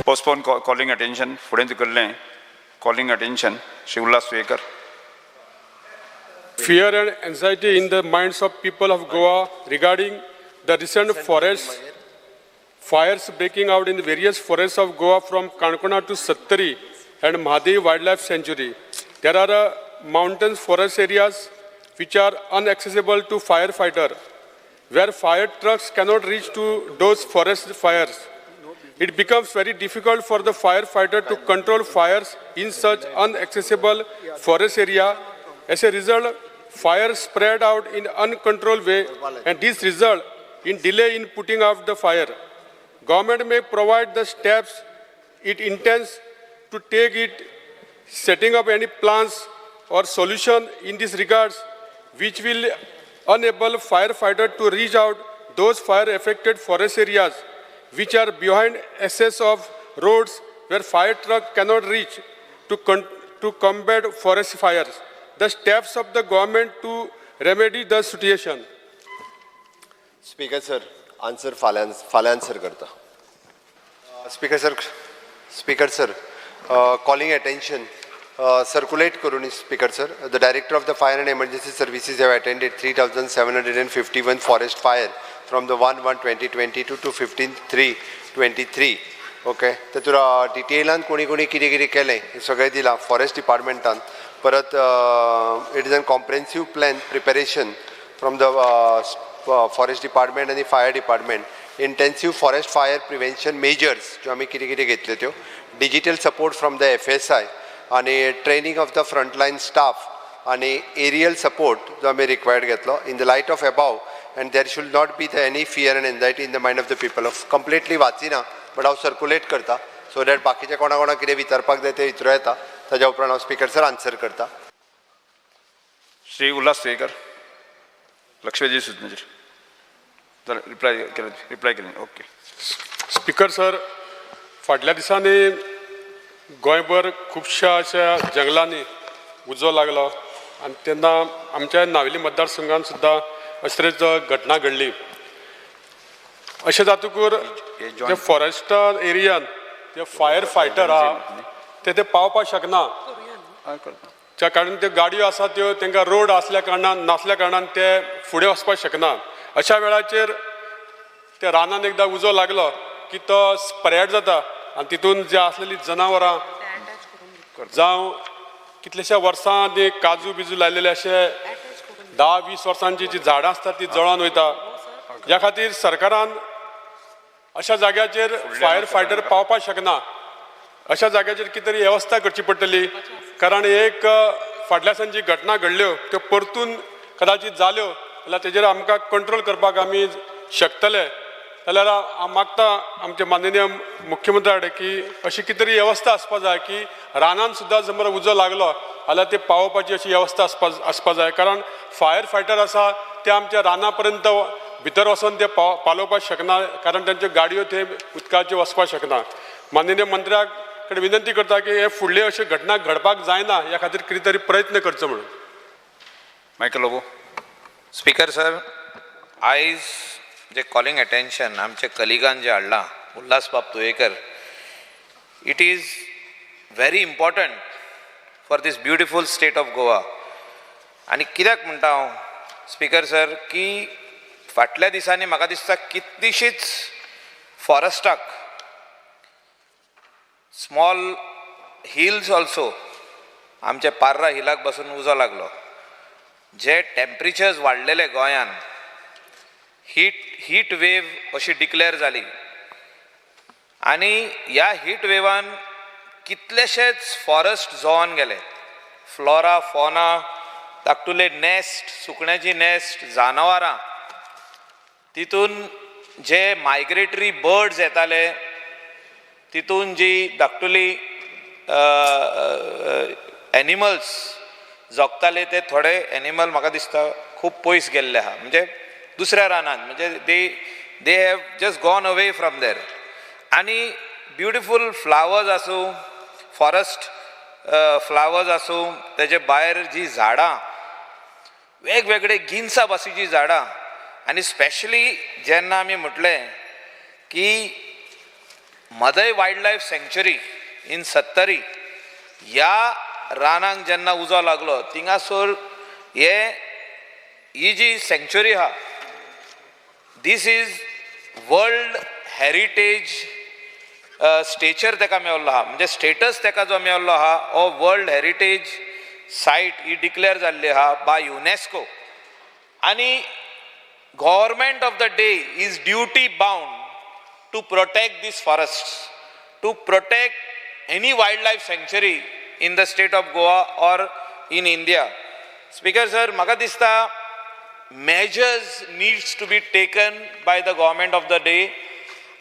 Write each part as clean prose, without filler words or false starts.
Postpone calling attention फुडें धुकल्लें calling attention Shri Ulhas Tuyenkar. Fear and anxiety in the minds of people of Goa regarding the recent forest fires breaking out in various forests of Goa from Kankona to Sattari and Mhadei Wildlife Sanctuary. There are mountain forest areas which are inaccessible to firefighter, where fire trucks cannot reach to those forest fires. It becomes very difficult for the firefighter to control fires in such inaccessible forest area. As a result, fire spread out in uncontrolled way, and this result in delay in putting out the fire. Government may provide the steps it intends to take it, setting up any plans or solution in this regards, which will enable firefighter to reach out those fire affected forest areas which are behind access of roads where fire truck cannot reach to combat forest fires. The steps of the government to remedy the situation. Speaker sir, answer फाल्यां फाल्यां answer करता. Speaker sir, speaker sir, calling attention circulate करून. Speaker sir, the Director of the Fire and Emergency Services have attended 3751 forest fire from the 1/1/2022 to 15/3/23. Okay, तातूंत डिटेलान कोणी कोणी कितें कितें केलें हें सगळें दिलां. फॉरेस्ट डिपार्टमेंटान परत it is an comprehensive plan preparation from the forest department आनी fire department, intensive forest fire prevention measures ज्यो आमी कितें कितें घेतल्यो त्यो, digital support from the FSI आनी training of the frontline staff आनी एरियल सपोर्ट जो आमी रिक्वायर्ड घेतलो. In the light of above, and there should not be the any fear and anxiety in the mind of the people of completely वाचिना, but हांव circulate करता so that बाकीचे कोणा कोणाक कितें विचारपाक जाय ते विचारूं येता. ताज्या उपरांत हांव स्पीकर सर आन्सर करता. श्री उल्हास तुयेकर, लक्षवेधी सूचनेचेर जालें रिप्लाय केलें, रिप्लाय केलें, ओके. स्पीकर सर, फाटल्या दिसांनी गोंयभर खुबश्या अशा जंगलांनी उजो लागलो आनी तेन्ना आमच्या नावेली मतदारसंघात सुद्दां अशे तरेचो घटना घडली. अशें जातकूर जे फॉरेस्टा एरियान जे फायर फायटर आहा ते ते पावपाक शकना, त्या कारण त्यो गाडयो आसा त्यो तांकां रोड आसल्या कारणान, नासल्या कारणान ते फुडें वचपाक शकना. अशा वेळाचेर त्या रानान एकदां उजो लागलो की तो स्प्रेड जाता आनी तितून जे आसलेली जनावरां जावं कितल्याश्या वर्सां ती काजू बिजू लायलेले, अशे 10-20 वर्सांची जी झाडां आसता ती जळोन वयता. ह्या खातीर सरकारान अशा जाग्याचेर फायर फायटर पावपाक शकना, अशा जाग्याचेर कितें तरी वेवस्था करची पडटली, कारण एक फाटल्या दिसान जी घटना घडल्यो त्यो परतून कदाचीत जाल्यो जाल्यार तेजेर आमकां कंट्रोल करपाक आमी शकतले. जाल्यार हांव मागता आमचे माननीय मुख्यमंत्र्या कडेन की अशी कितें तरी वेवस्था आसपा जाय की रानान सुद्दां समज उजो लागलो जाल्यार ते पावोवपाची अशी वेवस्था आसपा जाय, कारण फायर फायटर आसा ते आमच्या राना पर्यंत भितर वचोन ते पालोवपाक शकना, कारण तांच्यो गाडयो थंय उदकाच्यो वचपाक शकना. माननीय मंत्र्या कडेन विनंती करता की हे फुडले अश्यो घटना घडपाक जायना ह्या खातीर कितें तरी प्रयत्न करचो म्हणून. मायकल लोबो. स्पीकर सर, आयज जे कॉलिंग अटेन्शन आमचे कलिगान जे हाडलां, उल्हास बाब Tuyekar, it is very important for this beautiful state of Goa. आनी कित्याक म्हणटा हांव स्पीकर सर, की फाटल्या दिसांनी म्हाका दिसता कितलीशीच फॉरेस्टाक, स्मॉल हिल्स ऑल्सो, आमच्या पार्रा हिलाक बसून उजो लागलो. जे टेम्परेचर्स वाडलेले गोंयान, हीट वेव अशी डिक्लेअर जाली आनी ह्या हीट वेवान कितलेशेच फॉरेस्ट जळोन गेले. फ्लोरा, फॉना, धाकटुले नॅस्ट, सुकण्याची नॅस्ट, जनावरां, तितून जे मायग्रेटरी बर्ड्स येताले, तितून जी धाकटुली एनिमल्स जगताले, ते थोडे एनिमल म्हाका दिसता खूब पयस गेल्ले आहा, म्हणजे दुसऱ्या रानान, म्हणजे they have just gone away from there. आनी ब्युटिफूल फ्लावर्स आसूं, फॉरेस्ट फ्लावर्स आसूं, तेजे भायर जी झाडां, वेगवेगळे गिन्सा भाशेचीं झाडां, आनी स्पेशली जेन्ना आमी म्हटलें की Mhadei wild life sanctuary in Sattari ह्या रानांक जेन्ना उजो लागलो थिंगासर हे ही जी सँक्चुरी आहा, this is world heritage stature ताका मेवल्लो आहा, म्हणजे स्टेटस ताका जो मेवल्लो आहा हो वर्ल्ड हेरिटेज सायट ही डिक्लेअर जाल्ली आहा बाय युनेस्को. आनी government of the day is duty bound to protect this forest, to protect any wild life sanctuary in the state of Goa or in India. Speaker sir, म्हाका दिसता measures needs to be taken by the government of the day.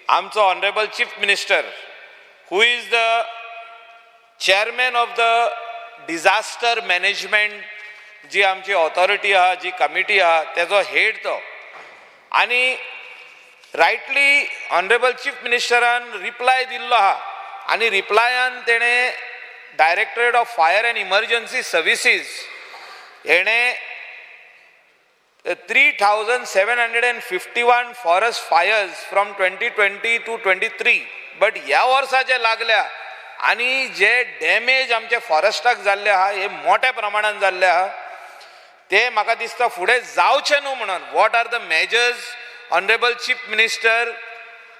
आमचो honourable chief minister who is the chairman of the disaster management जी आमची authority आहा, जी committee आहा, तेजो head तो. आनी रायटली ऑनरेबल चीफ मिनिस्टरान रिप्लाय दिल्लो आहा आनी रिप्लायान तेणें directorate of fire and emergency services हेणें 3,751 forest fires from 2020 to 23, but ह्या वर्सा जे लागल्या आनी जे डॅमेज आमचे फॉरेस्टाक जाल्ले आहा हे मोठ्या प्रमाणान जाल्ले आहा, ते म्हाका दिसता फुडें जावचें न्हू म्हणून what are the measures honourable chief minister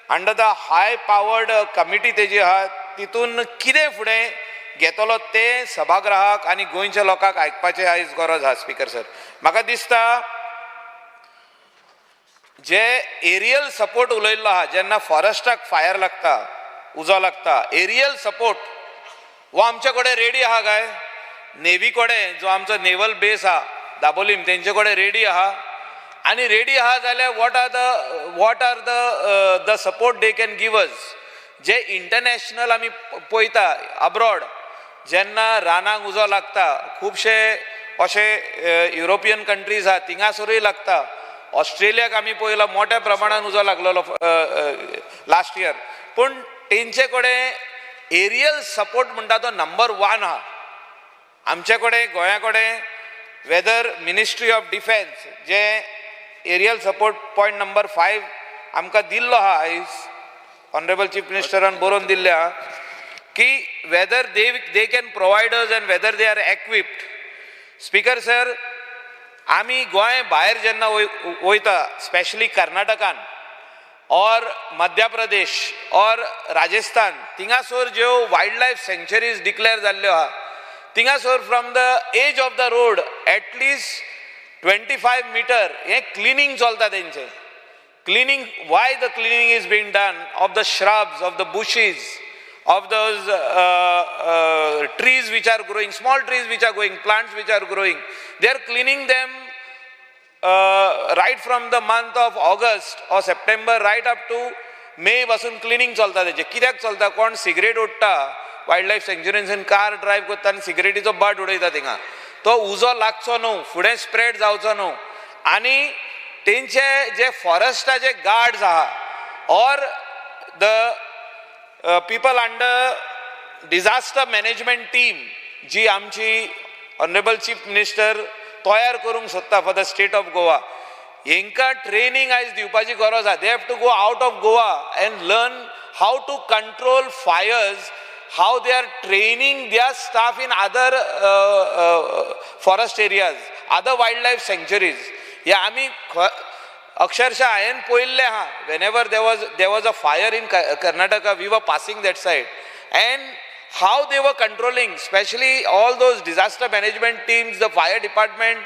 under the high powered committee तेजी आहा तितून कितें फुडें घेतलो तें सभागृहाक आनी गोंयच्या लोकांक आयकपाचें आयज गरज आहा. स्पीकर सर, म्हाका दिसता जे एरियल सपोर्ट उलयल्लो आहा, जेन्ना फॉरेस्टाक फायर लागता, उजो लागता, एरियल सपोर्ट हो आमचे कडेन रेडी आहा काय? नेवी कडेन जो आमचो नेवल बेस आहा दाबोलीम तेंचे कडेन रेडी आहा? आनी रेडी आहा जाल्यार what are the support they can give us? J international आमी पळयता अब्रॉड जेन्ना रानांक उजो लागता, खुबशे अशे युरोपियन कंट्रीज आहा थिंगासरूय लागता. ऑस्ट्रेलियाक आमी पळयला मोठ्या प्रमाणान उजो लागलेलो लास्ट इयर, पूण तेंचे कडेन एरियल सपोर्ट म्हणटा तो नंबर 1 आहा. आमचे कडेन गोंया कडेन weather ministry of defence J aerial support point number 5 आमकां दिल्लो आहा, आयज ऑनरेबल चीफ मिनिस्टरान बरोवन दिल्लें आहा की whether they can provide us and whether they are equipped. Speaker sir, आमी गोंय भायर जेन्ना वयता, स्पेशली कर्नाटकान और मध्य प्रदेश और राजस्थान, थिंगासर ज्यो वायल्ड लायफ सँक्चुरीज डिक्लेअर जाल्ल्यो आहा थिंगासर from the edge of the road at least 25 metre हें क्लिनींग चलता तेंचें. Cleaning, why the cleaning is being done of the shrubs, of the bushes, of those trees which are growing, small trees which are growing, plants which are growing, they are cleaning them right from the month of August or September right up to May पासून cleaning चलता तेजें. कित्याक चलता? कोण cigarette ओडटा wild life सँक्चुरींतल्यान, car drive करता आनी सिगरेटीचो बाट उडयता थिंगा, तो उजो लागचो न्हू, फुडें स्प्रेड जावचो न्हू. आनी तेंचे जे फॉरेस्टाचे गार्ड्स आहा or the people under disaster management team जी आमची ऑनरेबल चीफ मिनिस्टर तयार करूंक सोदता for the state of Goa, हेंकां ट्रेनींग आयज दिवपाची गरज आहा. They have to go out of Goa and learn how to control fires, how they are training their staff in other forest areas, other wild life sanctuaries. हे आमी अक्षरशः हांवें पळयल्लें आहा. Whenever there was a fire in Karnataka, we were passing that side and how they were controlling, specially all those disaster management teams, the fire department,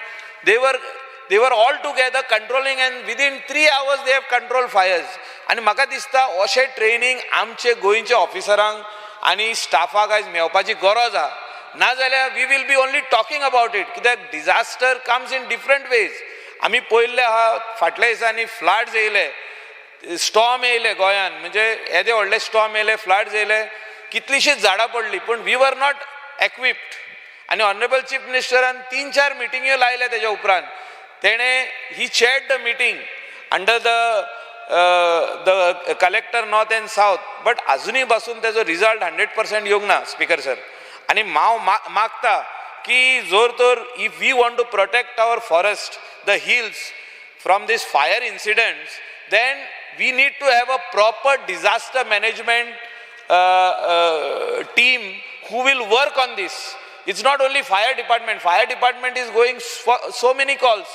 they were all together controlling and within 3 hours they have control fires. आनी म्हाका दिसता अशें training आमचे गोंयच्या ऑफिसरांक आनी स्टाफाक आयज मेळपाची गरज आहा. नाजाल्यार we will be only talking about it. कित्याक disaster comes in different ways. आमी पळयल्ले आहा फाटल्या दिसांनी फ्लड्स येयले, स्टॉर्म येयले गोंयान, म्हणजे येदे व्हडले स्टॉर्म येयले, फ्लड्स येयले, कितलीशीच झाडां पडली, पूण we were not equipped. आनी ऑनरेबल चीफ मिनिस्टरान 3-4 मिटिंग्यो लायल्या तेज्या उपरांत. तेणें he chaired the meeting under the collector north and south, but अजुनूय पासून तेजो रिजल्ट 100% येवंक ना स्पीकर सर. आनी हांव मागता की जर तर if we want to protect our forest, the hills from this fire incidents, then we need to have a proper disaster management team who will work on this. It's not only fire department. Fire department is going so many calls.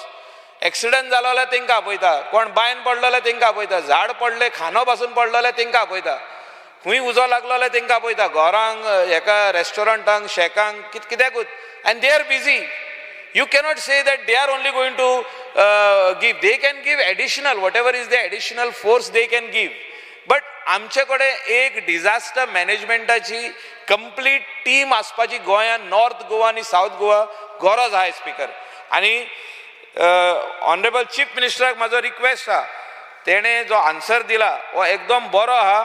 Accident जालो जाल्यार तांकां आपयता, कोण बांयन पडलो जाल्यार तांकां आपयता, झाड पडलें, खांदो पासून पडलो जाल्यार तांकां आपयता, खंय उजो लागलो जाल्यार तांकां आपयता, घरांक, हेका रेस्टॉरंटांक, शॅकांक, कित कित्याकूच, and they are busy. You cannot say that they are only going to give. They can give additional, whatever is the additional force they can give. But आमचे कडेन एक डिझास्टर मॅनेजमेंटाची कंप्लीट टीम आसपाची गोंयांत, नॉर्थ गोवा आनी south Goa गरज आहा, speaker. आनी honourable chief मिनिस्टराक म्हाजो request आहा, तेणें जो आन्सर दिला हो एकदम बरो आहा.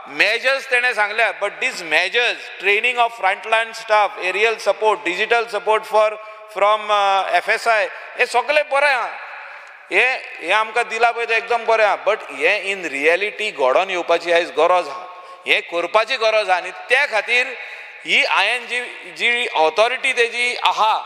मेजर्स तेणें सांगल्या, but these measures, training of frontline staff, aerial support, digital support for from FSI, हे सगळें बरें आहा. हे हे आमकां दिलां पळय तें एकदम बरें आहा, बट हें इन रियलिटी घडोवन येवपाची आयज गरज आहा, हें करपाची गरज आहा. आनी त्या खातीर ही हांवें जी जी ऑथॉरिटी तेजी आहा,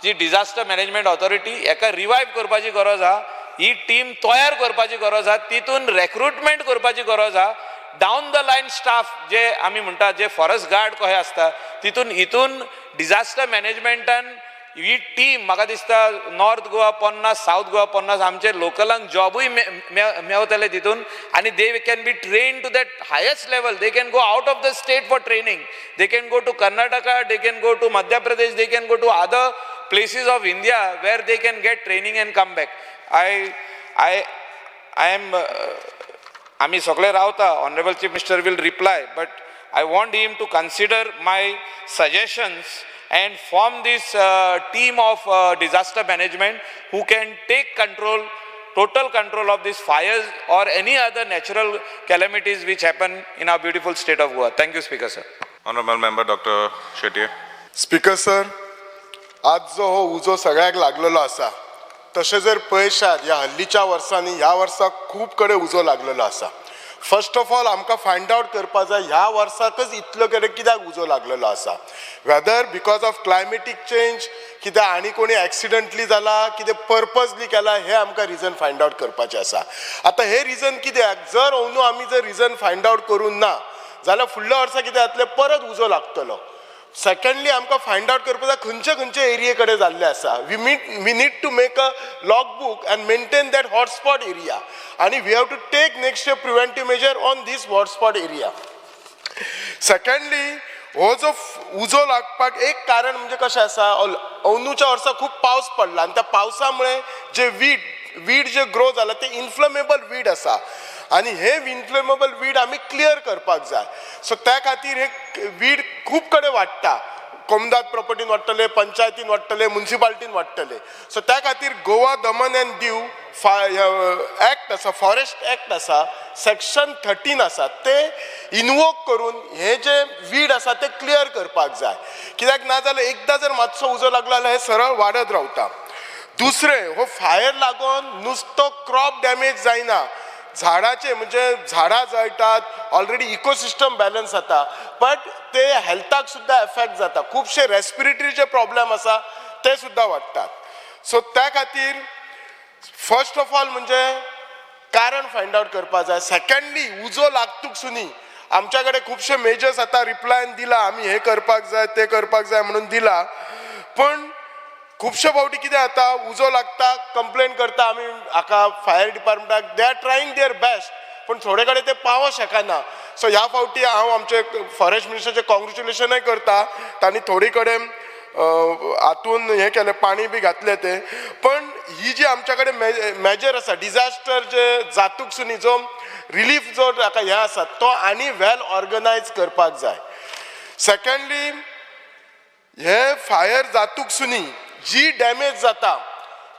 जी डिझास्टर मॅनेजमेंट ऑथॉरिटी, हेका रिवायव करपाची गरज आहा. ही टीम तयार करपाची गरज आहा, तितून रेक्रुटमेंट करपाची गरज आहा. डावन the line स्टाफ जे आमी म्हणटा, जे फॉरेस्ट गार्ड कशे आसता, तितून हितून डिझास्टर मॅनेजमेंटान ही टीम म्हाका दिसता नॉर्थ गोवा 50, सावथ गोवा 50, आमचे लोकलांक जॉबूय मेवतले तितून, आनी they can be trained to that highest level. They can go out of the state for training. They can go to Karnataka, they can go to Madhya Pradesh, they can go to other places of India where they can get training and come back. I am आमी सगळे रावता, honourable Chief Minister will reply, but I want him to consider my suggestions and form this team of disaster management who can take control, total control of these fires or any other natural calamities which happen in our beautiful state of Goa. Thank you, Speaker, sir. Honorable Member Dr. Shetty. Speaker sir, आज जो हो उजो सगळ्याक लागलेलो आसा, तशें जर पळयशात ह्या हल्लीच्या वर्सांनी, ह्या वर्साक खूब कडेन उजो लागलेलो आसा. फर्स्ट ऑफ ऑल आमकां फायंड आवट करपा जाय, ह्या वर्साकच इतलो कडेन कित्याक उजो लागलेलो आसा. Whether because of climatic change, कित्याक आनी कोणी एक्सिडंटली जाला, कितें पर्पजली केला, हें आमकां रिजन फायंड आवट करपाचें आसा. आतां हें रिजन कित्याक जर अंदू आमी जर रिजन फायंड आवट करूंक ना जाल्यार फुडल्या वर्सा कितें जातलें, परत उजो लागतलो. सेकंडली आमकां फायंड आवट करपाक जाय खंयचे खंयचे एरिये कडेन जाल्ले आसा. We need to make a log book and maintain that hotspot area, आनी we have to take next year preventive measure on this hotspot area. Secondly, हो जो उजो लागपाक एक कारण म्हणजे कशें आसा, अंदूच्या वर्सा खूब पावस पडला आनी त्या पावसा मुळे जे वीड जे ग्रो जाला ते इन्फ्लेमेबल वीड आसा, आनी हे इन्फ्लेमेबल वीड आमी क्लियर करपाक जाय. सो त्या खातीर हे वीड खूब कडेन वाडटा, कोमदाद प्रॉपर्टीन वाडटले, पंचायतीन वाडटले, मुन्सिपालिटीन वाडटले. सो त्या खातीर गोवा दमन अँड दीव एक्ट आसा, फॉरेस्ट एक्ट आसा, सेक्शन 13 आसा, ते इनवोक करून हे जे वीड आसा ते क्लियर करपाक जाय. कित्याक ना जाल्यार एकदां जर मातसो उजो लागलो जाल्यार हे सरळ वाडत रावता. दुसरें, हो फायर लागून नुस्तो क्रॉप डॅमेज जायना, झाडाचे म्हणजे झाडां जळटात, ऑलरेडी इकोसिस्टम बॅलन्स जाता, बट ते हेल्थाक सुद्दां एफेक्ट जाता. खुबशे रेस्पिरेटरीचे प्रॉब्लेम आसा ते सुद्दां वाडटात. सो त्या खातीर फर्स्ट ऑफ ऑल म्हणजे कारण फायंड आवट करपा जाय. सेकंडली, उजो लागतूक सुनी आमच्या कडेन खुबशे मेजर्स आतां रिप्लायन दिला, आमी हें करपाक जाय, तें करपाक जाय म्हणून दिला, पण खुबशे फावटी कितें जाता, उजो लागता, कंप्लेन करता आमी हाका fire डिपार्टमेंटाक, they are trying their best, पूण थोडे कडेन ते पावोंक शकना. सो ह्या फावटी हांव आमचे फॉरेस्ट मिनिस्टराचें कॉंग्रेच्युलेशनय करता, तांणी थोडे कडेन हातून हें केलें, पाणी बी घातलें तें. पण ही जी आमच्या कडेन मेजर आसा डिझास्टर जे जातूक सुनी जो रिलीफ जो ताका हें आसा तो आनी वेल ऑर्गनायज करपाक जाय. सेकंडली, हे फायर जातूक सुनी जी डॅमेज जाता,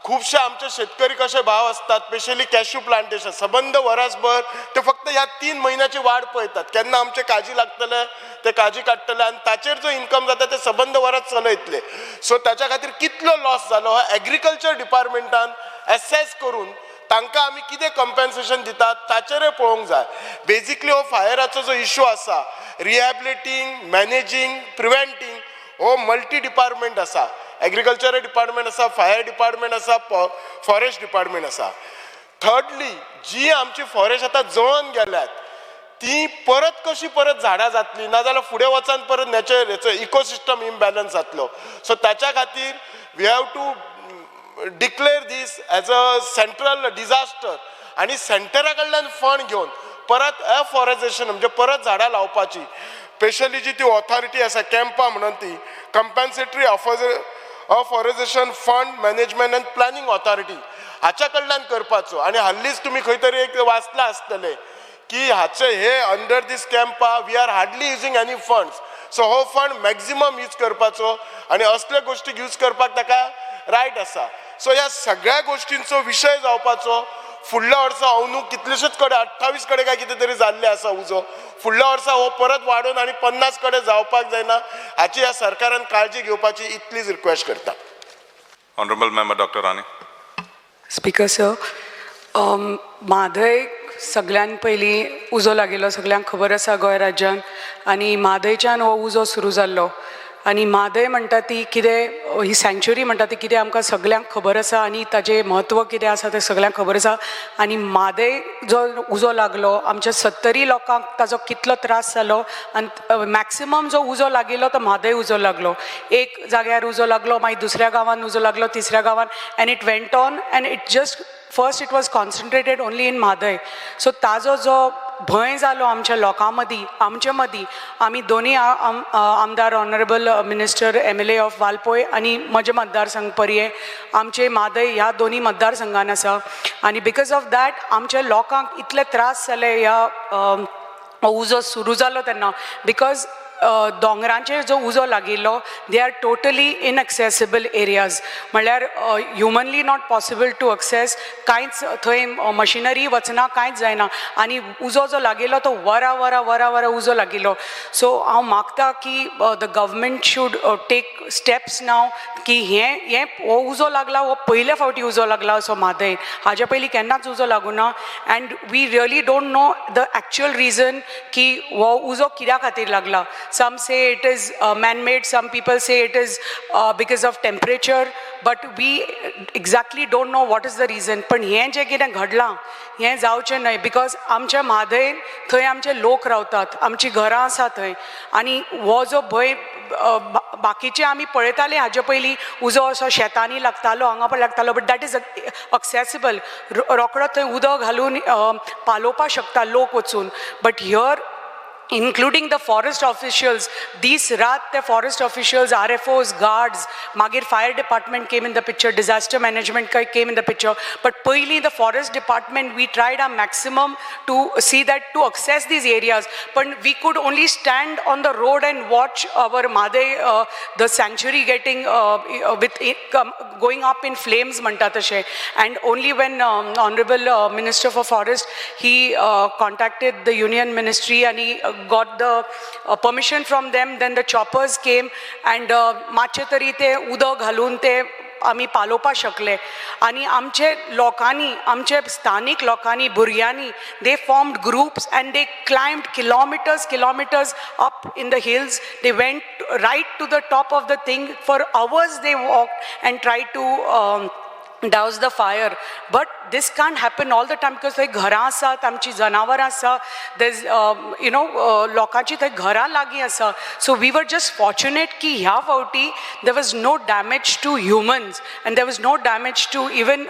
खुबशे आमचे शेतकरी कशे भाव आसतात, स्पेशली कॅश्यू प्लांटेशन, सबंद वरसभर ते फक्त ह्या 3 म्हयन्याची वाट पळयतात, केन्ना आमचे काजी लागतले ते काजी काडटले आनी ताचेर जो इन्कम जाता ते सबंद वरस चलयतले. सो ताच्या खातीर कितलो लॉस जालो हो एग्रीकल्चर डिपार्टमेंटान एसेस करून तांकां आमी कितें कंपेन्सेशन दितात ताचेरय पळोवंक जाय. बेजिकली हो फायराचो जो इशू आसा, रिहॅबिलिटींग, मॅनेजींग, प्रिवेंटींग, हो मल्टी डिपार्टमेंट आसा. एग्रीकल्चर डिपार्टमेंट आसा, फायर डिपार्टमेंट आसा, फॉरेस्ट डिपार्टमेंट आसा. थर्डली, जी आमची फॉरेस्ट आतां जळोन गेल्यात ती परत कशी परत झाडां जातली, नाजाल्यार फुडें वचून परत नॅचर हेचो इकोसिस्टम इम्बॅलन्स जातलो. सो ताच्या खातीर we have to declare this as a central disaster आनी सेंटरा कडल्यान फंड घेवन परत एफॉरेस्टेशन म्हणजे परत झाडां लावपाची. स्पेशली जी ती ऑथॉरिटी आसा कॅम्पा म्हणून, ती Compensatory Afforestation Fund Management and Planning Authority, हाच्या कडल्यान करपाचो. आनी हाल्लीच तुमी खंय तरी एक वाचलां आसतलें की हाचे हे under this CAMPA we are hardly using any funds. So हो फंड मॅक्झिमम यूज करपाचो आनी असले गोश्टीक यूज करपाक ताका रायट आसा. सो ह्या सगळ्या गोश्टींचो विशय जावपाचो. फुडल्या वर्सा अंदू कितलेशेच कडेन, 28 कडेन काय कितें तरी जाल्ले आसा उजो. फुडल्या वर्सा हो परत वाडोवन आनी 50 कडेन जावपाक जायना हाची ह्या सरकारान काळजी घेवपाची, इतलीच रिक्वेस्ट करता. Honorable Member Dr. Rani. Speaker sir, Mhadei सगळ्यान पयलीं उजो लागिल्लो सगल्यांक खबर आसा गोंय राज्यान आनी म्हादयच्यान हो उजो सुरू जाल्लो. आनी म्हादय म्हणटा ती कितें, ही सँच्युरी म्हणटा ती कितें, आमकां सगल्यांक खबर आसा आनी ताजें म्हत्व कितें आसा तें सगल्यांक खबर आसा. आनी म्हादय जो उजो लागलो, आमच्या सत्तरी लोकांक ताजो कितलो त्रास जालो. आनी मॅक्सिमम जो उजो लागिल्लो तो म्हादय उजो लागलो. एक जाग्यार उजो लागलो, मागीर दुसऱ्या गांवान उजो लागलो, तिसऱ्या गांवान, and it went on and it just first it was concentrated only in Mhadei. So ताजो जो भंय जालो आमच्या लोकां मदीं, आमचे मदीं, आमी दोनी आमदार, honourable minister, MLA of Valpoi आनी म्हजे मतदारसंघ पर्यें, आमचे म्हादय ह्या दोनी मतदारसंघान आसा. आनी because of that आमच्या लोकांक इतले त्रास जाले ह्या उजो सुरू जालो तेन्ना, because दोंगरांचेर जो उजो लागिल्लो, they are totally inaccessible areas, म्हणल्यार humanly not possible to access. कांयच थंय मशिनरी वचना, कांयच जायना. आनी उजो जो लागिल्लो तो वरां वरां वरां वरां उजो लागिल्लो. सो हांव मागता की the government should take steps now की हें हें हो उजो लागला, हो पयले फावटी उजो लागला असो म्हादय. हाजे पयलीं केन्नाच उजो लागूना and we really don't know the actual reason की हो उजो कित्या खातीर लागला. Some say it is man made, some people say it is because of temperature, but we exactly don't know what is the reason. पण हें जें कितें घडलां हें जावचें न्हय, because आमच्या म्हादय थंय आमचे लोक रावतात, आमचीं घरां आसा थंय. आनी हो जो भंय बाकीचे आमी पळयताले हाजे पयलीं, उजो असो शेतांनी लागतालो, हांगा पण लागतालो, but that is accessible. रोकडो थंय उदक घालून पालोवपाक शकता लोक वचून. But here, including the forest officials, दीस रात ते forest officials, RFOs, guards, मागीर fire department came in the picture, disaster management came in the picture, but पयलीं the forest department, we tried our maximum to see that to access these areas, पण we could only stand on the road and watch our Mhadei, the sanctuary, getting with going up in flames म्हणटा तशें. And only when honourable Minister for Forest, he contacted the union ministry and he got the permission from them, then the choppers came and मातशें तरी ते उदक घालून ते आमी पालोवपाक शकले. आनी आमचे लोकांनी, आमचे स्थानीक लोकांनी, भुरग्यांनी, they formed groups and they climbed kilometers, kilometers up in the hills. They went right to the top of the thing. For hours they walked and tried to douse the fire. But this can't happen all the time because थंय घरां आसात, आमची जनावरां आसा, there's लोकांची थंय घरां लागीं आसा. So we were just fortunate की ह्या फावटी there was no damage to humans and there was no damage to even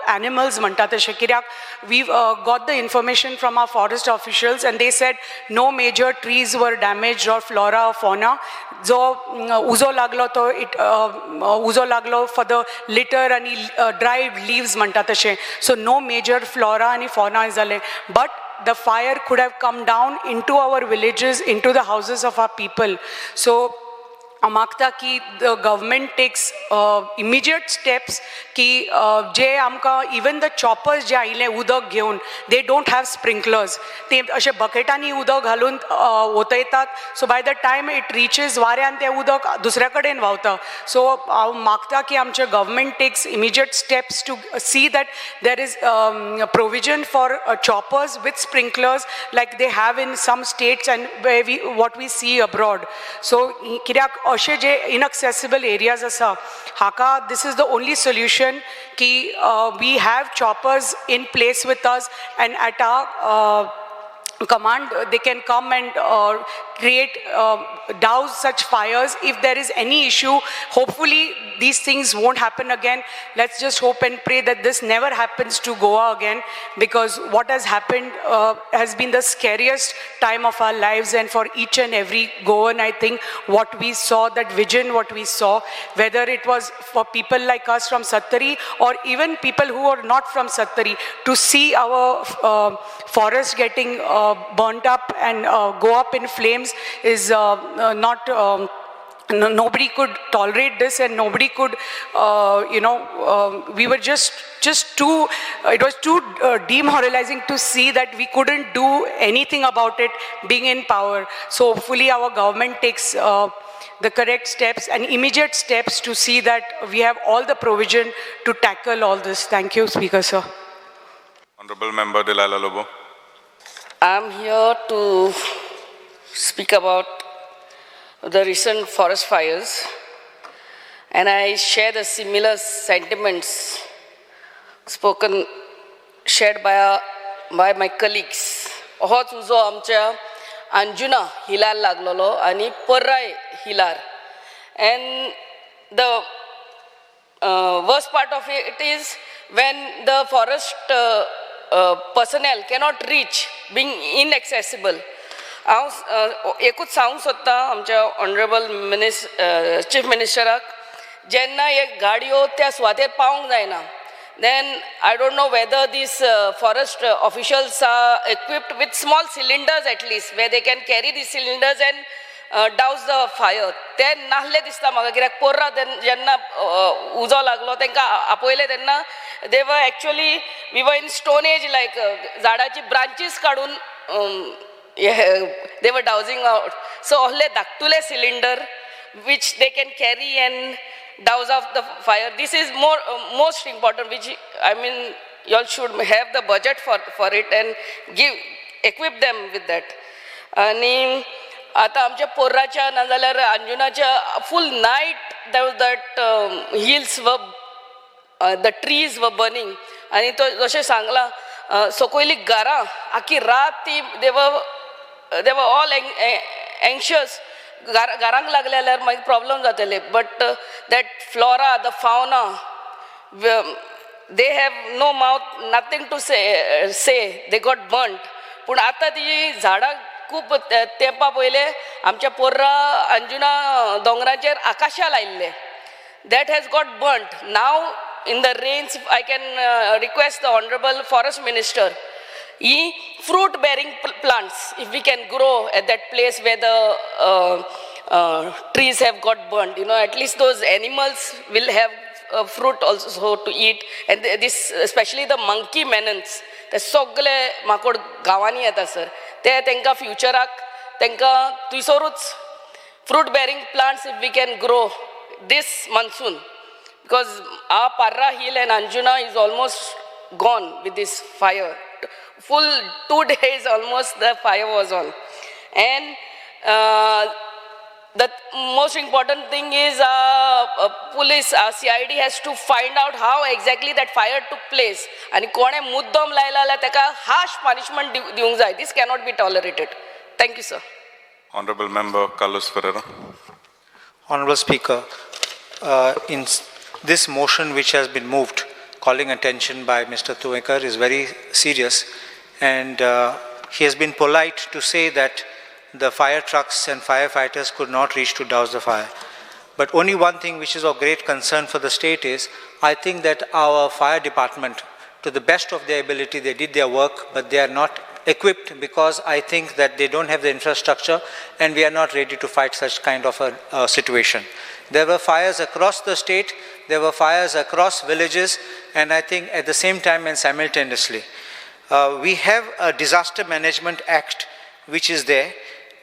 animals म्हणटा तशें, कित्याक we got the information from our forest officials and they said no major trees were damaged or flora or fauna. जो उजो लागलो तो it उजो लागलो for the litre आनी ड्रायड लिव्स म्हणटा तशें. सो नो मेजर फ्लोरा आनी फॉना जालें, but the fire could have come down into our villages, into the houses of our people. So हांव मागता की the government takes immediate steps की जे आमकां इवन the choppers जे आयिल्ले उदक घेवन, they don't have sprinklers. ते अशे बकेटांनी उदक घालून ओतयतात. So by the time it reaches, वाऱ्यान तें उदक दुसऱ्या कडेन व्हांवता. सो हांव मागता की आमचें government takes immediate steps to see that there is provision for choppers with sprinklers like they have in some states and where we what we see abroad. So कित्याक अशे जे इनएक्सेसिबल एरियाज आसा हाका this is the only solution की we have choppers in place with us and at our command, they can come and create, douse such fires. If there is any issue, hopefully these things won't happen again. Let's just hope and pray that this never happens to Goa again, because what has happened has been the scariest time of our lives, and for each and every Goan, I think what we saw, that vision, what we saw, whether it was for people like us from Sattari or even people who are not from Sattari, to see our forest getting burnt up and go up in flames is not, nobody could tolerate this, and nobody could, we were just too, it was too demoralizing to see that we couldn't do anything about it being in power. So hopefully our government takes the correct steps and immediate steps to see that we have all the provision to tackle all this. Thank you, Speaker, sir. Honorable Member Delilah Lobo. I'm here to speak about the recent forest fires, and I share the similar sentiments shared by my colleagues. होच उजो आमच्या अंजुना हिलार लागलोलो आनी पर्राय हिलार, and the worst part of it is when the forest personnel cannot reach, being inaccessible. हांव एकूच सांगूंक सोदतां आमच्या honourable chief मिनिस्टराक, जेन्ना एक गाडयो त्या सुवातेर पावूंक जायना, then I don't know whether these forest officials are equipped with small cylinders at least, where they can carry these cylinders and douse the fire. ते नासले दिसता म्हाका, कित्याक पोर्रा जेन्ना उजो लागलो तांकां आपयले तेन्ना they were actually, we were in stone age, like झाडाची ब्रांचीस काडून they were dousing out. So असले धाकटुले cylinder which they can carry and douse off the fire. This is more most important, which I mean you all should have the budget for it and equip them with that. आनी आतां आमच्या पोर्राच्या नाजाल्यार अंजुनाच्या full night that hills were, the trees were burning. आनी तो जशें सांगलां सकयली घरां आख्खी रात ती they were all anxious. घरांक लागले जाल्यार मागीर प्रॉब्लम जातले, but that flora, the fauna, they have no mouth, nothing to say, they got burnt. पूण आतां ती झाडां खूब तेंपा पयले आमच्या पोर्रा अंजुना दोंगराचेर आकाशा लायिल्ले, that has got burnt. Now in the rains, I can request the honourable forest minister, he fruit bearing plants, if we can grow at that place where the trees have got burnt, you know, at least those animals will have fruit also to eat. And this, especially the monkey menace, ते सगळे माकोड गांवांनी येता sir, ते तांकां फ्युचराक तांकां थंयसरूच fruit bearing plants if we can grow this monsoon, because our Parra hill and Anjuna is almost gone with this fire. Full 2 days almost the fire was on. And the most important thing is police, CID has to find out how exactly that fire took place. And kone muddam laila la teka harsh punishment diunk jai. This cannot be tolerated. Thank you, sir. Honorable Member Carlos Ferreira. Honorable Speaker, in this motion which has been moved, calling attention by Mr. Tuekar, is very serious, and he has been polite to say that the fire trucks and firefighters could not reach to douse the fire. But only one thing which is of great concern for the state is, I think that our fire department, to the best of their ability, they did their work, but they are not equipped, because I think that they don't have the infrastructure and we are not ready to fight such kind of a situation. There were fires across the state, there were fires across villages, and I think at the same time and simultaneously. We have a Disaster Management Act which is there,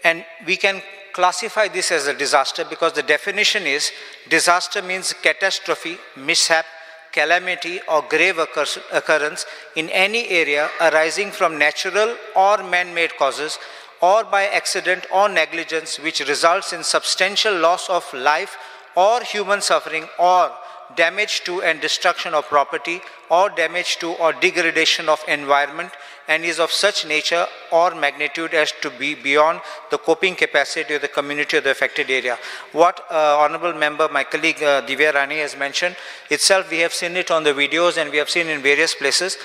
and we can classify this as a disaster because the definition is disaster means catastrophe, mishap, calamity or grave occurrence in any area arising from natural or man-made causes or by accident or negligence which results in substantial loss of life or human suffering or damage to and destruction of property or damage to or degradation of environment and is of such nature or magnitude as to be beyond the coping capacity of the community of the affected area. What Honorable Member, my colleague Divya Rane has mentioned, itself we have seen it on the videos and we have seen in various places.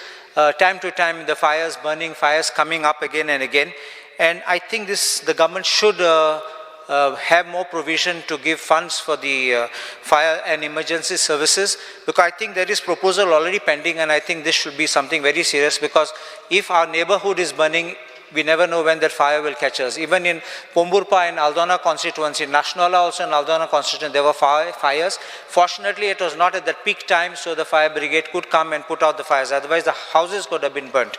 Time to time the fires burning, fires coming up again and again. And I think the government should have more provision to give funds for the fire and emergency services, because I think there is proposal already pending, and I think this should be something very serious, because if our neighborhood is burning, we never know when that fire will catch us. Even in Pomburpa and Aldona constituency, Nationala also in Aldona constituency, there were fires. Fortunately, it was not at that peak time, so the fire brigade could come and put out the fires. Otherwise, the houses could have been burnt.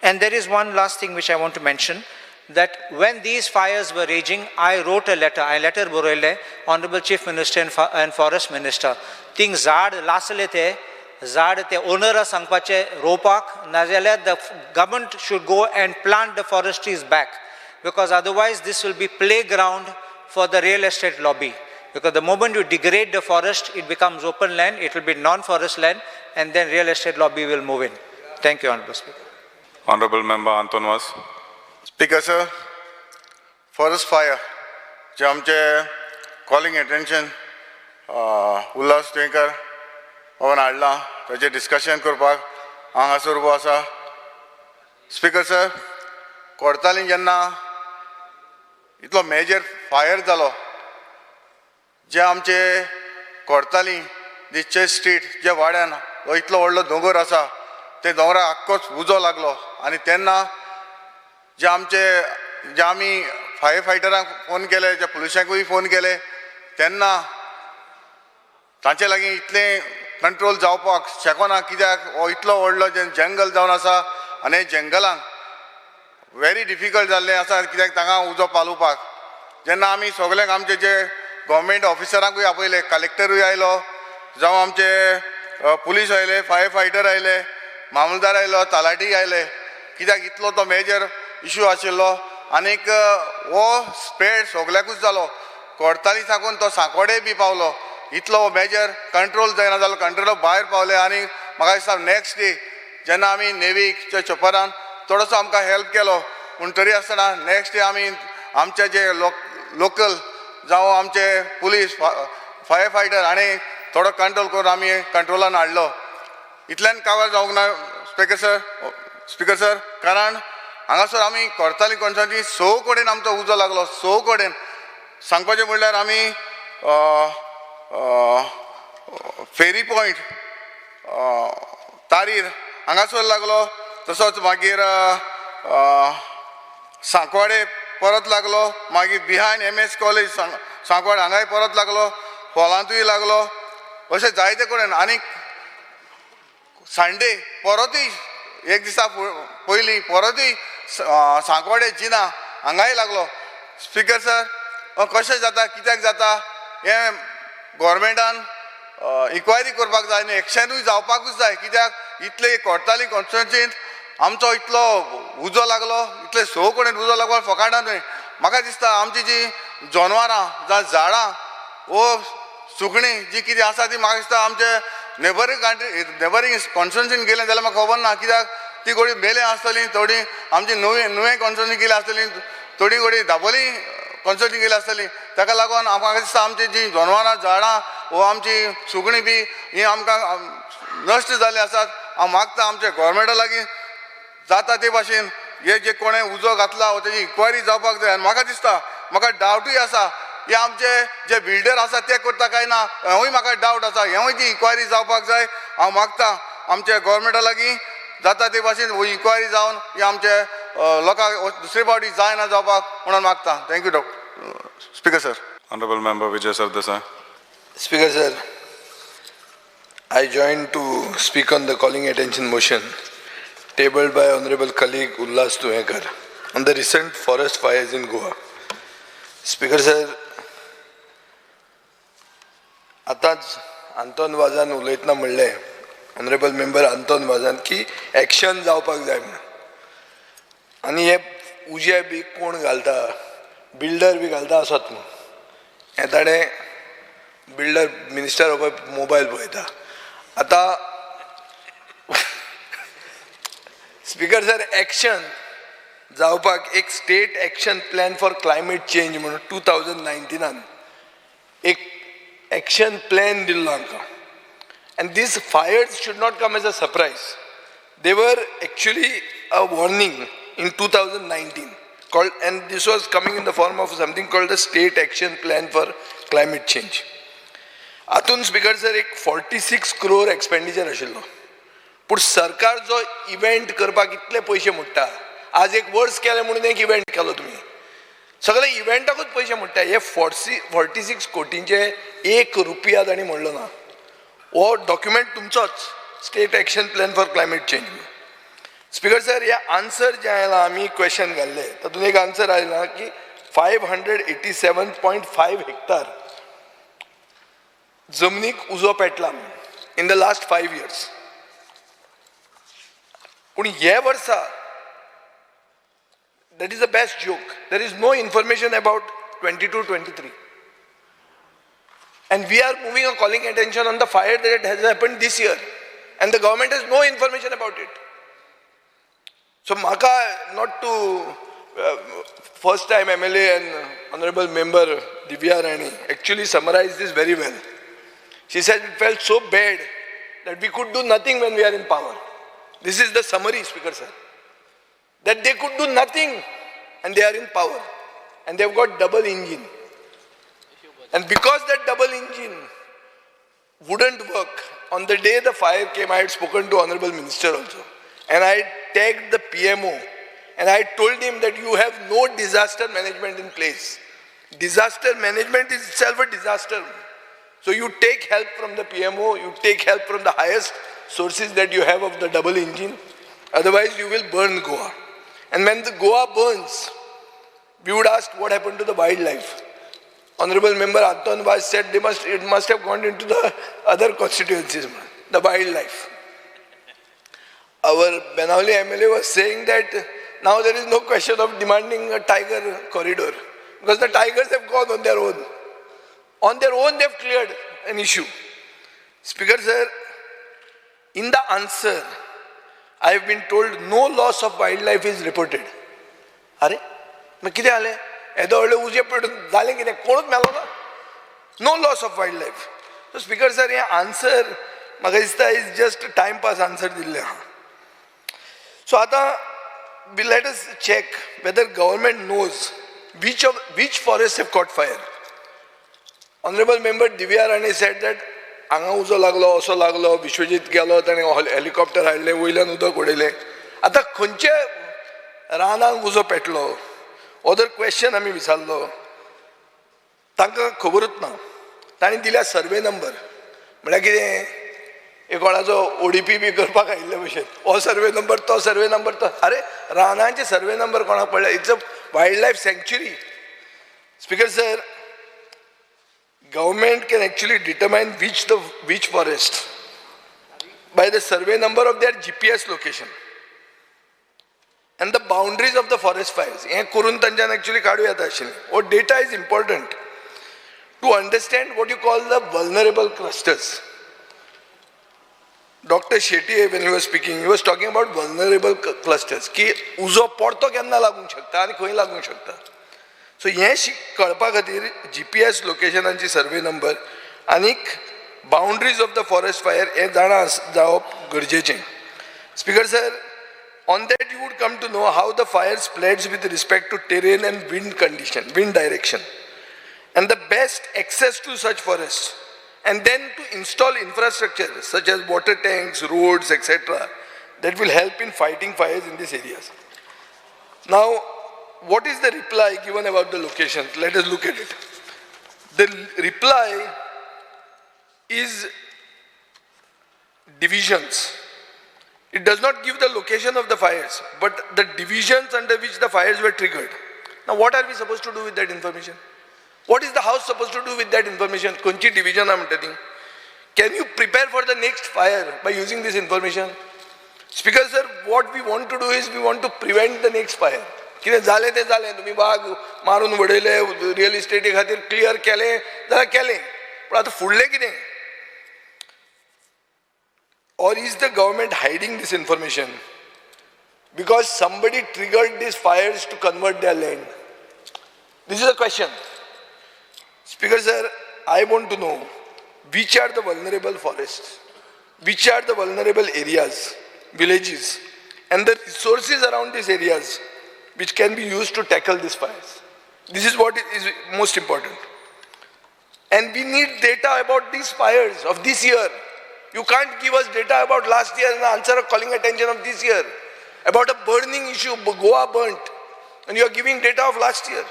And there is one last thing which I want to mention, that when these fires were raging, I wrote a letter. I letter boroile, Honorable Chief Minister and Forest Minister. Ting zad lasle the, zad te owner sangpache ropak, najalia the government should go and plant the forest trees back, because otherwise this will be playground for the real estate lobby. Because the moment you degrade the forest, it becomes open land, it will be non-forest land, and then real estate lobby will move in. Thank you, Honorable Speaker. Honorable Member Anton Vaz. Speaker sir, forest fire, जे आमचे calling attention Ulhas Tuyenkar बाबान हाडलां ताचें discussion करपाक हांगासर उबो आसा. Speaker sir, कोडताली जेन्ना इतलो मेजर फायर जालो, जे आमचे कोडताली जी चेस स्ट्रीट जे वाड्यान हो इतलो व्हडलो दोंगर आसा, ते दोंगराक आख्खोच उजो लागलो. आनी तेन्ना जे आमचे जे आमी फायर फायटरांक फोन केले, जे पुलिसांकूय फोन केले, तेन्ना तांचे लागीं इतलें कंट्रोल जावपाक शकना, कित्याक हो इतलो व्हडलो जे जंगल जावन आसा आनी जंगलांक वेरी डिफिकल्ट जाल्लें आसा कित्याक तांगा उजो पालोवपाक. जेन्ना आमी सगल्यांक आमचे जे गव्हर्मेंट ऑफिसरांकूय आपयले, कलेक्टरूय आयलो, जावं आमचे पुलीस आयले, फायर फायटर आयले, मामलदार आयलो, तलाठी आयले, कित्याक इतलो तो मेजर इशू आशिल्लो. आनीक हो स्प्रेड सगल्याकूच जालो, कोडताली साकून तो सांकवाडे बी पावलो. इतलो मेजर कंट्रोल जायना जालो, कंट्रोला भायर पावले. आनी म्हाका दिसता नेक्स्ट डे जेन्ना आमी नेवीक चॉपरान थोडोसो आमकां हेल्प केलो, पूण तरी आसतना नेक्स्ट डे आमी आमचे जे लोकल जावं आमचे पुलीस फायर फायटर आनी थोडो कंट्रोल करून आमी कंट्रोलान हाडलो. इतल्यान काबार जावंक ना स्पीकर सर, कारण हांगासर आमी कोडताली कॉन्स्टिट्युएन्सी स कडेन आमचो उजो लागलो. स कडेन सांगपाचें म्हणल्यार आमी फेरी पॉयंट तारीर हांगासर लागलो, तसोच मागीर सांकवाडे परत लागलो, मागीर बिहायंड MS college Sankwad हांगाय परत लागलो, फोलांतूय लागलो, अशें जायते कडेन. आनी संडे परतूय एक दिसा पयलीं परतूय सांकवाडे जिना हांगाय लागलो. स्पीकर सर, कशें जाता कित्याक जाता हें गव्हर्मेंटान इन्क्वायरी करपाक जाय आनी एक्शनूय जावपाकूच जाय, कित्याक इतले कोडताली कॉन्स्टिट्युएन्सींत आमचो इतलो उजो लागलो, इतले स कडेन उजो लागलो फकाणां न्हय. म्हाका दिसता आमची जी जनवरां जावं झाडां वो सुकणीं जी कितें आसा ती म्हाका दिसता आमचे नेबरींग कंट्री नेबरींग कॉन्स्टिट्युएन्सीन गेलें जाल्यार म्हाका खबर ना, कित्याक ती गोडी मेल्या आसतली, थोडी आमची नुवें कॉन्स्टिट्युएन्सी गेली आसतली, थोडी गोडी दाबोली कॉन्स्टिट्युएन्सी गेली आसतली. ताका लागून म्हाका दिसता आमची जी जनवरां झाडां वो आमची सुकणीं बी ही आमकां नश्ट जाल्लीं आसात. हांव मागता आमच्या गव्हर्मेंटा लागीं जाता ते भाशेन हे जे कोणें उजो घातला वो तेजी इन्क्वायरी जावपाक जाय. आनी म्हाका दिसता म्हाका डावटूय आसा हे आमचे जे बिल्डर आसा ते करता काय ना हेंवूय म्हाका डावट आसा, हेंवूय ती इन्क्वायरी जावपाक जाय. हांव मागता आमच्या गव्हर्मेंटा लागीं जाता ते भाशेन इन्क्वायरी जावन हे आमचे लोकांक दुसरे फावटी जायना जावपाक म्हणून मागता. Thank you doctor speaker sir. Honorable Member Vijay Sardesai. Speaker sir, I joined to speak on the calling attention motion tabled by Honorable colleague Ulhas Tuyenkar on the recent forest fires in Goa. Speaker sir, आतांच आंतोन वाजान उलयतना म्हणलें, honourable member Anton वाजान, की action जावपाक जाय म्हणून. आनी हे उजे बी कोण घालता, बिल्डर बी घालता आसत न्हू, हें ताणें बिल्डर मिनिस्टर मोबायल पळयता. आतां स्पीकर सर, एक्शन जावपाक एक state action plan for climate change म्हणून 2019 एक एक्शन प्लॅन दिल्लो आमकां. And these fires should not come as a surprise. They were actually a warning in 2019 called, and this was coming in the form of something called the State Action Plan for Climate Change. आतून speaker sir एक 46 crore expenditure आशिल्लो. पूण सरकार जो event करपाक इतले पयशे मोडटा, आज एक वर्स केलें म्हणून एक इव्हेंट केलो तुमी, सगळे इव्हेंटाकूच पयशे मोडटा. हे 46 कोटींचे 1 रुपया तांणी म्हणलो ना. हो डॉक्युमेंट तुमचोच, state action plan for climate change. Speaker sir, हे आन्सर जे आयला, आमी क्वेश्चन घाल्ले तातूंत एक आन्सर आयला की 587.5 हेक्टर जमनीक उजो पेटला in the last 5 years. पूण हे वर्सा that is the best joke, there is no information about 22-23. And we are moving a calling attention on the fire that has happened this year, and the government has no information about it. So maka, not to first time MLA and honorable member Divya Rani actually summarized this very well. She said it felt so bad that we could do nothing when we are in power. This is the summary, Speaker sir. That they could do nothing and they are in power. And they have got double engine. And because that double engine wouldn't work, on the day the fire came, I had spoken to Honorable Minister also. And I tagged the PMO and I told him that you have no disaster management in place. Disaster management is itself a disaster. So you take help from the PMO, you take help from the highest sources that you have of the double engine. Otherwise you will burn Goa. And when the Goa burns, we would ask what happened to the wildlife. Honorable Member Anton Vaz said it must have gone into the other constituencies, the wildlife. Our Benaulim MLA was saying that now there is no question of demanding a tiger corridor because the tigers have gone on their own. On their own they have cleared an issue. Speaker sir, in the answer, I have been told no loss of wildlife is reported. Arey, ma kite aale? येदो व्हडलें उजें पडून जालें कितें, कोणूच मेलो ना. No loss of wildlife. So speaker sir, हें answer म्हाका दिसता is just time pass answer दिल्लें आहा. सो आतां we let us check whether government knows which forest have caught fire. Honourable member Divya Rane said that हांगा उजो लागलो, असो लागलो, विश्वजीत गेलो, ताणें हेलिकॉप्टर हाडलें, वयल्यान उदक उडयलें. आतां खंयचे रानांक उजो पेटलो हो जर क्वेश्चन आमी विचारलो, तांकां खबरूच ना. तांणी दिल्या सर्वे नंबर, म्हळ्यार कितें, एक कोणाचो ओडीपी बी करपाक आयिल्ले भशेन, हो सर्वे नंबर, तो सर्वे नंबर, तो. अरे रानांचे सर्वे नंबर कोणाक पडले? It's a wild life sanctuary. Speaker sir, government can actually determine which forest by the survey number of their GPS location and the boundaries of the forest fires. हें करून तांच्यान actually काडूं येता आशिल्लें. हो data is important to understand what you call the vulnerable clusters. Doctor Shetty, when he was speaking, he was talking about vulnerable clusters, की उजो परतो केन्ना लागूंक शकता आनी खंय लागूंक शकता. सो हें कळपा खातीर GPS लोकेशनांची सर्वे नंबर आनीक boundaries of the forest fire हें जाणा जावप गरजेचें. Speaker sir, on that you would come to know how the fire spreads with respect to terrain and wind condition, wind direction, and the best access to such forests, and then to install infrastructure such as water tanks, roads, etc. that will help in fighting fires in these areas. Now, what is the reply given about the locations? Let us look at it. The reply is divisions. It does not give the location of the fires, but the divisions under which the fires were triggered. Now, what are we supposed to do with that information? What is the house supposed to do with that information? Konchi division I am telling. Can you prepare for the next fire by using this information? Speaker sir, what we want to do is we want to prevent the next fire. कितें जालें तें जालें, तुमी वाग मारून उडयले, real इस्टेटी खातीर clear केलें जाल्यार केलें, पूण आतां फुडलें कितें? Or is the government hiding this information because somebody triggered these fires to convert their land? This is a question. Speaker sir, I want to know which are the vulnerable forests, which are the vulnerable areas, villages, and the resources around these areas which can be used to tackle these fires. This is what is most important. And we need data about these fires of this year. You can't give us data about last year and answer a calling attention of this year. About a burning issue, Goa burnt, and you are giving data of last year.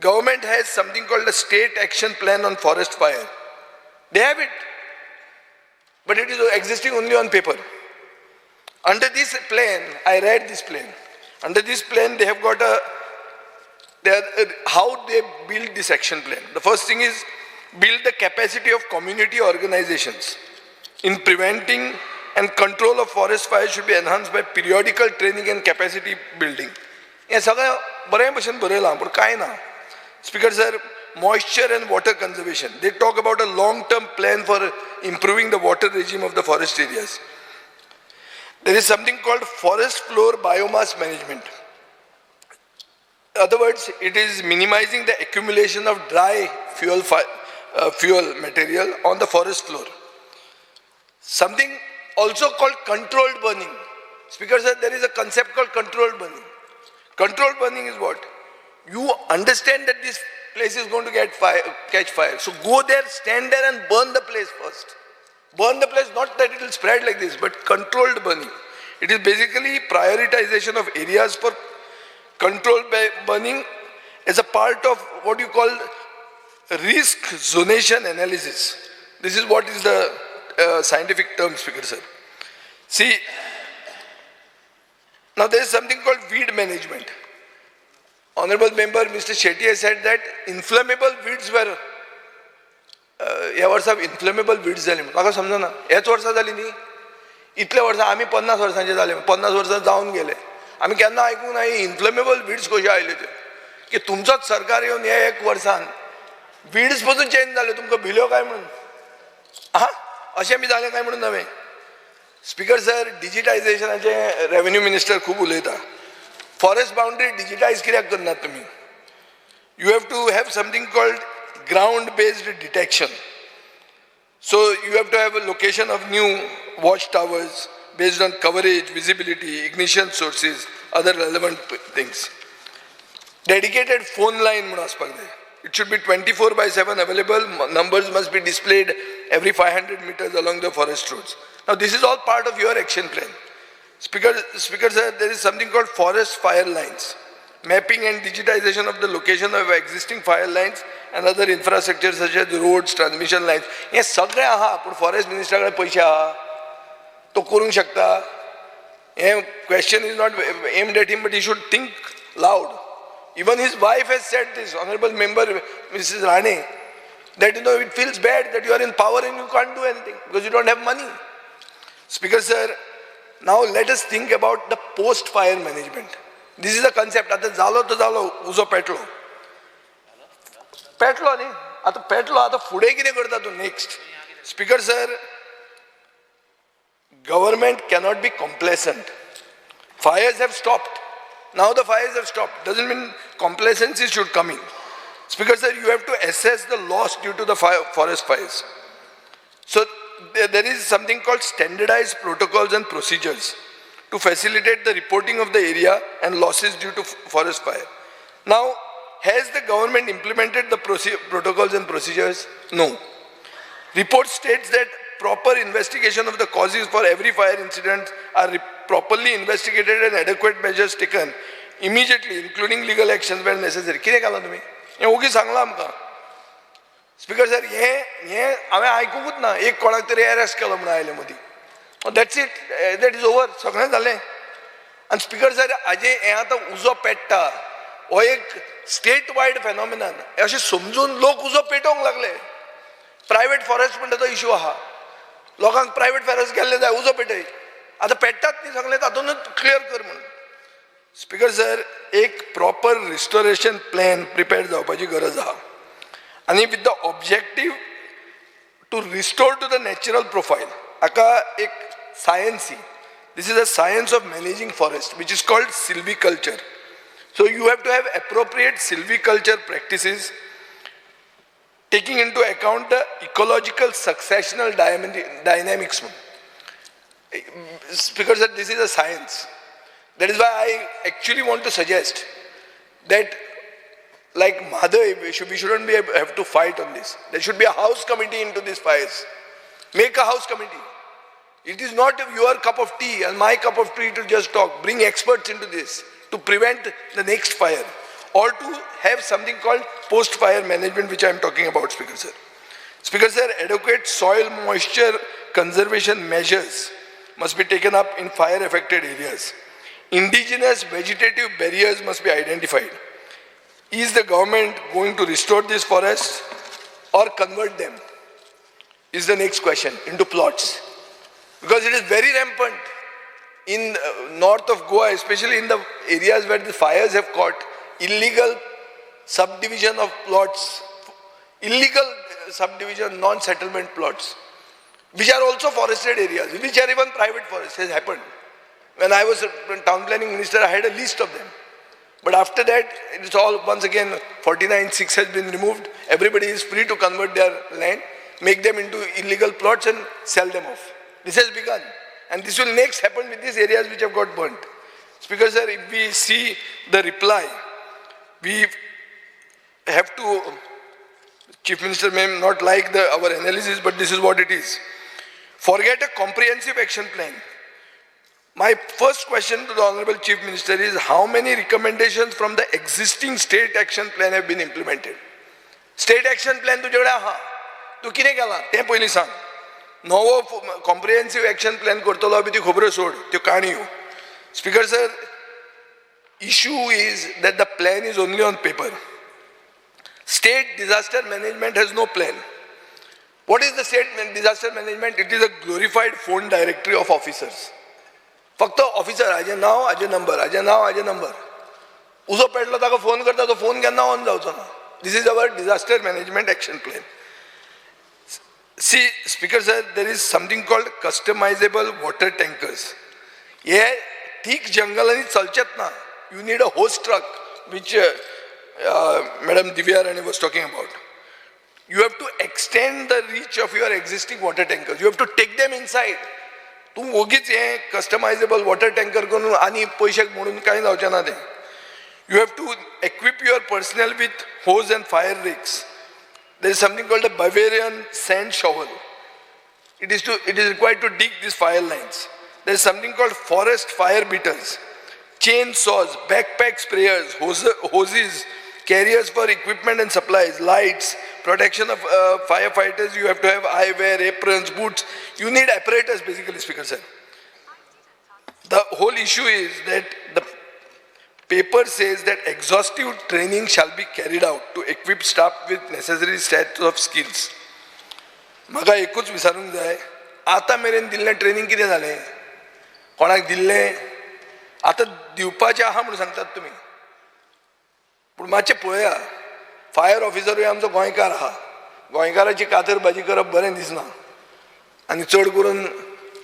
Government has something called a state action plan on forest fire. They have it, but it is existing only on paper. Under this plan, I read this plan. Under this plan, they have got a, how they build this action plan. The first thing is build the capacity of community organizations in preventing and control of forest fire should be enhanced by periodical training and capacity building. हें सगळें बरें भशेन बरयलां पूण कांय ना. Speaker sir, moisture and water conservation. They talk about a long-term plan for improving the water regime of the forest areas. There is something called forest floor biomass management. In other words, it is minimizing the accumulation of dry fuel material on the forest floor. Something also called controlled burning. Speaker sir, there is a concept called controlled burning. Controlled burning is what? You understand that this place is going to catch fire. So go there, stand there and burn the place first. Burn the place, not that it will spread like this, but controlled burning. It is basically prioritization of areas for controlled burning as a part of what you call risk zonation analysis. This is what is the scientific term, Speaker sir. See, now there is something called weed management. Honorable member Mr. Shetty has said that inflammable weeds were, ह्या वर्सा inflammable weeds जाली म्हणून म्हाका समजना ह्याच वर्सा जाली न्ही. इतल्या वर्सां आमी 50 वर्सांचे जाले, 50 वर्सां जावन गेले, आमी केन्ना आयकूंक ना ही इन्फ्लेमेबल वीड्स कश्यो आयल्यो त्यो. की तुमचोच सरकार येवन हे एक वर्सान वीड्स पसून चेंज जाल्यो, तुमकां भिल्यो काय म्हणून आं अशें बी जालें काय म्हणून नवें. स्पीकर सर, डिजिटायजेशनाचे रेवेन्यू मिनिस्टर खूब उलयता. फॉरेस्ट बाउंड्री डिजिटायज कित्याक करनात तुमी? You have to have something called ground based detection. So you have to have a location of new watch towers based on coverage, visibility, ignition sources, other relevant things. Dedicated phone line म्हणून आसपाक जाय. It should be 24/7 available. Numbers must be displayed every 500 meters along the forest roads. Now this is all part of your action plan. Speaker sir, there is something called forest fire lines. Mapping and digitization of the location of existing fire lines and other infrastructure such as roads, transmission lines. हे सगळें आहा, पूण forest मिनिस्टरा कडेन पयशे आहा, तो करूंक शकता. हे question is not aimed at him, but he should think loud. Even his wife has said this, honorable member Mrs. Rane, that you know it feels bad that you are in power and you can't do anything because you don't have money. Speaker sir, now let us think about the post-fire management. This is a concept. आतां जालो तो जालो, उजो पेटलो, पेटलो न्ही, आतां पेटलो, आतां फुडें कितें करता तूं next? Speaker sir, government cannot be complacent. Fires have stopped. Now the fires have stopped. Doesn't mean complacency should come in. Speaker sir, you have to assess the loss due to the forest fires. So there is something called standardized protocols and procedures to facilitate the reporting of the area and losses due to forest fire. Now, has the government implemented the protocols and procedures? No. Report states that proper investigation of the causes for every fire incident are properly investigated and adequate measures taken immediately, including legal actions where necessary. कितें घालां तुमी? हें ओगी सांगलां आमकां. Speaker sir, हें हांवें आयकुंकूच ना. एक कोणाक तरी अरेस्ट केलो म्हणून आयले मदीं. That's it, that is over, सगळें जालें. आनी स्पीकर सर, हाजें हें आतां उजो पेट्टा हो एक स्टेट वायड फेनॉमिनन अशें समजून लोक उजो पेटोवंक लागले. प्रायवेट फॉरेस्ट म्हणटा तो इशू आहा, लोकांक प्रायवेट फॉरेस्ट गेल्ले जाय, उजो पेटय. आतां पेट्टात न्ही सगळें, तातूंतच क्लियर कर म्हणून. स्पीकर सर, एक प्रॉपर रिस्टोरेशन प्लॅन प्रिपेर जावपाची गरज आहा. आनी with the objective to restore to the natural profile. हाका एक science he. This is a science of managing forest which is called silviculture. So you have to have appropriate silviculture practices taking into account the ecological successional dynamics. Speaker sir, this is a science. That is why I actually want to suggest that, like Mhadei, we shouldn't be have to fight on this. There should be a house committee into these fires. Make a house committee. It is not your cup of tea and my cup of tea to just talk. Bring experts into this to prevent the next fire or to have something called post-fire management, which I am talking about, Speaker sir. Speaker sir, adequate soil moisture conservation measures must be taken up in fire-affected areas. Indigenous vegetative barriers must be identified. Is the government going to restore these forests or convert them? Is the next question, into plots. Because it is very rampant in north of Goa, especially in the areas where the fires have caught, illegal subdivision of plots, illegal subdivision, non-settlement plots, which are also forested areas, which are even private forests, has happened. When I was town planning minister, I had a list of them. But after that, it's all, once again, 49(6) has been removed. Everybody is free to convert their land, make them into illegal plots and sell them off. This has begun. And this will next happen with these areas which have got burnt. Speaker sir, if we see the reply, we have to, Chief Minister may not like our analysis, but this is what it is. Forget a comprehensive action plan. My first question to the Honorable Chief Minister is, how many recommendations from the existing state action plan have been implemented? State action plan तुजे कडेन आहा, तूं कितें केलां तें पयलीं सांग. नवो कॉम्प्रिहेन्सीव एक्शन प्लॅन करतलो बी ती खबऱ्यो सोड, त्यो काणयो. Speaker sir, issue is that the plan is only on paper. State disaster management has no plan. What is the state disaster management? It is a glorified phone directory of officers. फक्त officer, हाजें नांव, हाजें number, हाजें नांव, हाजें number. उजो पेटलो ताका phone करता, तो फोन केन्ना ऑन जावचो ना. This is our disaster management action plan. See, Speaker sir, there is something called customizable water tankers. हे ठीक जंगलांनी चलचेत ना. You need a hose truck, which Madam Divya Rane was talking about. You have to extend the reach of your existing water tankers. You have to take them inside. तूं वोगीच हें कस्टमायजेबल water tanker करून आनी पयशे म्हणून कांय जावचें ना तें. You have to equip your personnel with hose and fire rakes. There is something called the Bavarian sand shovel. It is required to dig these fire lines. There is something called forest fire beaters, chain saws, backpack sprayers, hoses, carriers for equipment and supplies, lights, protection of firefighters. You have to have eyewear, aprons, boots. You need apparatus, basically, Speaker sir. The whole issue is that the paper says that exhaustive training shall be carried out to equip staff with necessary set of skills. म्हाका एकूच विचारूंक जाय, आतां मेरेन दिल्लें training कितें जालें? कोणाक दिल्लें? आतां दिवपाचें आहा म्हणून सांगतात तुमी, पूण मातशें पळया. फायर ऑफिसरूय आमचो गोंयकार आहा. गोंयकाराची कातर भाजी करप बरें दिसना. आनी चड करून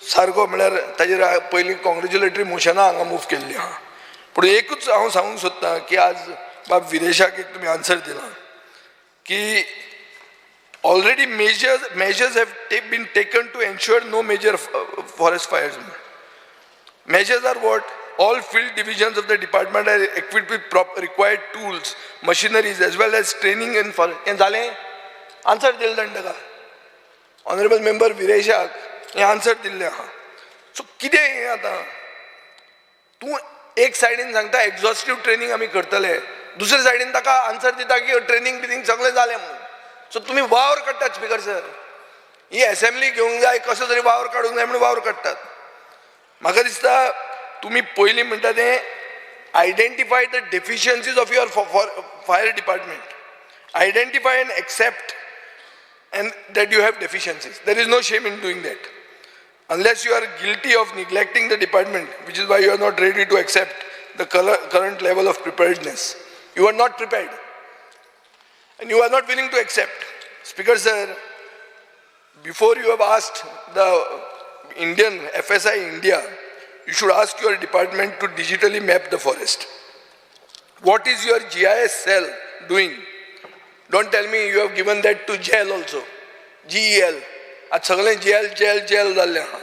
सारको म्हळ्यार ताजेर पयलीं कॉंग्रेच्युलेटरी मोशनां हांगा मूव केल्लीं आहा. पूण एकूच हांव सांगूंक सोदतां की आज बाब विरेशाक एक तुमी आन्सर दिला की already measures have been taken to ensure no major forest fires. Measures are what? All field divisions of the department are equipped with proper required tools, machineries, as well as training in forest. हें जालें? Answer दिलें ताणें ताका. Honourable member विरेशाक हें answer दिल्लें आहा. So कितें हें आतां? तूं एक सायडीन सांगता एक्झॉस्टीव ट्रेनिंग आमी करतले, दुसरे सायडीन ताका आन्सर दिता की ट्रेनिंग बिनिंग सगळें जालें म्हणून. सो तुमी वावर काडटात स्पीकर सर. ही एसेंब्ली घेवंक जाय, कसो तरी वावर काडूंक जाय म्हणून वावर काडटात. म्हाका दिसता तुमी पयलीं म्हणटा तें identify the deficiencies of your fire department. Identify and accept and that you have deficiencies. There is no shame in doing that. Unless you are guilty of neglecting the department, which is why you are not ready to accept the current level of preparedness. You are not prepared. And you are not willing to accept. Speaker sir, before you have asked the Indian FSI India, you should ask your department to digitally map the forest. What is your GIS cell doing? Don't tell me you have given that to jail also. GEL. आज सगळें gel gel gel जाल्लें आहा.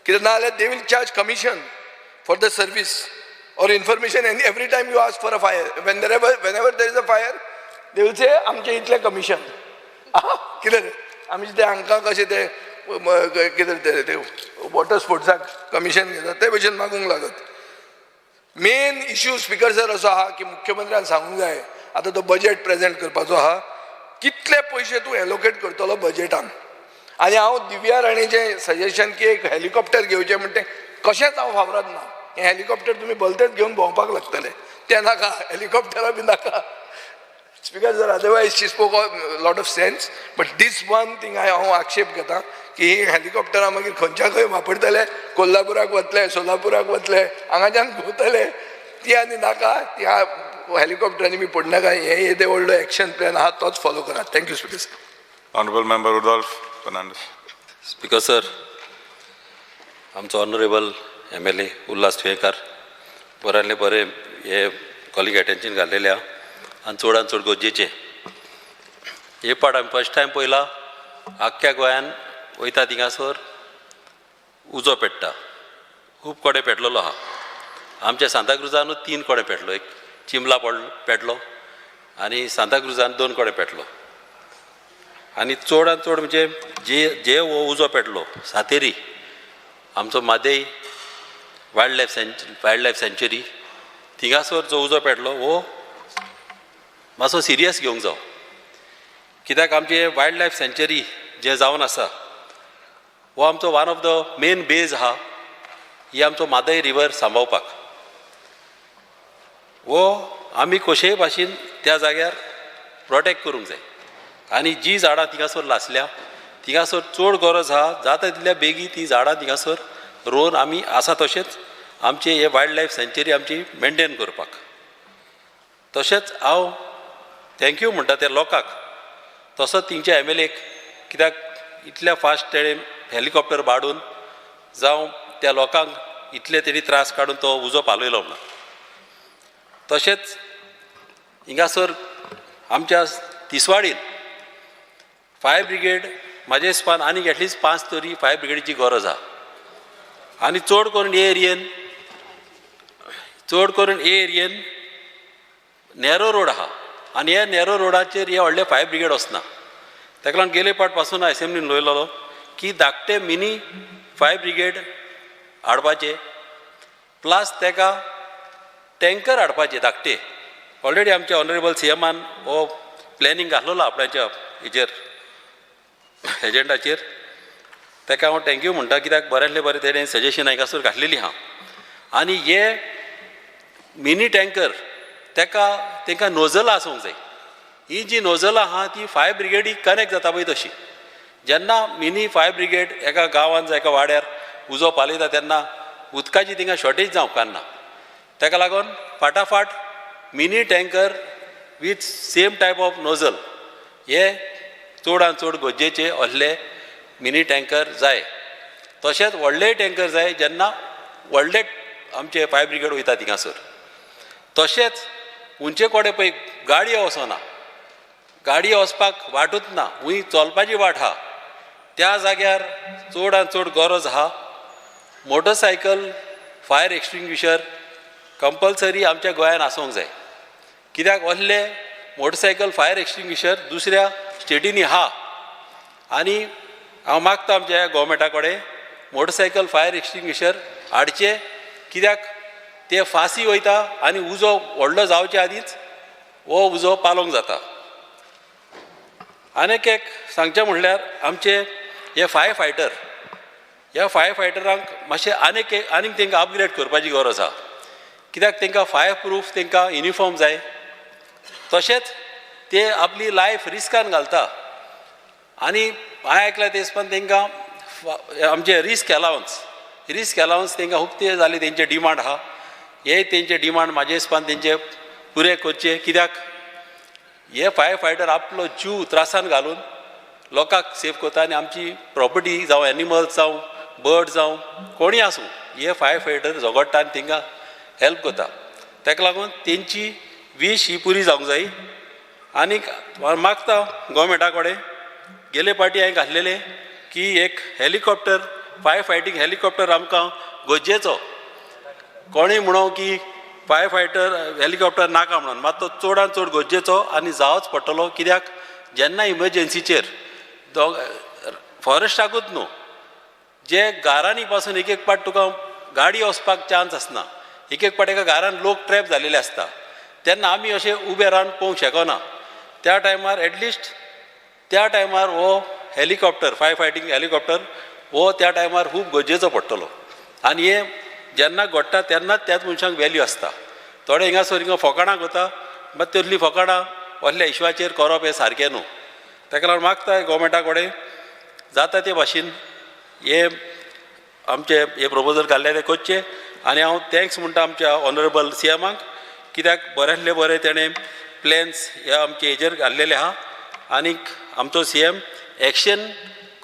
कित्याक ना जाल्यार they will charge commission for the service or information, and every time you ask for a fire, whenever there is a fire, they will say आमचें इतलें commission. कितें रे आमचें ते हांकां कशें ते कितें ते वॉटर स्पोर्ट्साक कमिशन घेतात ते भशेन मागूंक लागत. मेन इश्यू स्पीकर सर असो आहा की मुख्यमंत्र्यान सांगूंक जाय, आतां तो बजेट प्रेजेंट करपाचो आहा, कितले पयशे तूं एलोकेट करतलो बजेटान. आनी हांव दिव्या राणेचें सजेशन की एक हेलिकॉप्टर घेवचें म्हणटा तें कशेंच हांव फावराद ना. हें हेलिकॉप्टर तुमी भलतेच घेवन भोंवपाक लागतले, तें नाका, हेलिकॉप्टरां बी नाका. Speaker sir, otherwise she spoke lot of sense, but this one thing हांव आक्षेप घेता की ही हेलिकॉप्टरां मागीर खंयच्या खंय वापरतले, कोल्हापुराक वतले, सोलापुराक वतले, हांगाच्यान भोंवतले, ती आनी नाका. ती हेलिकॉप्टरांनी बी पडनाका. हें येदें व्हडलो एक्शन प्लॅन आहा तोच फॉलो करात. Thank you speaker sir. Honourable member Rudolf Fernandes. Speaker sir, आमचो ऑनरेबल MLA Ulhas Tuyenkar बऱ्यांतले बरें हे कॉलिंग एटेन्शन घातलेलें आहा आनी चडान चड गरजेचें. हे पाट आमी फर्स्ट टायम पळयला आख्ख्या गोंयान वयता थिंगासर उजो पेट्टा, खूब कडेन पेटलेलो आहा. आमच्या सांताक्रुजानूच 3 कडेन पेटलो, एक चिमला पेटलो आनी सांताक्रुजान 2 कडेन पेटलो. आनी चडान चड म्हणजे जे जे हो उजो पेटलो सातेरी आमचो म्हादय वायल्ड लायफ सँच्युरी थिंगासर जो उजो पेटलो हो मातसो सिरियस घेवंक जावो. कित्याक आमचे वायल्ड लायफ सँच्युरी जे जावन आसा हो आमचो one of the main base आहा, ही आमचो म्हादय रिवर सांबाळपाक. हो आमी कशेय भाशेन त्या जाग्यार प्रोटेक्ट करूंक जाय. आनी जी झाडां थिंगासर लासल्या थिंगासर चड गरज आहा, जाता तितल्या बेगीन ती झाडां थिंगासर रोवन आमी आसा तशेंच आमचे हे वायल्ड लायफ सँच्युरी आमची मेनटेन करपाक. तशेंच हांव thank you म्हणटा त्या लोकांक, तसोच तेंच्या MLA क, कित्याक इतल्या फास्ट तेणें हेलिकॉप्टर बाडून जावं त्या लोकांक इतले तेणी त्रास काडून तो उजो पालयलो म्हणून. तशेंच हिंगासर आमच्या तिसवाडीन फायर ब्रिगेड म्हाज्या हिसपान आनीक एटलिस्ट 5 तरी फायर ब्रिगेडीची गरज आहा. आनी चड करून हे एरियेन, चड करून हे एरियेन नॅरो रोड आहा आनी ह्या नॅरो रोडाचेर हे व्हडले फायर ब्रिगेड वचना. ताका लागून गेले पाट पासून एसेंब्लीन उलयलेलो की धाकटे मिनी फायर ब्रिगेड हाडपाचे, प्लस ताका टँकर हाडपाचे धाकटे. ऑलरेडी आमच्या ऑनरेबल CM हो प्लॅनिंग घातलेलो आपणाच्या हेजेर एजंडाचेर. ताका हांव thank you म्हणटा, कित्याक बऱ्यांतलें बरें तेणें सजेशन हांगासर घातलेली आहा. आनी हे मिनी टँकर ताका तांकां नोजलां आसूंक जाय. ही जी नोजलां आहा ती फायर ब्रिगेडीक कनेक्ट जाता पळय तशी. जेन्ना मिनी फायर ब्रिगेड एका गांवांत जावं एका वाड्यार उजो पालयता तेन्ना उदकाची थिंगा शॉर्टेज जावंक उपकारना. ताका लागून फाटाफाट mini tanker with same type of nozzle हे चडान चड गरजेचे असले मिनी टँकर जाय. तशेंच व्हडले टँकर जाय जेन्ना व्हडले आमचे फायर ब्रिगेड वयता थिंगासर. तशेंच उंचे कडेन पळय गाडयो वचना, गाडयो वचपाक वाटूच ना, हुंय चलपाची वाट आहा. त्या जाग्यार चडान चड गरज आहा मोटरसायकल फायर एक्सटिंग्विशर कंपल्सरी आमच्या गोंयान आसूंक जाय. कित्याक असले मोटरसायकल फायर एक्सटिंग्विशर दुसऱ्या स्टेटींनी आहा. आनी हांव मागता आमच्या गोवोरमेंटा कडेन मोटरसायकल फायर एक्सटिंग्विशर हाडचे, कित्याक ते फासी वयता आनी उजो व्हडलो जावचे आदींच हो उजो पालोवंक जाता. आनीक एक सांगचें म्हणल्यार आमचे हे फायर फायटर, ह्या फायर फायटरांक मातशें आनीक आनीक तांकां अपग्रेड करपाची गरज आहा. कित्याक तांकां फायर प्रूफ तांकां युनिफॉर्म जाय, तशेंच ते आपली लायफ रिस्कान घालता. आनी हांवें आयकलां ते हिसपान तांकां आमचे रिस्क एलावन्स तांकां खूब ते जाले, तेंचे डिमांड आहा. हे तेंचे डिमांड म्हाजे हिसपान तेंचे पुरे करचे, कित्याक हे फायर फायटर आपलो जीव त्रासान घालून लोकांक सेफ करता आनी आमची प्रॉपर्टी जावं एनिमल्स जावं बर्ड जावं कोणूय आसूं, हे फायर फायटर झगडटा आनी तांकां हेल्प करता. ताका लागून तेंची वीश ही पुरी जावंक जाय. आनीक मागता गोवोरमेंटा कडेन, गेले पाटी हांवें घातलेले की एक हेलिकॉप्टर, फायर फायटींग हेलिकॉप्टर आमकां गरजेचो. कोणूय म्हणो की फायर फायटर हेलिकॉप्टर नाका म्हणून, मात तो चडान चड गरजेचो आनी जावच पडटलो. कित्याक जेन्ना इमर्जन्सीचेर फॉरेस्टाकूच न्हू, जे गारांनी पासून एक एक पाट तुका गाडी वचपाक चान्स आसना, एक एक पाट एका गारान लोक ट्रॅप जाल्लेले आसता, तेन्ना आमी अशें उबे रावन पळोवंक शकना. त्या टायमार एटलिस्ट त्या टायमार हो हेलिकॉप्टर, फायर फायटींग हेलिकॉप्टर हो त्या टायमार खूब गरजेचो पडटलो. आनी हें जेन्ना घडटा तेन्नाच त्याच मनशांक वेल्यू आसता. थोडे हिंगासर हिंगा फोकाणां करता, मात तितलीं फोकाणां व्हडल्या इश्वाचेर करप हें सारकें न्हू. ताका लागून मागता गोवोरमेंटा कडेन जाता ते भाशेन हे आमचे हे प्रपोजल घाल्ले ते करचे. आनी हांव thanks म्हणटा आमच्या ऑनरेबल सी एमाक, कित्याक बऱ्यांतले बरें तेणें प्लॅन्स ह्या आमचे हेजेर घाल्लेले आहा. आनीक आमचो सी एम एक्शन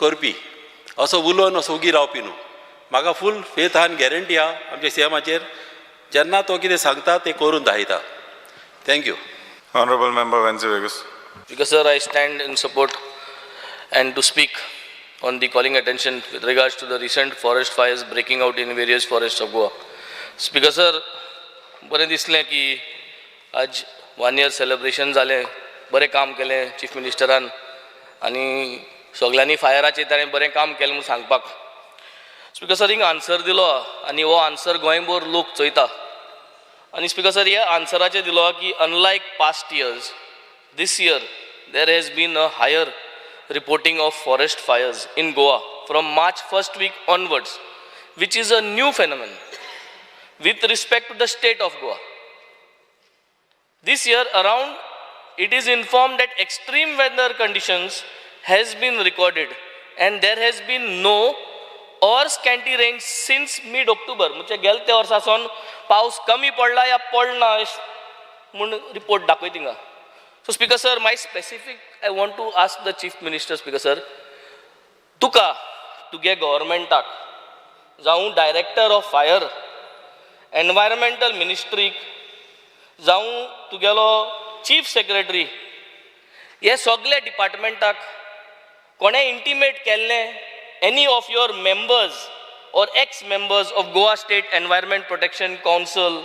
करपी, असो उलोवन असो उगी रावपी न्हू. म्हाका फूल फेथ आहा आनी गॅरंटी आहा आमच्या सी एमाचेर, जेन्ना तो कितें सांगता तें करून दाखयता. Thank you. Honorable Member Venzy Viegas. Because sir, I stand in support and to speak on the calling attention with regards to the recent forest fires breaking out in various forests of Goa. Speaker sir, बरें दिसलें की आज 1 year celebration जालें, बरें काम केलें chief मिनिस्टरान आनी सगल्यांनी फायराचेर ताणें बरें काम केलें म्हूण सांगपाक. स्पीकर सर, हिंगा आन्सर दिलो आनी हो आन्सर गोंयभर लोक चोयता. आनी स्पीकर सर, ह्या आन्सराचेर दिलो की unlike past years, this year there has been a higher reporting of forest fires in Goa from March first week onwards, which is a new phenomenon with respect to the state of Goa. This year around, it is informed that extreme weather conditions has been recorded and there has been no or scanty rain since mid-October. म्हणजे गेले ते वर्सा सावन पावस कमी पडला या पडना म्हूण रिपोर्ट दाखय थिंगा. So speaker sir, my specific I want to ask the chief minister. Speaker sir, तुका तुगे गव्हर्मेंटाक जावं डायरेक्टर ऑफ फायर एनवायरमेंटल मिनिस्ट्रीक जावं तुगेलो चीफ सेक्रेटरी हे सगळे डिपार्टमेंटाक कोणें इंटिमेट केल्लें any of your members or ex members of Goa State Environment Protection Council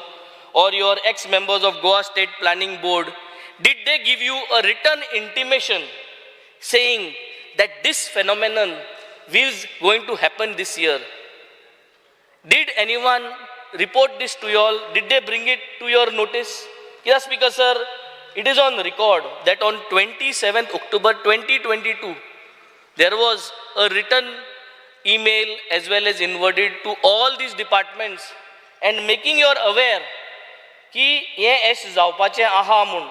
or your ex members of Goa State Planning Board, did they give you a written intimation saying that this phenomenon is going to happen this year? Did anyone report this to you all? Did they bring it to your notice? Yes, Speaker sir, it is on record that on 27th October 2022, there was a written email as well as inverted to all these departments and making you aware ki ye एश जावपाचें आहा म्हूण.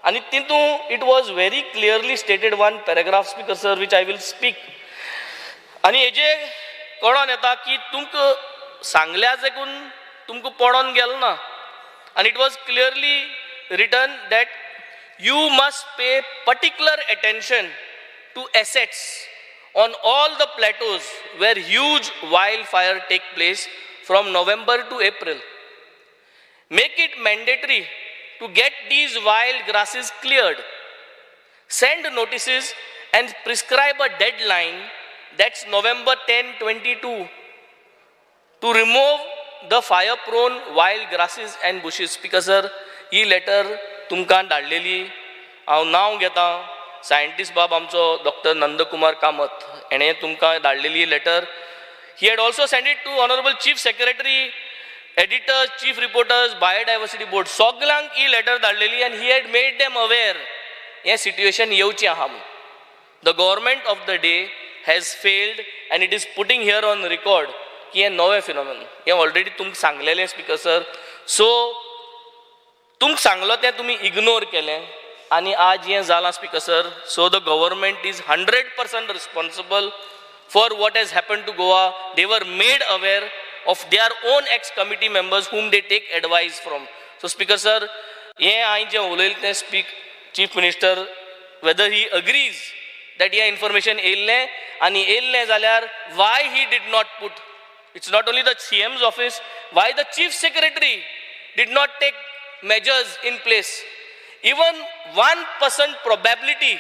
आनी तितून it was very clearly stated one paragraph, Speaker sir, which I will speak. आनी हेजे कळोन येता की तुमकां सांगल्या देखून तुमकां पडोन गेलो ना. आनी it was clearly written that you must pay particular attention to assets on all the plateaus where huge wildfire take place from November to April. Make it mandatory to get these wild grasses cleared. Send notices and prescribe a deadline, that's November 10, 22, to remove the fire-prone wild grasses and bushes. Speaker sir, he letter तुमकां धाडलेली हांव नांव घेता, scientist बाब आमचो doctor Nandkumar Kamat हेणें तुमकां धाडलेली letter. He had also send it to honourable chief secretary, editors, chief reporters, biodiversity board, सगल्यांक ही letter धाडलेली आनी he had made them aware हें सिट्युएशन येवचें आहा म्हूण. The government of the day has failed and it is putting here on record की हें नवें फिनॉमेन, हें ऑलरेडी तुमकां सांगलेलें स्पीकर सर. सो तुमकां सांगलो तें तुमी इग्नोर केलें आनी आज हें जालां speaker sir. So the government is 100% responsible for what has happen to Goa. They were made aware of their own ex-committee members whom they take advice from. So Speaker sir, हें हांवें जें उलयलें तें speak Chief Minister whether he agrees that hey information येयल्लें आनी येयल्लें जाल्यार why he did not put. It's not only the CM's office, why the Chief Secretary did not take measures in place. Even 1% probability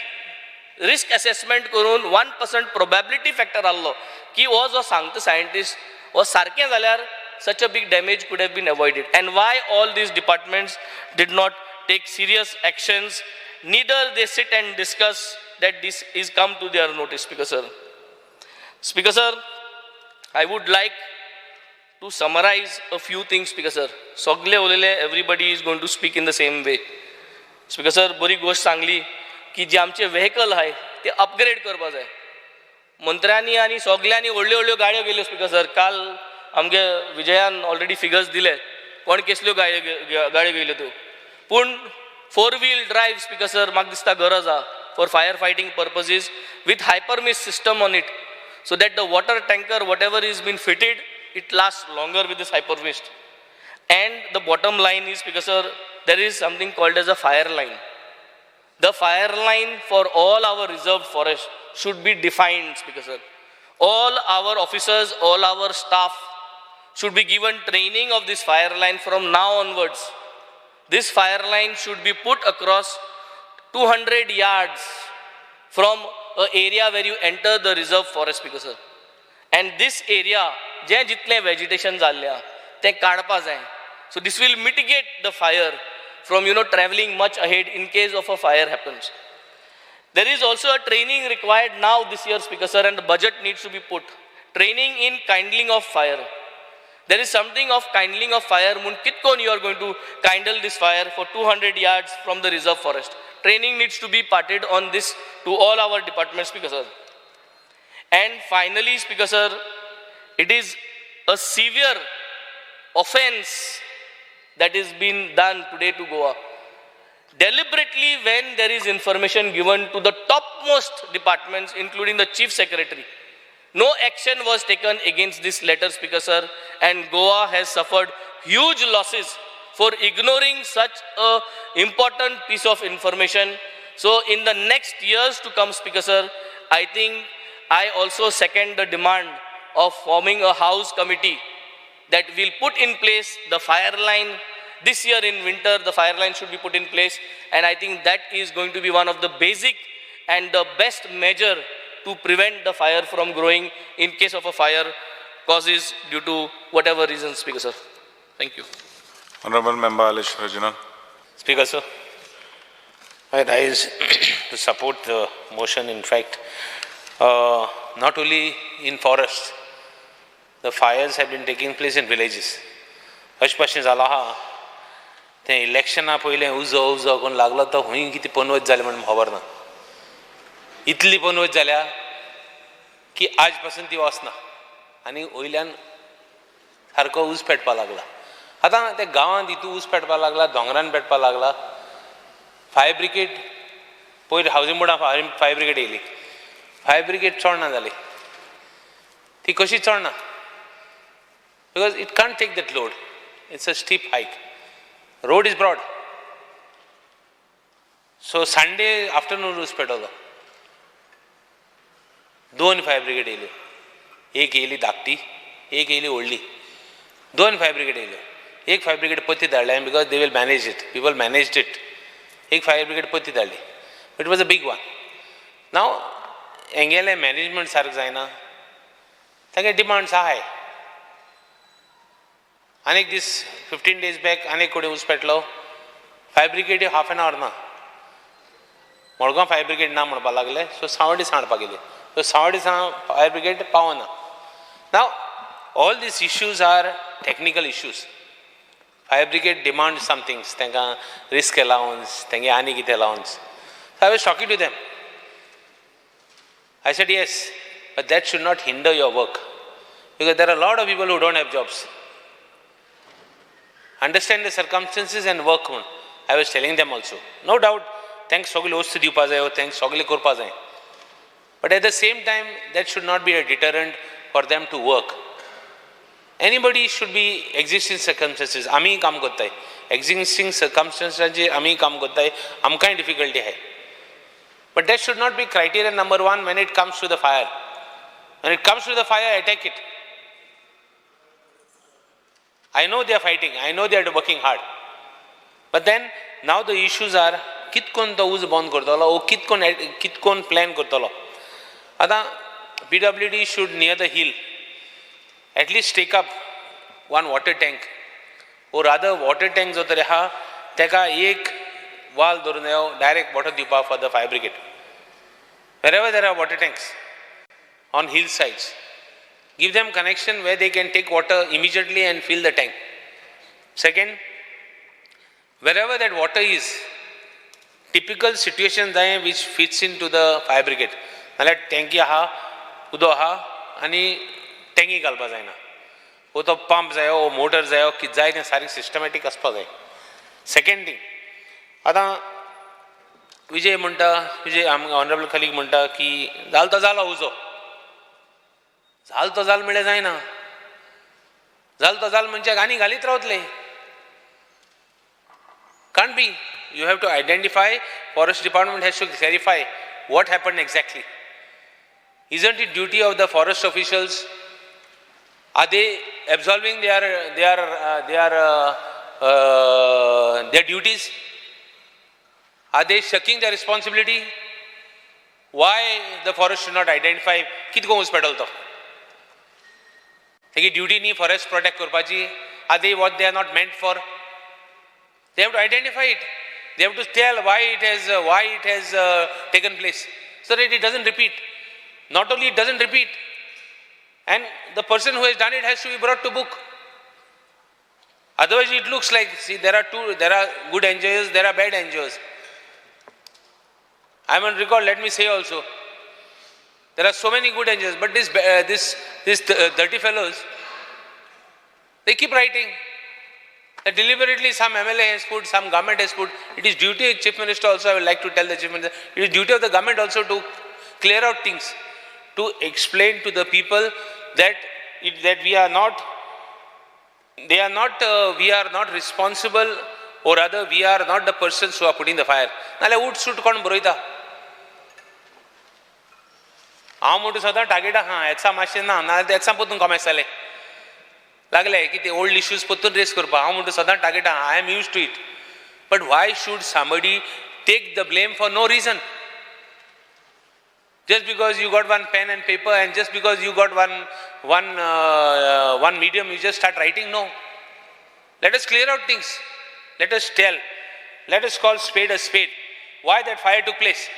risk assessment करून 1% probability factor आहलो की हो जो सांगता सायंटिस्ट हो सारकें जाल्यार such a big damage could have been avoided. And why all these departments did not take serious actions, neither they sit and discuss that this is come to their notice, Speaker sir. Speaker sir, I would like to summarize a few things, Speaker sir. सगळे उलयले, everybody is going to speak in the same way. Speaker sir, बरी गोश्ट सांगली की जे आमचे vehicle आहाय ते upgrade करपा जाय. मंत्र्यांनी आनी सगल्यांनी व्हडल्यो व्हडल्यो गाडयो गेल्यो स्पीकर सर. काल आमगे विजयान ऑलरेडी फिगर्स दिले कोण केसल्यो गाडयो गेल्यो त्यो. पूण 4 wheel drive speaker sir म्हाका दिसता गरज आहा for fire fighting purposes with hypermist system on it, so that the water tanker whatever is been fitted it last longer with this hypermist. And the bottom line is, Speaker sir, there is something called as a fire line. The fire line for all our reserved forest should be defined, Speaker sir. All our officers, all our staff should be given training of this fire line from now onwards. This fire line should be put across 200 yards from an area where you enter the reserved forest, Speaker sir. And this area, जे जितलें vegetation जाल्लें तें काडपा जाय. So this will mitigate the fire from, you know, traveling much ahead in case of a fire happens. There is also a training required now this year, Speaker sir, and the budget needs to be put. Training in kindling of fire. There is something of kindling of fire. Mun kitkon you are going to kindle this fire for 200 yards from the reserve forest. Training needs to be parted on this to all our departments, Speaker sir. And finally, Speaker sir, it is a severe offense that is being done today to Goa. Deliberately, when there is information given to the topmost departments, including the Chief Secretary, no action was taken against this letter, Speaker sir, and Goa has suffered huge losses for ignoring such a important piece of information. So in the next years to come, Speaker sir, I think I also second the demand of forming a house committee that will put in place the fire line. This year in winter, the fire line should be put in place, and I think that is going to be one of the basic and the best measure to prevent the fire from growing in case of a fire causes due to whatever reason, Speaker sir. Thank you. Honorable Member Alish Reginald. Speaker sir, I rise to support the motion. In fact, not only in forests, the fires have been taking place in villages. अशें भाशेन जालां आहा तें इलेक्शना पयलें उजो उजो करून लागलो तो खंय कितें पनवत जालें म्हण खबर ना. इतली पनवत जाल्या की आज पासून ती वचना आनी वयल्यान सारको ऊस पेटपा लागला. आतां ते गांवांत हितू ऊस पेटपा लागला, दोंगरान पेटपा लागला. फायर ब्रिगेड पयर हावजींग बोर्डान फायर ब्रिगेड येयली, फायर ब्रिगेड चडना जाली. ती कशी चडना? Because it can't take that load. It's a steep hike. Road is broad. So Sunday afternoon ऊस पेटवलो. दोन फायर ब्रिगेड येयल्यो, एक येयली धाकटी, एक येयली व्हडली. दोन फायर ब्रिगेड येयल्यो. एक फायर ब्रिगेड पत्ती धाडल्या because they will manage it, people managed it. एक फायर ब्रिगेड पत्ती धाडली. It was a big one. Now हेंगेलें मॅनेजमेंट सारकें जायना, तांगे डिमांड्स आहाय. आनी एक दीस 15 days back आनी एक कडेन ऊस पेटलो. Fire brigade half an hour ना, मडगांव फायर ब्रिगेड ना म्हणपाक लागले. सो सावड्डें हाडपाक गेले. सो सावड्डें फायर ब्रिगेड पावना. Now all these issues are technical issues. Fire brigade demand somethings, तांकां रिस्क अलावन्स, तेंगे आनी कितें allowance. So I was talking to them. I said yes, but that should not hinder your work, because there are lot of people who don't have jobs. Understand the circumstances and work म्हूण I was telling them also. No doubt तांकां सगळे वस्तू दिवपा जायो, तांकां सगळें करपा जाय, but at the same time that should not be a deterrent for them to work. Anybody should be exist in circumstances. आमी काम करताय, एक्झिस्टींग सर्कमस्टन्सांचेर आमी काम करताय, आमकांय डिफिकल्टी आहाय. But that should not be criteria number one when it comes to the fire. When it comes to the fire, attack it. I know they are fighting, I know they are working hard. But then now the issues are कितकोन तो उजो बंद करतलो ओ कितकोन plan करतलो. आतां PWD should near the hill at least take up one water tank or rather water tank जो तरी आहा तेका एक वाल धरून यो डायरेक्ट वॉटर दिवपा for the fire brigade. Wherever there are water tanks on hill sides, give them connection where they can take water immediately and fill the tank. Second, wherever that water is, typical situation जाय which fits into the fire brigade. नाल्यार टँकी आहा, उदो आहा आनी टँकी घालपा जायना, वो तो पंप जायो, वो मोटर जायो, कितें जाय तें सारकें सिस्टमॅटीक आसपा जाय. सेकेंड थिंग, आतां विजय म्हणटा, विजय ऑनरेबल कलीग म्हणटा की जालो तो जालो उजो, जालो तो जालो म्हणल्यार जायना, जालो तो जालो म्हणजे आनी घालीत रावतले. Can't be. You have to identify, forest department has to clarify what happened exactly. Isn't it duty of the forest officials? Are they absolving their duties? Are they shirking their responsibility? Why the forest should not identify? कितको ऊस पेटलो तो? तेगी duty न्ही forest protect करपाची. Are they what they are not meant for? They have to identify it. They have to tell why it has taken place, so that it doesn't repeat. Not only it doesn't repeat, and the person who has done it has to be brought to book. Otherwise, it looks like, see, there are good NGOs, there are bad NGOs. I am on record, let me say also, there are so many good NGOs, but this dirty fellows, they keep writing that deliberately some MLA has put, some government has put. It is duty of Chief Minister also, I would like to tell the Chief Minister, it is duty of the government also to clear out things, to explain to the people that we are not, they are not, we are not responsible, or rather we are not the persons who are putting the fire. नाल्यार उठ सूट कोण बरयता? हांव म्हणटा सदां target आहा, एचा मातशें ना, नाल्यार एचा परतून कॉमेस जालें लागले की ते ओल्ड इश्यूज परतून रेस करपाक. हांव म्हणटा सदां टार्गेट आहा, I am used to it. But why should somebody take the blame for no reason? Just because you got one pen and paper and just because you got one medium, you just start writing? No. Let us clear out things. Let us tell. Let us call spade a spade. Why that fire took place?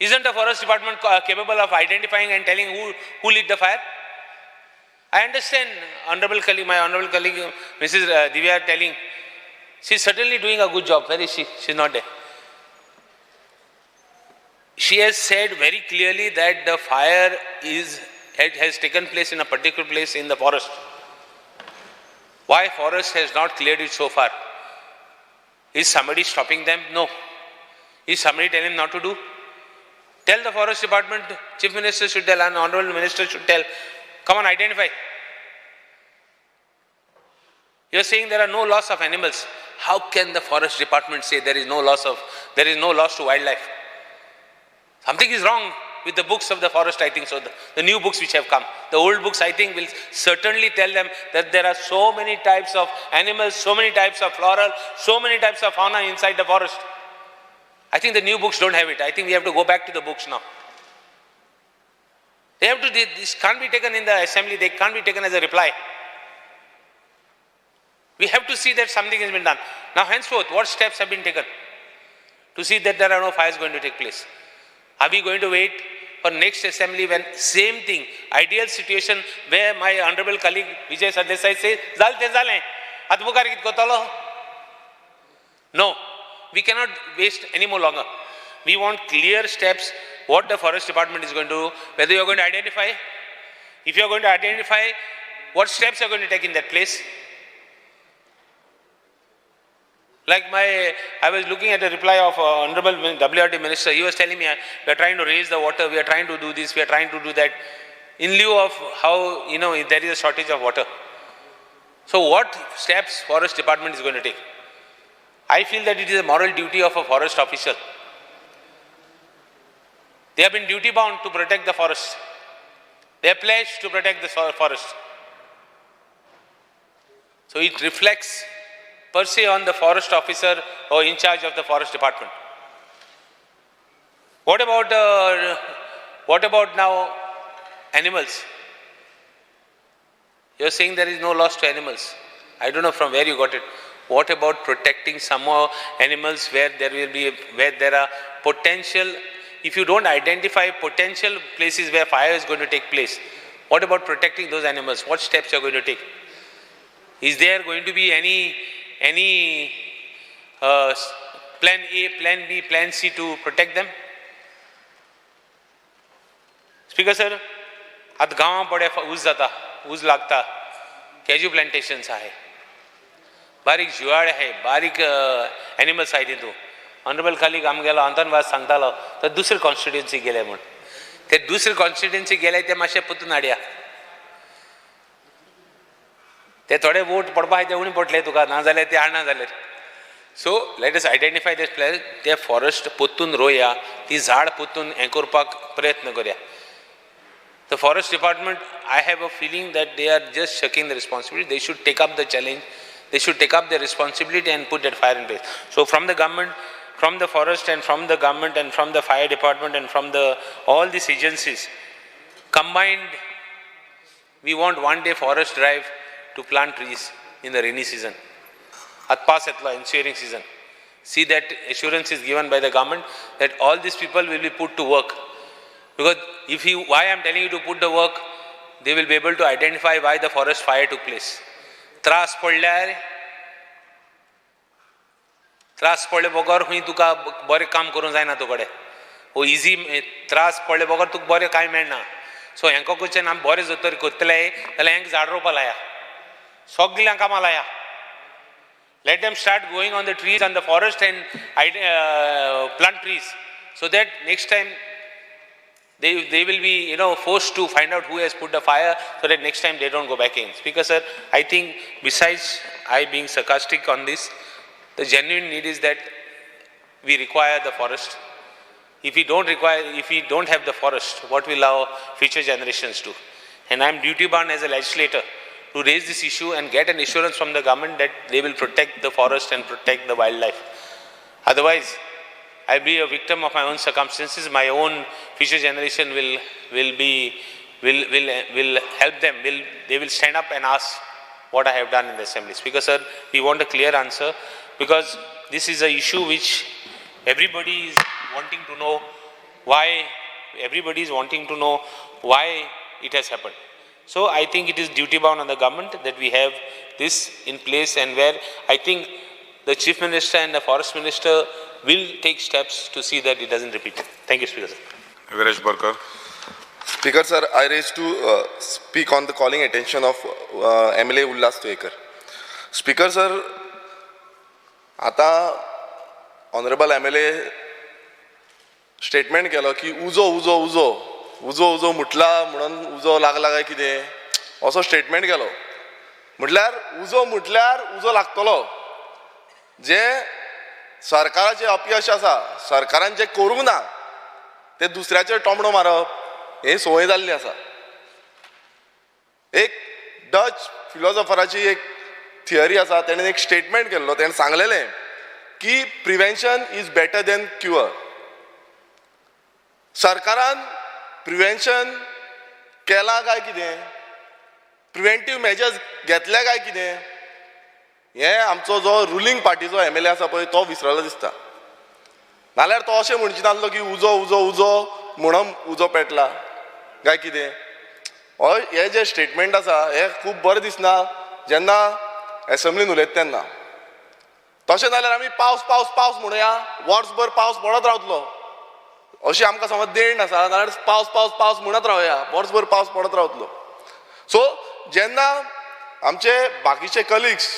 Isn't the forest department capable of identifying and telling who lit the fire? I understand honorable colleague, my honorable colleague, Mrs. Divya telling, she's certainly doing a good job. Where is she? She's not there. She has said very clearly that the fire has taken place in a particular place in the forest. Why forest has not cleared it so far? Is somebody stopping them? No. Is somebody telling them not to do? Tell the forest department, Chief Minister should tell, and Honorable Minister should tell, come on, identify. You are saying there are no loss of animals. How can the forest department say there is no loss to wildlife? Something is wrong with the books of the forest, I think so. The new books which have come. The old books, I think, will certainly tell them that there are so many types of animals, so many types of floral, so many types of fauna inside the forest. I think the new books don't have it. I think we have to go back to the books now. They have to, this can't be taken in the assembly, they can't be taken as a reply. We have to see that something has been done. Now henceforth, what steps have been taken to see that there are no fires going to take place? Are we going to wait for next assembly when same thing, ideal situation where my honorable colleague Vijay Sardesai says, Zal te zale, atmukar kit kotalo? No, we cannot waste any more longer. We want clear steps what the forest department is going to do, whether you are going to identify, if you are going to identify, what steps you are going to take in that place. Like I was looking at a reply of Honorable WRD Minister, he was telling me, we are trying to raise the water, we are trying to do this, we are trying to do that, in lieu of how, you know, there is a shortage of water. So what steps forest department is going to take? I feel that it is a moral duty of a forest official. They have been duty bound to protect the forest. They are pledged to protect the forest. So it reflects per se on the forest officer or in charge of the forest department. What about now animals? You are saying there is no loss to animals. I don't know from where you got it. What about protecting some more animals where there will be, where there are potential, if you don't identify potential places where fire is going to take place, what about protecting those animals? What steps you are going to take? Is there going to be any plan A, plan B, plan C to protect them? Speaker sir, आतां गांवां पडे उज जाता, उज लागता, cashew plantations आहे, बारीक जिवाळे आहे, बारीक एनिमल्स आहे तितून. ऑनरेबल खाली आमगेलो आंतोन वाज सांगतालो तर दुसरे कॉन्स्टिट्युएन्सी गेले म्हूण, ते दुसरे कॉन्स्टिट्युएन्सी गेले ते मातशे पुतून हाडया, ते थोडे वोट पडपा ते उणी पडले तुका, ना जाल्यार ते हाडना जाल्यार. So let us identify this place, ते फॉरेस्ट पोत्तून रोया, ती झाड पोत्तून हें करपाक प्रयत्न करया. The forest department, I have a feeling that they are just shirking the responsibility. They should take up the challenge. They should take up their responsibility and put that fire in place. So from the government, from the forest and from the government and from the fire department and from the all these agencies, combined, we want one day forest drive to plant trees in the rainy season. At pass etla ensuing season. See that assurance is given by the government that all these people will be put to work. Because if you, why I am telling you to put the work, they will be able to identify why the forest fire took place. त्रास पडल्यार, त्रास पडले बगर खंय तुका बरें काम करूंक जायना तुकडे, हो इजी त्रास पडले बगर तुका बरें कांय मेळना. सो हेंका कडच्यान आमी बरें जर तर करतले जाल्यार हेंका झाड रोवपा लाया, सगल्यांक कामां लाया. Let them start going on the trees on the forest and plant trees, so that next time they will be, you know, forced to find out who has put the fire, so that next time they don't go back in. Speaker sir, I think besides I being sarcastic on this, the genuine need is that we require the forest. If we don't require, if we don't have the forest, what will our future generations do? And I am duty bound as a legislator to raise this issue and get an assurance from the government that they will protect the forest and protect the wildlife. Otherwise, I'll be a victim of my own circumstances. My own future generation will help them. They will stand up and ask what I have done in the assembly. Speaker sir, we want a clear answer, because this is an issue which everybody is wanting to know why. Everybody is wanting to know why it has happened. So I think it is duty bound on the government that we have this in place, and where I think the Chief Minister and the Forest Minister will take steps to see that it doesn't repeat. Thank you, Speaker sir. Viresh Borkar. Speaker sir, I raise to speak on the calling attention of MLA Ulhas Tuyenkar. Speaker sir, आता honourable MLA statement केलो की उजो उजो उजो उजो उजो म्हटला म्हणून उजो लागला काय कितें असो स्टेटमेंट केलो. म्हटल्यार उजो म्हटल्यार उजो लागतलो. जे सरकाराचें अपयश आसा, सरकारान जें करूंक ना तें दुसऱ्याचेर टोमणो मारप हें संवय जाल्ली आसा. एक डच फिलॉसॉफराची एक थियरी आसा, तेणें एक स्टेटमेंट केल्लो, तेणें सांगलेलें की prevention is better than cure. सरकारान प्रिवेन्शन केलां काय कितें, प्रिवेंटीव मेजर्स घेतल्या काय कितें, हें आमचो जो रुलींग पार्टीचो MLA आसा पळय तो विसरलो दिसता. नाल्यार तो अशें म्हणचे नासलो की उजो उजो उजो म्हणून उजो पेटला काय कितें. हें जें स्टेटमेंट आसा हें खूब बरें दिसना जेन्ना एसेंब्लीन उलयता तेन्ना. तशें जाल्यार आमी पावस पावस पावस म्हणुया, वर्सभर पावस पडत रावतलो अशी आमकां समज देण आसा, नाल्यार पावस पावस पावस म्हणत रावया, वर्सभर पावस पडत रावतलो. सो जेन्ना आमचे बाकीचे कलिग्स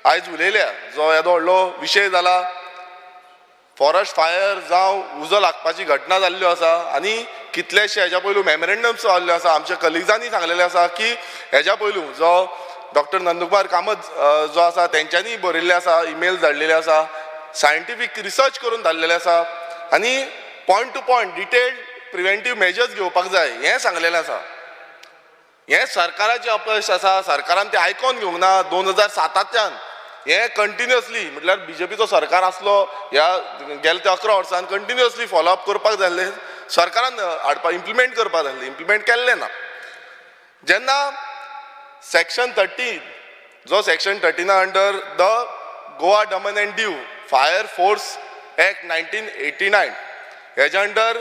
आयज उलयल्या, जो येदो व्हडलो विशय जाला फॉरेस्ट फायर जावं उजो लागपाची घटना जाल्ल्यो आसा आनी कितलेशे हेज्या पयलू मेमोरेंडम्स जाल्ल्यो आसा, आमच्या कलिग्जांनी सांगलेलें आसा की हेज्या पयलू जो डॉक्टर नंदकुमार कामत जो आसा तेंच्यांनी बरयल्लें आसा, इमेल धाडलेले आसा सायंटिफीक रिसर्च करून धाडलेलें आसा आनी point to point detailed preventive measures घेवपाक जाय हें सांगलेलें आसा. हें सरकाराचें अपयश आसा, सरकारान तें आयकोन घेवंक ना. 2007 हें कंटिन्युअसली म्हटल्यार बीजेपीचो सरकार आसलो ह्या गेल्या त्या 11 वर्सान कंटिन्युअसली फॉलोअप करपाक जाय आसलें, सरकारान हाडपाक इम्प्लिमेंट करपाक जाय आसलें, इम्प्लिमेंट केल्लें ना. जेन्ना सेक्शन 13 जो section 13 under the Goa Daman and Diu fire force act 1989 हेज्या अंडर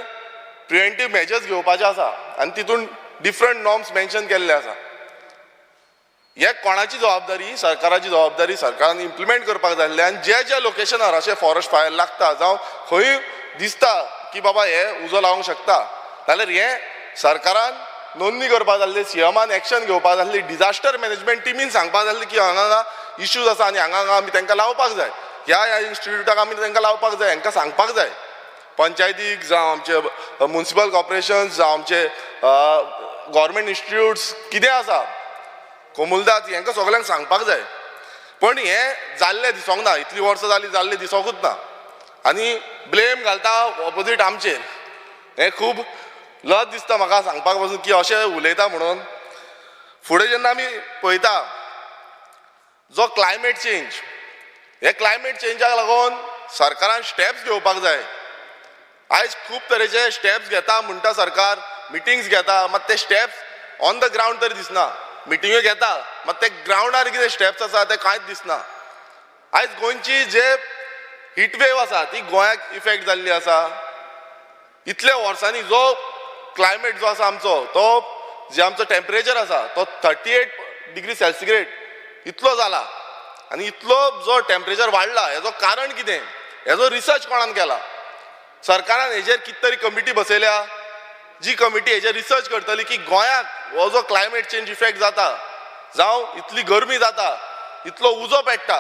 प्रिवेंटीव मेजर्स घेवपाचे आसा आनी तितून डिफरंट नॉर्म्स मेन्शन केल्ले आसा. हे कोणाची जबाबदारी? सरकाराची जबाबदारी. सरकारान इम्प्लिमेंट करपाक जाय आसलें आनी जे जे लोकेशनार अशें फॉरेस्ट फायर लागता जावं खंय दिसता की बाबा हे उजो लागूंक शकता जाल्यार हें सरकारान नोंदणी करपाक जाय आसली, सीएमान एक्शन घेवपाक जाय आसली, डिजास्टर मॅनेजमेंट टिमीन सांगपाक जाय आसली की हांगा हांगा इश्यूज आसा आनी हांगा हांगा आमी तांकां लावपाक जाय, ह्या ह्या इन्स्टिट्यूटाक आमी तांकां लावपाक जाय, हांकां सांगपाक जाय. पंचायतीक जावं आमचे म्युनिसिपल कॉर्पोरेशन्स जावं आमचे गव्हर्मेंट इन्स्टिट्यूट्स कितें आसा कोमुलदाद हांकां सगल्यांक सांगपाक जाय. पण हें जाल्लें दिसोंक ना, इतलीं वर्सां जालीं जाल्लें दिसोंकूच ना आनी ब्लेम घालता ऑपोजीट आमचेर. हें खूब लज दिसता म्हाका सांगपाक पासून की अशें उलयता म्हणून. फुडें जेन्ना आमी पळयता जो क्लायमेट चेंज, हे क्लायमेट चेंजाक लागून सरकारान स्टेप्स घेवपाक जाय. आयज खूब तरेचे स्टेप्स घेता म्हणटा सरकार, मिटिंग्स घेता, मात ते स्टेप्स ऑन the ground तरी दिसना. मिटिंग्यो घेता मात ते ग्रावंडार कितें स्टेप्स आसा ते कांयच दिसना. आयज गोंयची जे हिट वेव आसा ती गोंयाक इफेक्ट जाल्ली आसा. इतल्या वर्सांनी जो क्लायमेट जो आसा आमचो, तो जे आमचो टेम्परेचर आसा तो 38 डिग्री सेल्सिग्रेड इतलो जाला आनी इतलो जो टेम्परेचर वाडला हेजो कारण कितें, हेजो रिसर्च कोणान केला? सरकारान हेजेर कितें तरी कमिटी बसयल्या जी कमिटी हेजेर रिसर्च करतली की गोंयाक हो जो क्लायमेट चेंज इफेक्ट जाता जावं इतली गरमी जाता इतलो उजो पेट्टा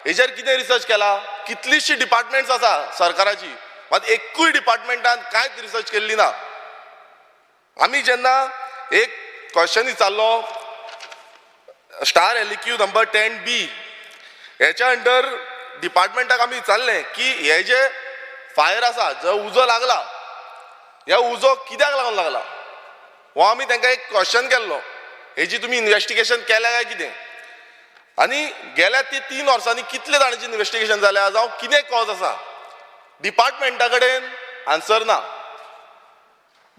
हेजेर कितें रिसर्च केला? कितलीशीं डिपार्टमेंट्स आसा सरकाराची, मात एकूय डिपार्टमेंटान कांयच रिसर्च केल्ली ना. आमी जेन्ना एक क्वेश्चन विचारलो स्टार LEQ number 10B हेच्या अंडर डिपार्टमेंटाक आमी विचारलें की हे जे फायर आसा जो उजो लागला हे उजो कित्याक लागून लागला, हो आमी तांकां एक क्वेश्चन केल्लो, हेजी तुमी इन्वेस्टिगेशन केल्या काय कितें? आनी गेल्या ती 3 वर्सांनी कितले जाणांची इन्वेस्टिगेशन जाल्या जावं कितें कॉज आसा? डिपार्टमेंटा कडेन आन्सर ना.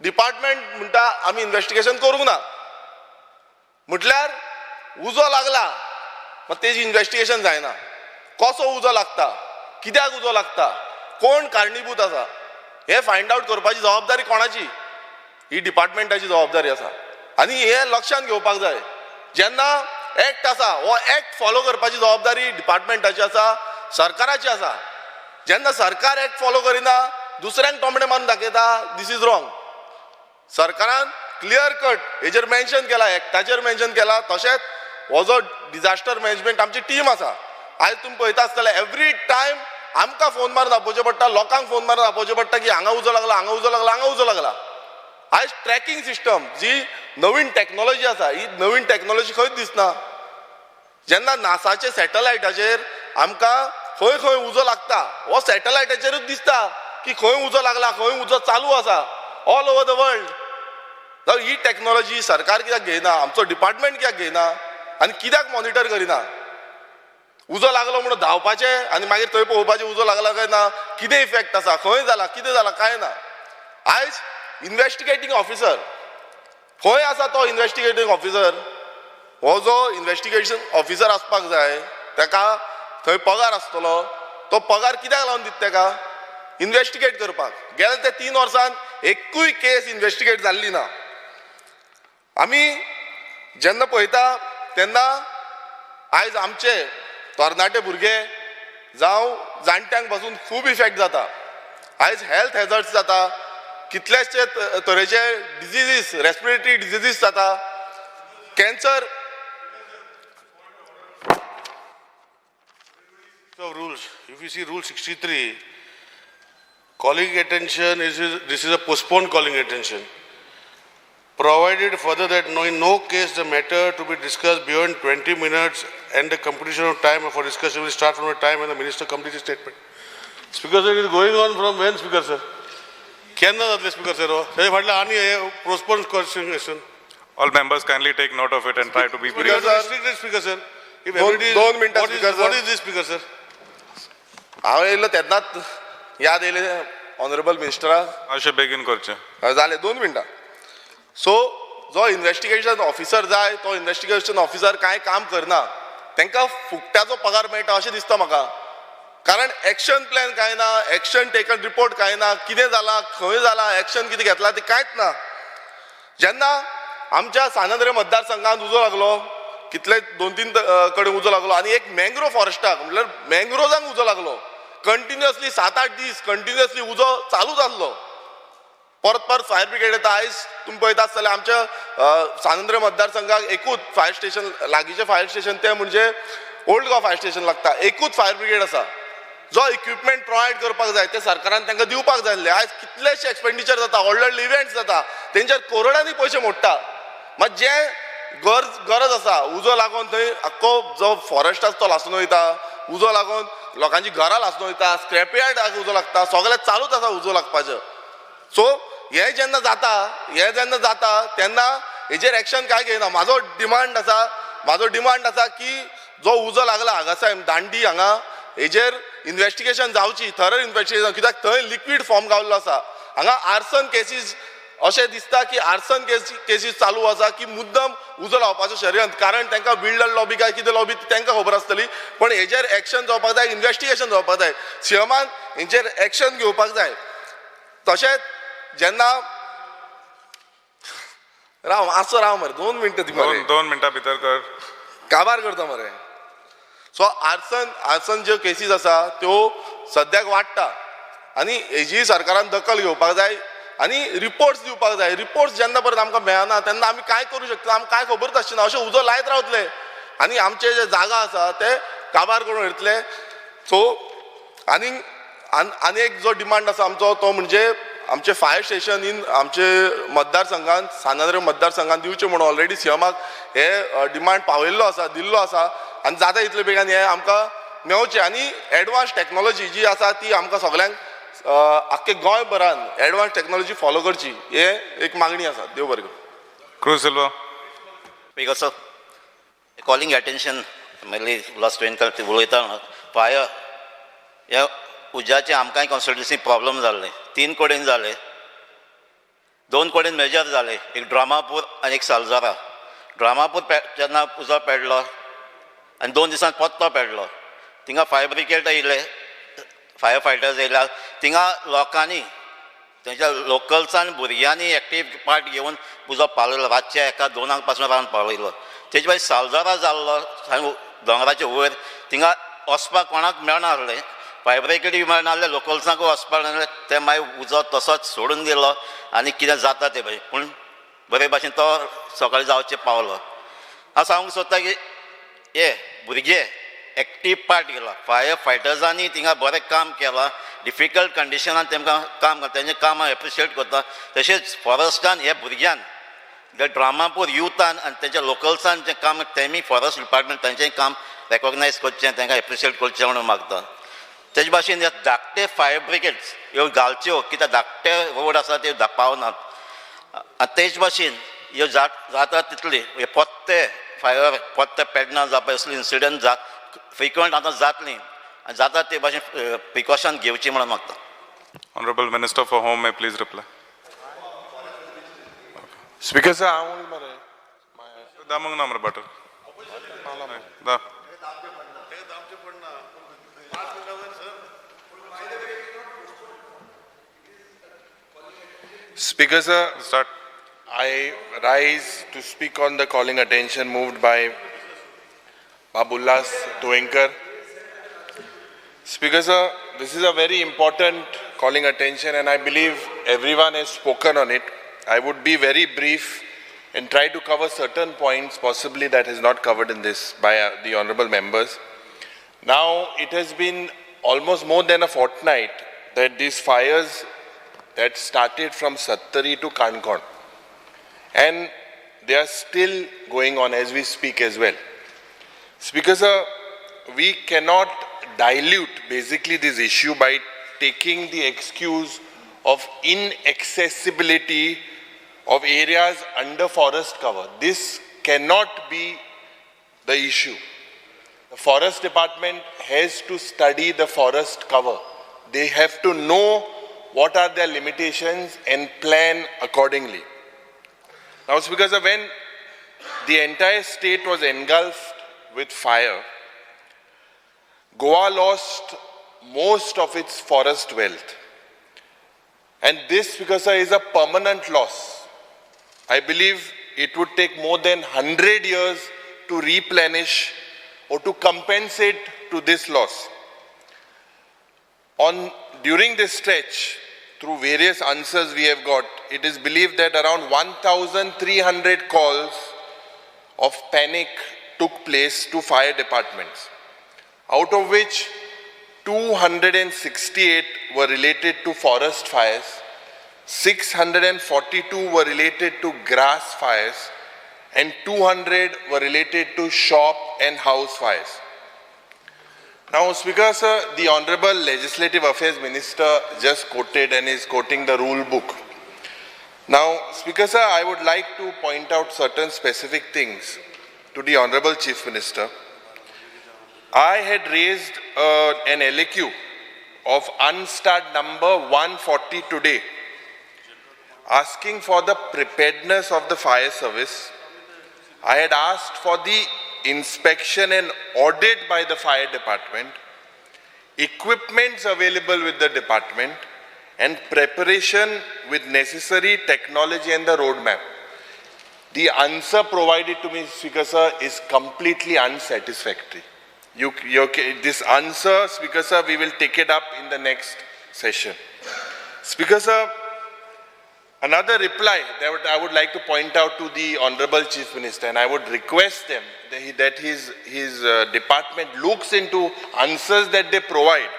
डिपार्टमेंट म्हणटा आमी इन्वेस्टिगेशन करूंक ना, म्हटल्यार उजो लागला मात तेजी इन्वेस्टिगेशन जायना. कसो उजो लागता, कित्याक उजो लागता, कोण कारणीभूत आसा हें फायंड आवट करपाची जबाबदारी कोणाची? ही डिपार्टमेंटाची जबाबदारी आसा आनी हें लक्षांत घेवपाक जाय. जेन्ना एक्ट आसा हो एक्ट फॉलो करपाची जबाबदारी डिपार्टमेंटाची आसा, सरकाराची आसा. जेन्ना सरकार एक्ट फॉलो करिना दुसऱ्यांक टोमणे मारून दाखयता, this is wrong. सरकारान क्लियर कट हेजेर मेन्शन केला, एक्टाचेर मेन्शन केला. तशेंच हो जो डिजास्टर मॅनेजमेंट आमची टीम आसा, आयज तुमी पळयता आसतले एवरी टायम आमकां फोन मारून आपोवचें पडटा, लोकांक फोन मारून आपोवचें पडटा की हांगा उजो लागला, हांगा उजो लागला, हांगा उजो लागला. आयज ट्रॅकिंग सिस्टम जी नवीन टॅक्नोलॉजी आसा ही नवीन टॅक्नोलॉजी खंयच दिसना. जेन्ना नासाचे सॅटलायटाचेर आमकां खंय खंय उजो लागता हो सॅटलायटाचेरूच दिसता की खंय उजो लागला, खंय उजो चालू आसा ऑल ओवर the world. जावं ही टॅक्नोलॉजी सरकार कित्याक घेयना, आमचो डिपार्टमेंट कित्याक घेयना आनी कित्याक मॉनिटर करिना? उजो लागलो म्हणून धांवपाचें आनी मागीर थंय पळोवपाचें उजो लागला काय ना, कितें इफेक्ट आसा, खंय जाला, कितें जाला, कांय ना. आयज इन्वेस्टिगेटींग ऑफिसर खंय आसा तो इन्वेस्टिगेटींग ऑफिसर? हो जो इन्वेस्टिगेशन ऑफिसर आसपाक जाय ताका थंय पगार आसतलो, तो पगार कित्याक लावन दिता ताका? इन्वेस्टिगेट करपाक. गेल्या ते 3 वर्सान एकूय केस इन्वेस्टिगेट जाल्ली ना. आमी जेन्ना पळयता तेन्ना आयज आमचे तरणाटे भुरगे जावं जाणट्यांक पासून खूब इफेक्ट जाता. आयज हेल्थ हॅजर्ड्स जाता, कितलेशे तरेचे डिजीजीस, रेस्पिरेटरी डिजीजीस जाता, cancer. Of rules, if you see Rule 63, calling attention is this is a postponed calling attention. Provided further that in no case the matter to be discussed beyond 20 minutes and the computation of time for discussion will start from the time when the minister completes his statement. Speaker sir, it is going on from when speaker sir? केन्ना जातलें speaker sir? तेजे फाटल्यान आनी हे postpone question. All members kindly take note of it and try to be brief. Speaker sir, if every दोन मिनटां speaker sir. What is this speaker sir? हांव येयलो तेन्नाच याद येयले ऑनरेबल मिनिस्टराक. अशें बेगीन करचें. जालें 2 मिनटां. सो जो इन्वेस्टिगेशन ऑफिसर जाय तो इन्वेस्टिगेशन ऑफिसर कांय काम करना. तांकां फुकट्याचो पगार मेळटा अशें दिसता म्हाका. कारण एक्शन प्लॅन कांय ना, एक्शन टेकन रिपोर्ट कांय ना, कितें जालां खंय जालां एक्शन कितें घेतलां तें कांयच ना. जेन्ना आमच्या सांत मतदारसंघात उजो लागलो, कितले 2-3 कडेन उजो लागलो आनी एक मँग्रोव फॉरेस्टाक म्हणल्यार मँग्रोव्जांक उजो लागलो. कंटिन्युअसली 7-8 दीस कंटिन्युअसली उजो चालूच आसलो. परत परत फायर ब्रिगेड येता. आयज तुमी पळयता आसतले आमच्या सांत मतदारसंघाक एकूच फायर स्टेशन, लागींचें फायर स्टेशन तें म्हणजे ओल्ड गोवा फायर स्टेशन लागता. एकूच फायर ब्रिगेड आसा. जो इक्विपमेंट प्रोवायड करपाक जाय ते सरकारान तांकां दिवपाक जाय आसले. आयज कितलेशे एक्सपेंडिचर जाता, व्हडले व्हडले इव्हेंट्स जाता, तेंचेर करोडांनी पयशे मोडटा. मात जे गरज आसा, उजो लागून थंय आख्खो जो फॉरेस्ट आसा तो लासून वयता, उजो लागून लोकांची घरां लासून वयता, स्क्रॅप यार्डाक उजो लागता, सगळें चालूच आसा उजो लागपाचें. सो हें जेन्ना जाता तेन्ना हेजेर एक्शन कांय घेयना. म्हाजो डिमांड आसा की जो उजो लागला हांगासाय दांडी हांगा हेजेर इन्वेस्टिगेशन जावची, थरर इन्वेस्टिगेशन. कित्याक थंय लिक्वीड फॉर्म गावल्लो आसा. हांगा आर्सन केसीस अशें दिसता की आर्सन केसीस चालू आसा की मुद्दम उजो लावपाचो षडयंत्र. कारण तांकां बिल्डर लॉबी काय कितें लॉबी तांकां खबर आसतली. पण हेजेर एक्शन जावपाक जाय, इन्वेस्टिगेशन जावपाक जाय, सीएमान हेंचेर एक्शन घेवपाक जाय. तशेंच जेन्ना राव आसो राव मरे 2 मिनटां दी मरे, 2 मिनटां भितर कर, काबार करता मरे. सो आर्सन ज्यो केसीस आसा त्यो सद्याक वाडटा आनी हेजी सरकारान दखल घेवपाक जाय आनी रिपोर्ट्स दिवपाक जाय. रिपोर्ट्स जेन्ना परत आमकां मेळना तेन्ना आमी कांय करूं शकता, आमकां कांय खबरच आसची ना. अशें उजो लायत रावतले आनी आमचे जे जागा आसा ते काबार करून वयतले. सो आनी आनी एक जो डिमांड आसा आमचो तो म्हणजे आमचे फायर स्टेशन इन आमचे मतदारसंघान सांत मतदारसंघान दिवचें म्हणून ऑलरेडी सीएमाक हे डिमांड पावयल्लो आसा, दिल्लो आसा आनी जाता इतले बेगान हें आमकां मेवचें. आनी एडवान्स टॅक्नोलॉजी जी आसा ती आमकां सगल्यांक आख्खे गोंयभरान एडवान्स टॅक्नोलॉजी फॉलो करची हे एक मागणी आसा. देव बरें करूं. Cruz Silva. Speaker sir, calling attention मेल्ली उल्हास तुयेंकार उलयता. फायर ह्या उज्याचे आमकांय कॉन्स्टिट्युन्सी प्रॉब्लम जाल्ले, 3 कडेन जाले, 2 कडेन मेजर जाले, एक ड्रामापूर आनी एक सालजारा. ड्रामापूर जेन्ना उजो पेडलो आनी 2 दिसान पोत्तो पेडलो, थिंगा फायर ब्रिगेड येयले, फायर फायटर्स येयल्या. थिंगा लोकांनी थंयच्या लोकल्सान भुरग्यांनी एक्टीव पार्ट घेवन उजो पालयलो. रातच्या 1-2 पासून रावन पालयलो. तेजे मागीर सालजारा जाल्लो दोंगराचे वयर, थिंगा वचपाक कोणाक मेळना आसलें, फायर ब्रिगेडूय मेळना आसलें, लोकल्सांकूय वचपाक मेळना. ते मागीर उजो तसोच सोडून दिलो आनी कितें जाता ते भाशेन, पूण बरे भाशेन तो सकाळीं जावचें पावलो. हांव सांगूंक सोदता की हे भुरगे एक्टीव पार्ट घेतला, फायर फायटर्सांनी थिंगा बरें काम केलां, डिफिकल्ट कंडिशनान तेमकां काम तेंचें काम हांव एप्रिशिएट करता. तशेंच फॉरेस्टान हे भुरग्यान ड्रामापूर युथान आनी तेंच्या लोकल्सान जें काम तेमी फॉरेस्ट डिपार्टमेंट तेंचें काम रेकोगनायज करचें, तांकां एप्रिशिएट करचें म्हणून मागता. तेजे भाशेन ह्या धाकटे फायर ब्रिगेड्स ह्यो घालच्यो, कित्याक धाकटे रोड आसा त्यो पावनात. आनी तेच भाशेन ह्यो जाता तितली हे पोत्ते फायर पोत्ते पेडना जावपा असले इन्सिडंट फ्रिक्वंट आतां जातली आनी जाता ते भाशेन प्रिकॉशन घेवची म्हणून मागता. Honourable minister for home may please reply. Speaker sir, हांव मरे दामूंक ना मरे butter the. Speaker sir, start. I rise to speak on the calling attention moved by Babu Ulhas Tuyenkar. Speaker sir, this is a very important calling attention and I believe everyone has spoken on it. I would be very brief and try to cover certain points possibly that is not covered in this by the honorable members. Now, it has been almost more than a fortnight that these fires that started from Sattari to Kankon, and they are still going on as we speak as well. Speaker sir, we cannot dilute basically this issue by taking the excuse of inaccessibility of areas under forest cover. This cannot be the issue. The forest department has to study the forest cover. They have to know what are their limitations and plan accordingly. Now, it's because of when the entire state was engulfed with fire, Goa lost most of its forest wealth. And this, because is a permanent loss. I believe it would take more than 100 years to replenish or to compensate to this loss. During this stretch, through various answers we have got, it is believed that around 1,300 calls of panic took place to fire departments, out of which 268 were related to forest fires, 642 were related to grass fires, and 200 were related to shop and house fires. Now, Speaker sir, the Honorable Legislative Affairs Minister just quoted and is quoting the rule book. Now, Speaker sir, I would like to point out certain specific things to the Honorable Chief Minister. I had raised an LAQ of unstarred number 140 today, asking for the preparedness of the fire service. I had asked for the inspection and audit by the fire department, equipments available with the department, and preparation with necessary technology and the roadmap. The answer provided to me, Speaker sir, is completely unsatisfactory. This answer, Speaker sir, we will take it up in the next session. Speaker sir, another reply that I would like to point out to the Honorable Chief Minister, and I would request them that his department looks into answers that they provide.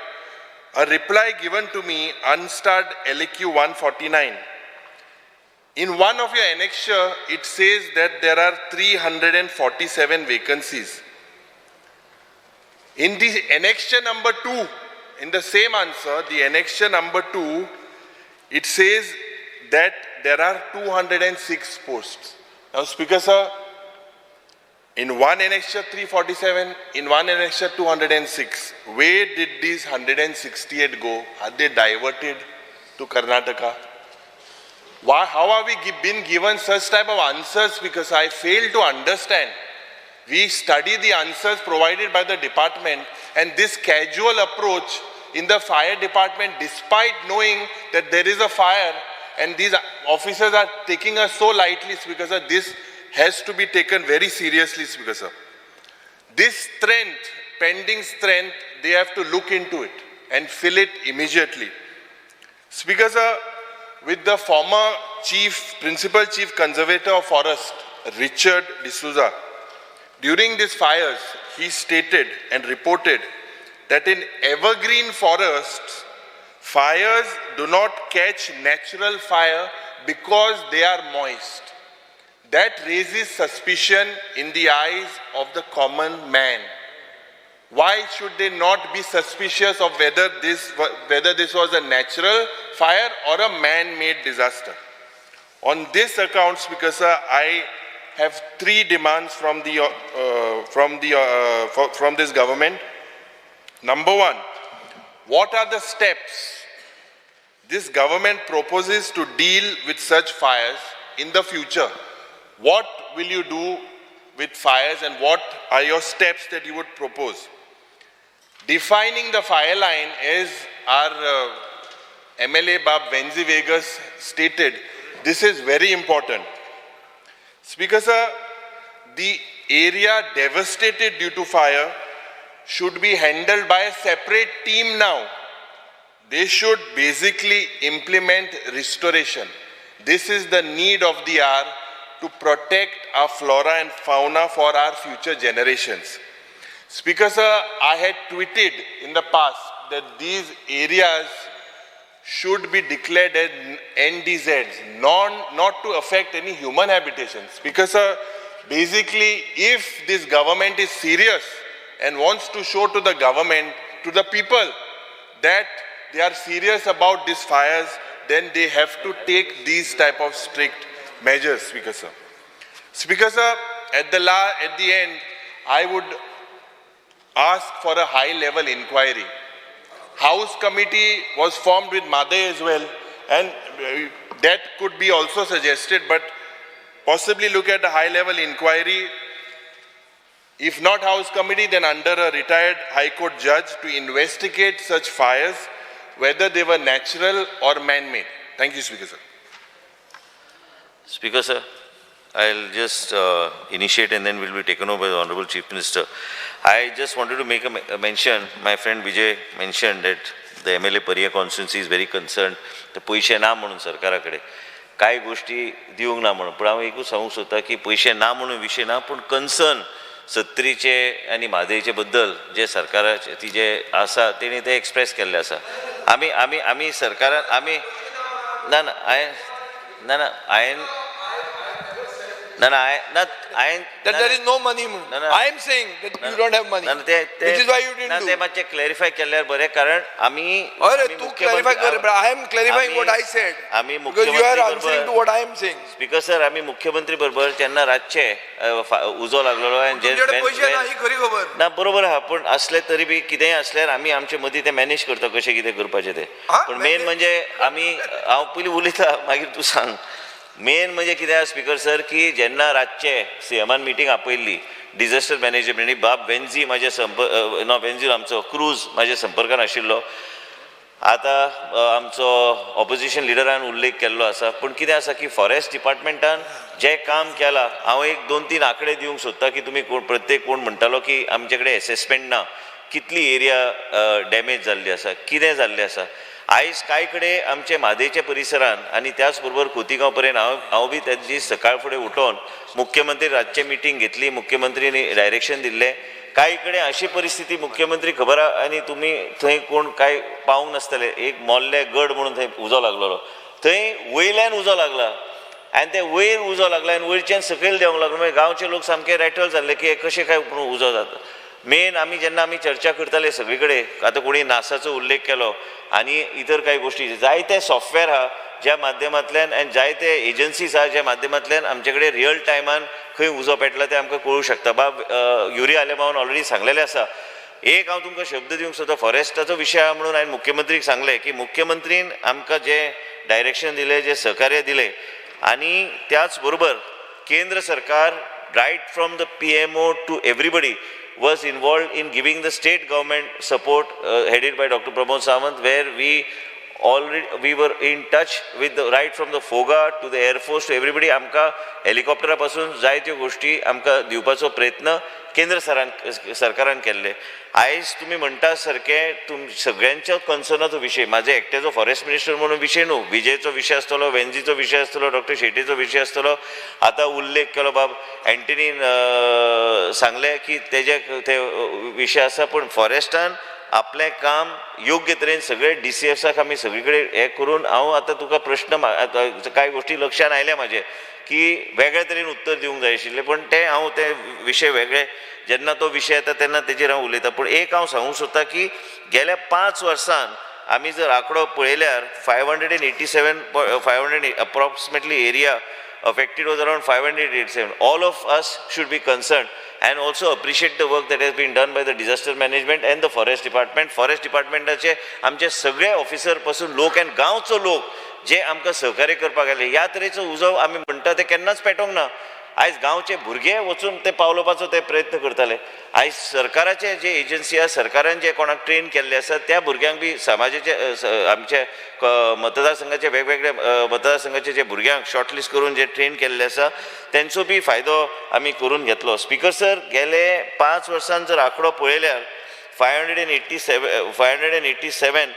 A reply given to me, unstarred LAQ 149. In one of your annexure, it says that there are 347 vacancies. In the annexure number 2, in the same answer, the annexure number 2, it says that there are 206 posts. Now, Speaker sir, in one annexure 347, in one annexure 206. Where did these 168 go? Are they diverted to Karnataka? Why, how are we been given such type of answers? Because I fail to understand. We study the answers provided by the department, and this casual approach in the fire department, despite knowing that there is a fire, and these officers are taking us so lightly, Speaker sir, this has to be taken very seriously, Speaker sir. This strength, pending strength, they have to look into it and fill it immediately. Speaker sir, with the former Principal Chief Conservator of Forest, Richard D'Souza, during these fires, he stated and reported that in evergreen forests, fires do not catch natural fire because they are moist. That raises suspicion in the eyes of the common man. Why should they not be suspicious of whether this was a natural fire or a man-made disaster? On this account, Speaker sir, I have three demands from this government. Number one, what are the steps this government proposes to deal with such fires in the future? What will you do with fires and what are your steps that you would propose? Defining the fire line, as our MLA Bab Venzi Vegas stated, this is very important. Speaker sir, the area devastated due to fire should be handled by a separate team now. They should basically implement restoration. This is the need of the hour to protect our flora and fauna for our future generations. Speaker sir, I had tweeted in the past that these areas should be declared as NDZs, not to affect any human habitations. Speaker sir, basically, if this government is serious and wants to show to the government, to the people, that they are serious about these fires, then they have to take these type of strict measures, Speaker sir. Speaker sir, at the end, I would ask for a high level inquiry. House committee was formed with Mhadei as well, and that could be also suggested, but possibly look at a high level inquiry. If not House committee, then under a retired High Court judge to investigate such fires, whether they were natural or man-made. Thank you, Speaker sir. Speaker sir, I'll just initiate and then we'll be taken over by the Honorable Chief Minister. I just wanted to make a mention. My friend Vijay mentioned that the MLA Parya constituency is very concerned. The पयशे ना म्हणून सरकारा कडेन कांय गोष्टी दिवंक ना म्हणून, पूण हांव एकूच सांगूंक सोदता की पयशे ना म्हणून विशय ना, पूण कन्सर्न सत्तरीचे आनी म्हादयचे बद्दल जे सरकाराचे ती जे आसा तेणी ते एक्सप्रेस केल्ले आसा. आमी आमी आमी सरकारान आमी ना ना हांवें ना ना हांवें ना ना ना हांवें That there is no money. I am saying that you don't have money. Which is why you didn't do. ते मातशें क्लॅरिफाय केल्यार बरें, कारण आमी अरे तूं क्लॅरिफाय कर, but I am clarifying what I said. आमी Because you are answering to what I am saying. Speaker sir, आमी मुख्यमंत्री बरोबर जेन्ना रातचे उजो लागलेलो तुमचे पयशे ना ही खरी खबर ना, बरोबर आहा, पूण असले तरी बी कितेंय असल्यार आमी आमचे मदीं ते मॅनेज करता कशें कितें करपाचें तें. पूण मेन म्हणजे आमी, हांव पयलीं उलयता मागीर तूं सांग. मेन म्हणजे कितें आसा स्पीकर सर की जेन्ना रातचे सीएमान मिटींग आपयल्ली डिझास्टर मॅनेजमेंट, बाब वेन्झी म्हाजे संपर्क ना, वेन्झी आमचो क्रूज म्हाज्या संपर्कान आशिल्लो. आतां आमचो ऑपोजिशन लिडरान उल्लेख केल्लो आसा, पूण कितें आसा की फॉरेस्ट डिपार्टमेंटान जें काम केलां, हांव एक 2-3 आंकडे दिवंक सोदता की तुमी कोण प्रत्येक कोण म्हणटालो की आमचे कडेन एसेसमेंट ना, कितली एरिया डॅमेज जाल्ली आसा, कितें जाल्लें आसा. आयज कांय कडेन आमचे म्हादयच्या परिसरान आनी त्याच बरोबर खोतीगांव पर्यंत हांव बी त्या दीस सकाळ फुडें उठोवन मुख्यमंत्री रातचे मिटींग घेतली, मुख्यमंत्रीनी डायरेक्शन दिल्लें. कांय कडेन अशी परिस्थिती मुख्यमंत्री खबर आहा आनी तुमी थंय कोण कांय पावूंक नासतले. एक मोल्ले गड म्हणून थंय उजो लागलेलो, थंय वयल्यान उजो लागला आनी ते वयर उजो लागला आनी वयरच्यान सकयल देंवंक लागलो, मागीर गांवचे लोक सामके रॅटल जाल्ले की कशें काय उजो जाता. मेन आमी जेन्ना आमी चर्चा करताले सगळे कडेन, आतां कोणी नासाचो उल्लेख केलो आनी इतर कांय गोश्टी, जायते सॉफ्टवेअर आहा ज्या माध्यमांतल्यान आनी जायते एजन्सीज आहा ज्या माध्यमांतल्यान आमचे कडेन रियल टायमान खंय उजो पेटला तें आमकां कळूंक शकता. बाब युरी आलेमावन ऑलरेडी सांगलेलें आसा. एक हांव तुमकां शब्द दिवंक सोदता, फॉरेस्टाचो विशय आहा म्हणून हांवें मुख्यमंत्रीक सांगलें की मुख्यमंत्रीन आमकां जें डायरेक्शन दिलें, जें सहकार्य दिलें, आनी त्याच बरोबर केंद्र सरकार right from the PMO to everybody was involved in giving the state government support headed by Dr. Pramod Sawant, where we were in touch with the right from the FOGA to the Air Force to everybody. आमकां हेलिकॉप्टरा पासून जायत्यो गोष्टी आमकां दिवपाचो प्रयत्न केंद्र सरकारान केल्ले. आयज तुमी म्हणटा सारकें तुम सगळ्यांच्या कन्सर्नाचो विशय, म्हाजे एकट्याचो फॉरेस्ट मिनिस्टर म्हणून विशय न्हू, विजयचो विशय आसतलो, वेन्झीचो विशय आसतलो, डॉक्टर शेटीचो विशय आसतलो. आतां उल्लेख केलो बाब एंटनीन सांगलें की तेजे ते विशय आसा, पूण फॉरेस्टान आपलें काम योग्य तरेन सगळे DCFसाक आमी सगळे कडेन हें करून हांव आतां तुका प्रश्न कांय गोश्टी लक्षान आयल्या म्हाजे की वेगळे तरेन उत्तर दिवंक जाय आशिल्लें, पूण तें हांव ते विशय वेगळे जेन्ना तो विशय येता तेन्ना तेजेर हांव उलयतां. पूण एक हांव सांगूंक सोदता की गेल्या 5 वर्सान आमी जर आंकडो पळयल्यार 587 approximately area affected was around 587. All of us should be concerned and also appreciate the work that has been done by the disaster management and the forest department. Forest department आमचे सगळे ऑफिसर पासून लोक आनी गांवचो लोक जे आमकां सहकार्य करपाक आयले. ह्या तरेचो उजो आमी म्हणटा ते केन्नाच पेटोवंक ना. आयज गांवचे भुरगे वचून ते पावलोवपाचो ते प्रयत्न करताले. आयज सरकाराचे जे एजन्सी आसा, सरकारान जे कोणाक ट्रेन केल्ले आसा त्या भुरग्यांक बी समाजाचे आमचे मतदारसंघाचे वेगवेगळे मतदारसंघाचे जे भुरग्यांक शॉर्टलिस्ट करून जे ट्रेन केल्ले आसा तेंचो बी फायदो आमी करून घेतलो. स्पीकर सर, गेले 5 वर्सां जर आंकडो पळयल्यार 587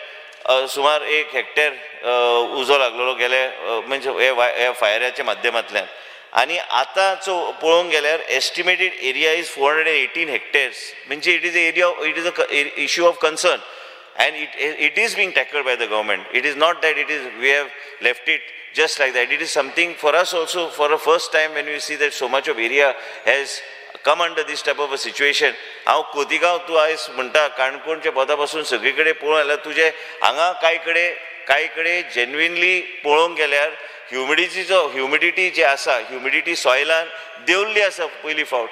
सुमार 1 हेक्टर उजो लागलेलो गेले म्हणजे ह्या फायराच्या माध्यमांतल्यान. आनी आतांचो पळोवंक गेल्यार एस्टिमेटेड एरिया is 418 hectares, म्हणजे it is area, it is a issue of concern and it is being tackled by the government. It is not that it is we have left it just like that. It is something for us also for the first time when we see that so much of area has come under this type of a situation. हांव खोतिगांव तूं आयज म्हणटा काणकोणच्या पोता पासून सगळे कडेन पळोवंक जाल्यार तुजें हांगा कांय कडेन जेन्युइनली पळोवंक गेल्यार ह्युमिडिटी जी आसा, ह्युमिडिटी सॉयलान देंवल्ली आसा पयली फावट.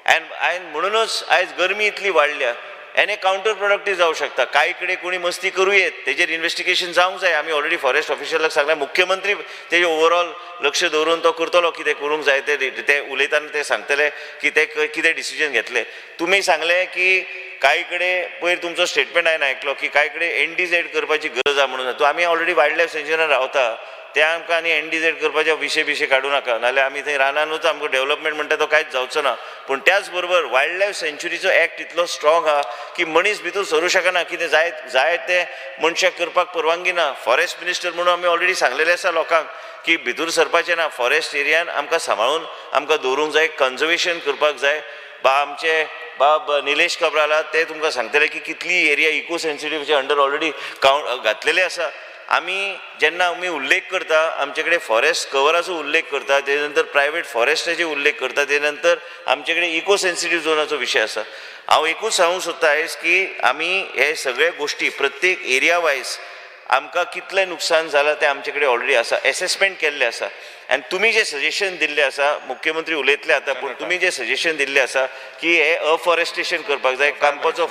आनी म्हणूनच आयज गरमी इतली वाडल्या आनी कावंटर प्रोडक्टीव जावं शकता. कांय कडेन कोणी मस्ती करूं येत, तेजेर इन्वेस्टिगेशन जावंक जाय. आमी ऑलरेडी फॉरेस्ट ऑफिशलाक सांगलां, मुख्यमंत्री तेजेर ओवरऑल लक्ष दवरून तो करतलो कितें करूंक जाय ते उलयतना ते सांगतले की ते कितें डिसिजन घेतले. तुमी सांगलें की कांय कडेन पयर तुमचो स्टेटमेंट हांवें आयकलो की कांय कडेन एनडीझेड करपाची गरज आसा म्हणून. आमी ऑलरेडी वायल्ड लायफ सेंच्युरीन रावता, ते आमकां आनी एनडीझेड करपाचे विशय बिशय काडूं नाका, नाल्यार आमी थंय रानानूच आमकां डेवलपमेंट म्हणटा तो कांयच जावचो ना. पूण त्याच बरोबर वायल्ड लायफ सेंच्युरीचो एक्ट इतलो स्ट्रॉंग आहा की मनीस भितर सरूं शकना, कितें जाय जाय तें मनशाक करपाक परवानगी ना. फॉरेस्ट मिनिस्टर म्हणून आमी ऑलरेडी सांगलेलें आसा लोकांक की भितर सरपाचें ना, फॉरेस्ट एरियान आमकां सांबाळून आमकां दवरूंक जाय, कन्जर्वेशन करपाक जाय. बा आमचे बाब निलेश काब्राला ते तुमकां सांगतले की कितली एरिया इको सेन्सिटिवचे अंडर ऑलरेडी कावंट घातलेले आसा. आमी जेन्ना आमी उल्लेख करता आमचे कडेन फॉरेस्ट कवराचो उल्लेख करता, तेजे नंतर प्रायवेट फॉरेस्टाचे उल्लेख करता, तेजे नंतर आमचे कडेन इको सेन्सिटीव झोनाचो विशय आसा. हांव एकूच सांगूंक सोदता आयज की आमी हे सगळे गोश्टी प्रत्येक एरिया वायज आमकां कितलें नुकसान जालां तें आमचे कडेन ऑलरेडी आसा, एसेसमेंट केल्लें आसा. आनी तुमी जें सजेशन दिल्लें आसा, मुख्यमंत्री उलयतले आतां, पूण तुमी जें सजेशन दिल्लें आसा की हें अफॉरेस्टेशन करपाक जाय, कामपाचो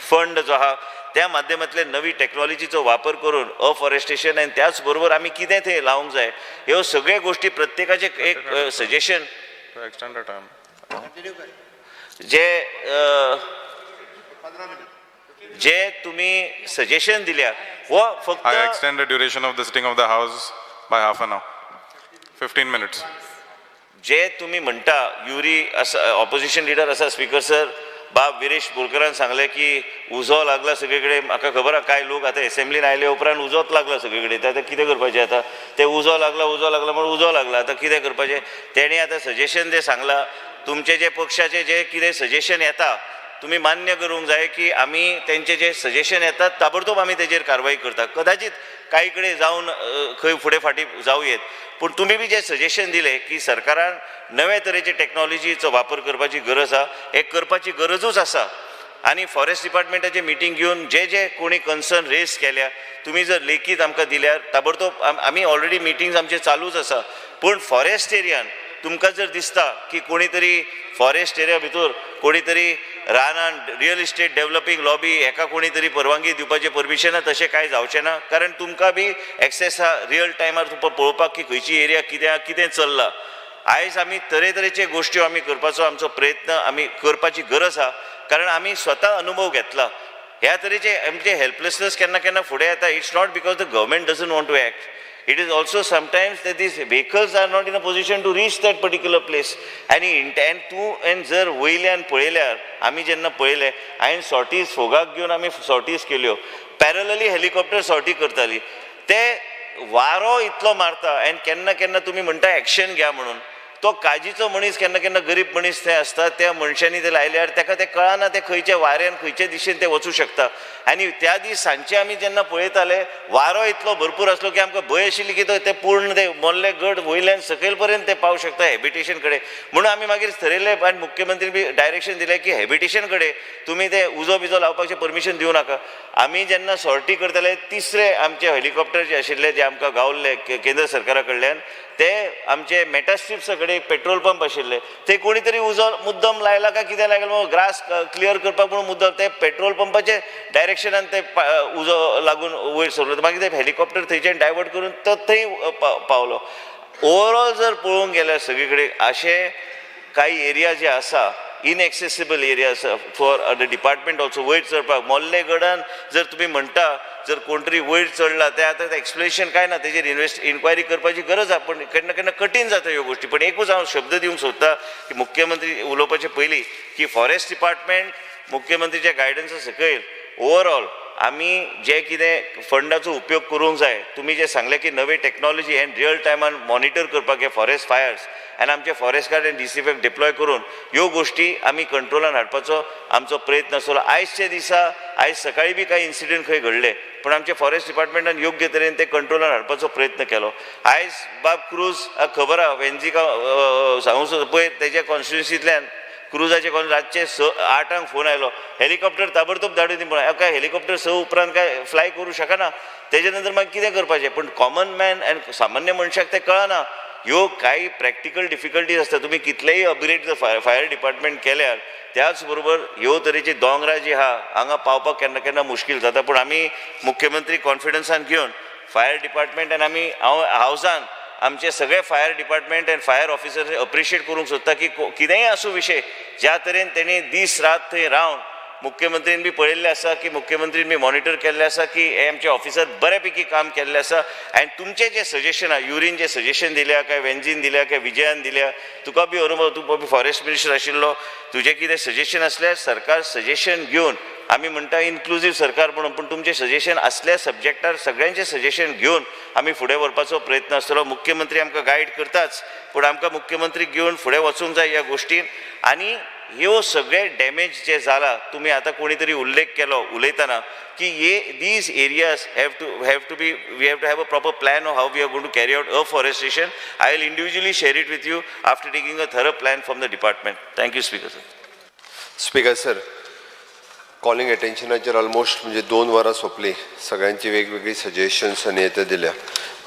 फंड जो आहा त्या माध्यमांतल्यान नवी टॅक्नॉलॉजीचो वापर करून अफॉरेस्टेशन आनी त्याच बरोबर आमी कितें थंय लावंक जाय, ह्यो सगळ्यो गोश्टी प्रत्येकाचें एक सजेशन जे जे तुमी सजेशन दिल्या हो फक्त. I extend the duration of the sitting of the house by half an hour, 15 minutes. जे तुमी म्हणटा युरी आसा, ऑपोजिशन लिडर आसा स्पीकर सर, बाब विरेश बोरकरान सांगलें की उजो लागला सगळे कडेन. म्हाका खबर आहा कांय लोक आतां एसेंब्लीन आयले उपरांत उजोच लागला सगळे कडेन, आतां कितें करपाचें, आतां ते उजो लागला उजो लागला म्हणून उजो लागला, आतां कितें करपाचें. तेणी आतां सजेशन जें सांगलां, तुमचे जे पक्षाचे जे कितें सजेशन येता तुमी मान्य करूंक जाय की आमी तेंचे जे सजेशन येतात ताबडतोब आमी तेजेर कारवाई करता. कदाचित कांय कडेन जावन खंय फुडें फाटीं जावं येत, पूण तुमी बी जे सजेशन दिलें की सरकारान नवे तरेचे टॅक्नॉलॉजीचो वापर करपाची गरज आसा, हें करपाची गरजूच आसा. आनी फॉरेस्ट डिपार्टमेंटाचे मिटींग घेवन जे जे कोणी कन्सर्न रेज केल्या तुमी जर लेखीत आमकां दिल्यार ताबडतोब आमी ऑलरेडी मिटिंग्स आमचे चालूच आसा. पूण फॉरेस्ट एरियान तुमकां जर दिसता की कोणी तरी फॉरेस्ट एरिया भितर कोणी तरी रानान रियल इस्टेट डेव्हलपींग लॉबी हेका कोणी तरी परवानगी दिवपाचें परमिशन ना, तशें कांय जावचें ना. कारण तुमकां बी एक्सेस आहा रियल टायमार तुमकां पळोवपाक की खंयची एरिया कित्याक कितें चल्लां. आयज आमी तरेतरेचे गोश्ट्यो आमी करपाचो आमचो प्रयत्न आमी करपाची गरज आहा, कारण आमी स्वता अनुभव घेतला. ह्या तरेचे आमचे हेल्पलेसनेस केन्ना केन्ना फुडें येता. It's not because the government doesn't want to act, it is also sometimes that these vehicles are not in a position to reach that particular place. आनी इंटेंट तूं आनी जर वयल्यान पळयल्यार आमी जेन्ना पळयलें हांवें सॉर्टीज फोगाक घेवन आमी सॉर्टीज केल्यो, पॅरलली हेलिकॉप्टर सॉर्टी करताली, ते वारो इतलो मारता आनी केन्ना केन्ना तुमी म्हणटा एक्शन घ्या म्हणून, तो काजीचो मनीस केन्ना केन्ना गरीब मनीस थंय आसता, त्या मनशांनी ते लायल्यार ताका तें कळना ते खंयच्या वाऱ्यान खंयचे दिशेन ते वचूं शकता. आनी त्या दीस सांजचे आमी जेन्ना पळयताले वारो इतलो भरपूर आसलो की आमकां भंय आशिल्ली की तो ते पूर्ण ते मोल्ले गड वयल्यान सकयल पर्यंत ते पावूं शकता हेबिटेशन कडेन. म्हणून आमी मागीर थरयलें आनी मुख्यमंत्री बी डायरेक्शन दिलें की हेबिटेशन कडेन तुमी ते उजो बिजो लावपाचें परमिशन दिवं नाका. आमी जेन्ना सॉर्टी करताले तिसरे आमचे हेलिकॉप्टर जे आशिल्ले जे आमकां गावल्ले केंद्र सरकारा कडल्यान, ते आमचे मेटास्ट्रिप्सा कडेन पेट्रोल पंप आशिल्ले, ते कोणी तरी उजो मुद्दम लायला काय कितें लायला म्हणून ग्रास क्लियर करपाक म्हणून मुद्दम ते पेट्रोल पंपाचे डायरेक्शनान ते उजो लागून वयर सरलो. मागीर ते हेलिकॉप्टर थंयच्यान डायवर्ट करून तो थंय पावलो. ओवरऑल जर पळोवंक गेल्यार सगळे कडेन अशे कांय एरिया जे आसा इनएक्सेसिबल एरिया आसा फॉर the department also वयर चडपाक. मोल्ले गडान जर तुमी म्हणटा जर कोण तरी वयर चडला ते आतां एक्सप्लेनेशन कांय ना, तेजेर इन्क्वायरी करपाची गरज आसा, पूण केन्ना केन्ना कठीण जाता ह्यो गोश्टी. पण एकूच हांव शब्द दिवंक सोदता की मुख्यमंत्री उलोवपाचे पयलीं की फॉरेस्ट डिपार्टमेंट मुख्यमंत्रीच्या गायडन्सा सकयल ओवरऑल आमी जे कितें फंडाचो उपयोग करूंक जाय. तुमी जे सांगलें की नवे टॅक्नॉलॉजी एन्ड रियल टायमान मॉनिटर करपाक हे फॉरेस्ट फायर्स आनी आमचे forest guard and DCF deploy करून ह्यो गोश्टी आमी कंट्रोलान हाडपाचो आमचो प्रयत्न आसतलो. आयजच्या दिसा आयज सकाळी बी कांय इन्सिडंट खंय घडले पूण आमचे फॉरेस्ट डिपार्टमेंटान योग्य तरेन ते कंट्रोलान हाडपाचो प्रयत्न केलो. आयज बाब क्रूज खबर आहा वेंझिका सांगूंक सोदता पळय तेज्या कॉन्स्टिट्युन्सींतल्यान क्रुजाचे कोण रातचे 6-8 फोन आयलो, हेलिकॉप्टर ताबडतोब धाडून दी म्हणून. काय हेलिकॉप्टर 6 उपरांत काय फ्लाय करूं शकना, तेजे नंतर मागीर कितें करपाचें? पूण कॉमन मॅन आनी सामान्य मनशाक तें कळना. ह्यो कांय प्रॅक्टिकल डिफिकल्टीज आसता. तुमी कितलेय अपग्रेड जर फायर डिपार्टमेंट केल्यार त्याच बरोबर ह्यो तरेची दोंगरां जी आहा हांगा पावपाक केन्ना केन्ना मुश्कील जाता. पूण आमी मुख्यमंत्री कॉन्फिडन्सान घेवन फायर डिपार्टमेंट आनी आमी हांव हावजान आमचे सगळे fire department and fire officer appreciate करूंक सोदता की कितेंय आसूं विशय, ज्या तरेन तेणी दीस रात थंय रावन मुख्यमंत्रीन बी पळयल्लें आसा की मुख्यमंत्रीन बी मॉनिटर केल्लें आसा की हे आमचे ऑफिसर बऱ्या पैकी काम केल्लें आसा. आनी तुमचें जें सजेशन आहा, युरीन जें सजेशन दिल्या काय वेंजीन दिल्या काय विजयान दिल्या, तुका बी अनुभव, तूं बी फॉरेस्ट मिनिस्टर आशिल्लो, तुजें कितें सजेशन आसल्यार सरकार सजेशन घेवन, आमी म्हणटा इन्क्लुजीव सरकार म्हणून, पूण तुमचें सजेशन आसल्या सब्जेक्टार सगळ्यांचें सजेशन घेवन आमी फुडें व्हरपाचो प्रयत्न आसतलो. मुख्यमंत्री आमकां गायड करताच, पूण आमकां मुख्यमंत्री घेवन फुडें वचूंक जाय ह्या गोश्टीन. आनी ह्यो सगळे डॅमेज जे जाला, तुमी आतां कोणी तरी उल्लेख केलो उलयतना की हे these areas have to be, we have to have a proper plan of how we are going to carry out afforestation. I will individually share it with you after taking a thorough plan from the department. Thank you speaker sir. Speaker sir, calling अटेन्शनाचेर almost म्हणजे 2 वरां सोंपली, सगळ्यांची वेगवेगळी suggestions आनी ते दिल्या.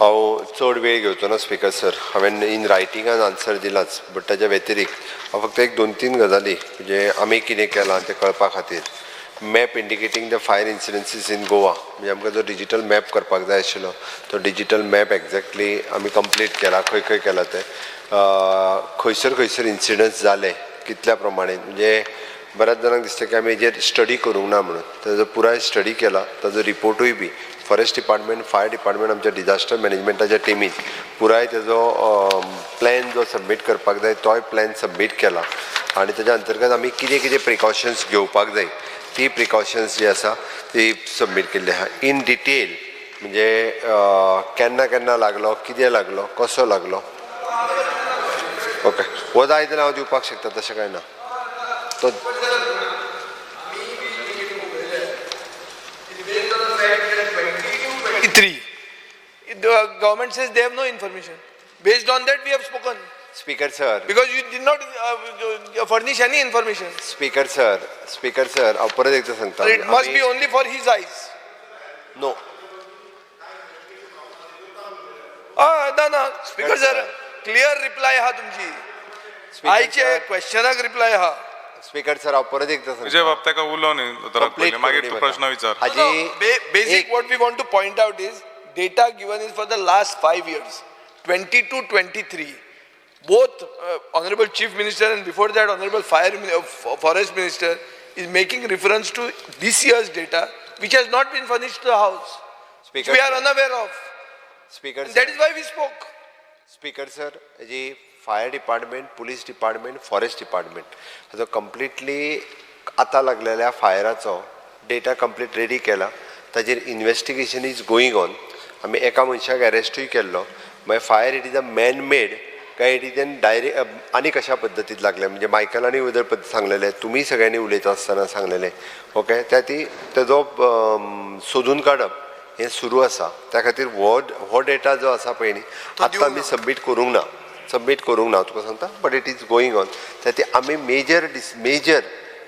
हांव चड वेळ घेवचो ना स्पीकर सर, हांवें इन रायटिंगान आन्सर दिलाच, बट ताच्या व्यतिरिक्त हांव फक्त एक 2-3 गजाली म्हणजे आमी कितें केलां तें कळपा खातीर. Map indicating the fire incidences in Goa, म्हणजे आमकां जो डिजीटल मॅप करपाक जाय आशिल्लो तो डिजीटल मॅप एक्झॅक्टली आमी कंप्लीट केला, खंय खंय केला तें, खंयसर खंयसर इन्सिडंट्स जाले कितल्या प्रमाणे. म्हणजे बऱ्याच जाणांक दिसता की आमी हेजेर स्टडी करूंक ना म्हणून, ताजो पुराय स्टडी केला, ताजो रिपोर्टूय बी फॉरेस्ट डिपार्टमेंट, फायर डिपार्टमेंट, आमच्या डिजास्टर मॅनेजमेंटाच्या टिमीन पुराय ताजो प्लॅन जो सबमीट करपाक जाय तोय प्लॅन सबमीट केला. आनी ताज्या अंतर्गत आमी कितें कितें प्रिकॉशन्स घेवपाक जाय ती प्रिकॉशन्स जी आसा ती सबमीट केल्ली आहा इन डिटेल. म्हणजे केन्ना केन्ना लागलो, कितें लागलो, कसो लागलो. ओके, हो जाय जाल्यार हांव दिवपाक शकता, तशें कांय ना. तो 3. The government says they have no information. Based on that, we have spoken. Speaker sir, because you did not furnish any information. Speaker sir, Speaker sir, हांव परत एकदां सांगता. It must be only for his eyes. No. ना ना, Speaker sir, clear reply हा तुमची. आयचे क्वेश्चनाक reply हा. स्पीकर सर, हांव परत एकदां सांगता. विजय बाब ताका उलोव न्ही, मागीर तूं प्रश्न विचार. Basic what we want to point out is data given is for the last 5 years, 22-23. Both Honorable Chief Minister and before that Honorable Forest Minister is making reference to this year's data, which has not been furnished to the House. Speaker, which we are unaware of. Speaker, and that is why we spoke. Speaker sir, ji fire department, police department, forest department हाजो completely आतां लागलेल्या फायराचो data complete ready केला, ताजेर investigation is going on. आमी एका मनशाक अरेस्टूय केल्लो. मागीर fire it is a man made काय it is an direct आनी कशा पद्दतीत लागले, म्हणजे मायकलांनी उदर पद्दत सांगलेलें, तुमी सगळ्यांनी उलयता आसतना सांगलेलें. ओके, त्या ती तेजो सोदून काडप हें सुरू आसा. त्या खातीर हो डेटा जो आसा पळय न्ही आतां आमी सबमीट करूंक ना, सबमीट करूंक ना तुका सांगता, but it is going on. त्या खातीर आमी मेजर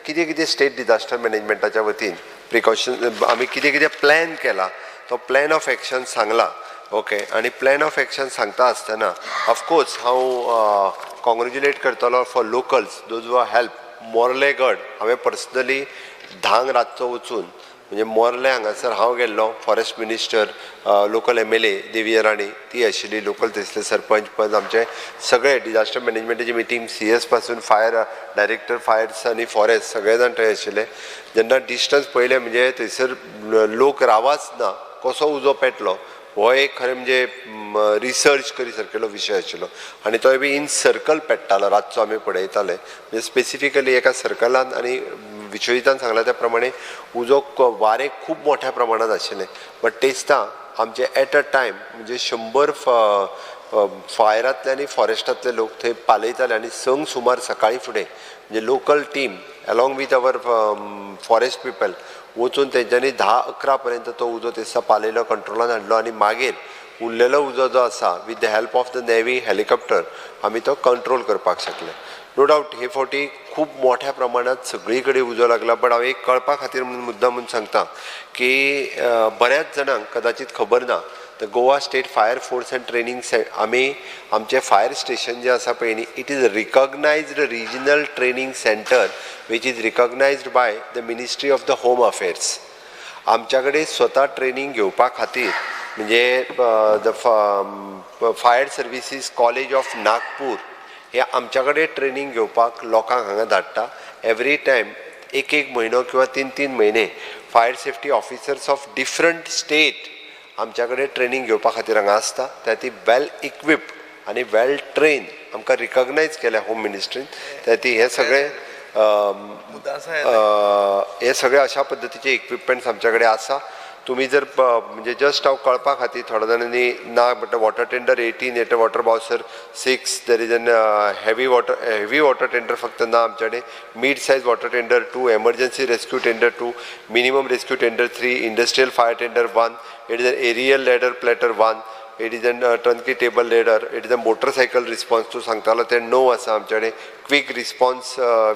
कितें कितें स्टेट डिजास्टर मॅनेजमेंटाच्या वतीन प्रिकॉशन आमी कितें कितें प्लॅन केला तो प्लॅन ऑफ एक्शन सांगला. ओके, आनी प्लॅन ऑफ एक्शन सांगता आसतना ऑफकोर्स हांव कॉंग्रेच्युलेट करतलो for locals those who help. Morlem गड हांवें पर्सनली 10 रातचो वचून, म्हणजे मोर्ले हांगासर हांव गेल्लो, forest minister, local MLA Deviya Rani ती आशिल्ली, लोकल थंयसले सरपंच पंच, आमचे सगळे डिजास्टर मॅनेजमेंटाची मिटींग, CS पासून फायर डायरेक्टर फायर्स आनी फॉरेस्ट सगळे जाण थंय आशिल्ले. जेन्ना डिस्टन्स पळयलें म्हणजे थंयसर लोक रावाच ना, कसो उजो पेटलो हो एक खरें म्हणजे रिसर्च करी सारकेलो विशय आशिल्लो. आनी तोय बी इन सर्कल पेट्टालो, रातचो आमी पळयताले, म्हणजे स्पेसिफिकली एका सर्कलान. आनी विश्वजितान सांगला त्या प्रमाणे उजो वारें खूब मोठ्या प्रमाणांत आशिल्लें, बट तेचता आमचे एट अ टायम म्हणजे 100 फायरांतले आनी फॉरेस्टांतले लोक थंय पालयताले. आनी 6 सुमार सकाळीं फुडें म्हणजे local team along with our forest people वचून तेंच्यांनी 10-11 पर्यंत तो उजो तेसा पालयलो, कंट्रोलान हाडलो. आनी मागीर उरलेलो उजो जो आसा with the help of the navy helicopter आमी तो कंट्रोल करपाक शकले. नो डावट हे फावटी खूब मोठ्या प्रमाणात सगळी कडेन उजो लागला, बट हांव एक कळपा खातीर म्हणून मुद्दाम म्हणून सांगता की बऱ्याच जाणांक कदाचित खबर ना, the Goa state fire force and training आमी आमचें फायर स्टेशन जें आसा पळय न्ही, it is recognised regional training centre which is recognised by the ministry of the home affairs. आमच्या कडेन स्वता ट्रेनींग घेवपा खातीर म्हणजे the fire services college of Nagpur हे आमच्या कडेन ट्रेनींग घेवपाक लोकांक हांगा धाडटा. एवरी टायम एक एक म्हयनो किंवा 3-3 म्हयने fire safety officers of different state आमच्या कडेन ट्रेनींग घेवपा खातीर हांगा आसता. त्या ती वेल इक्विप्ड आनी वेल ट्रेन आमकां रिकॉग्नायज केल्या होम मिनिस्ट्रीन. त्या ती हे सगळे हे सगळे अशा पद्दतीचे इक्विपमेंट्स आमच्या कडेन आसा. तुमी जर म्हणजे जस्ट हांव कळपा खातीर थोड्या जाणांनी ना म्हणटा water tender 18 at water bowser 6, there is an heavy water tender फक्त ना आमच्या कडेन, mid size water tender 2, emergency rescue tender 2, minimum rescue tender 3, industrial fire tender 1, it is an aerial ladder platter 1, it is an turnkey table ladder, it is a motorcycle response तूं सांगतालो ते 9 आसा आमच्या कडेन, quick response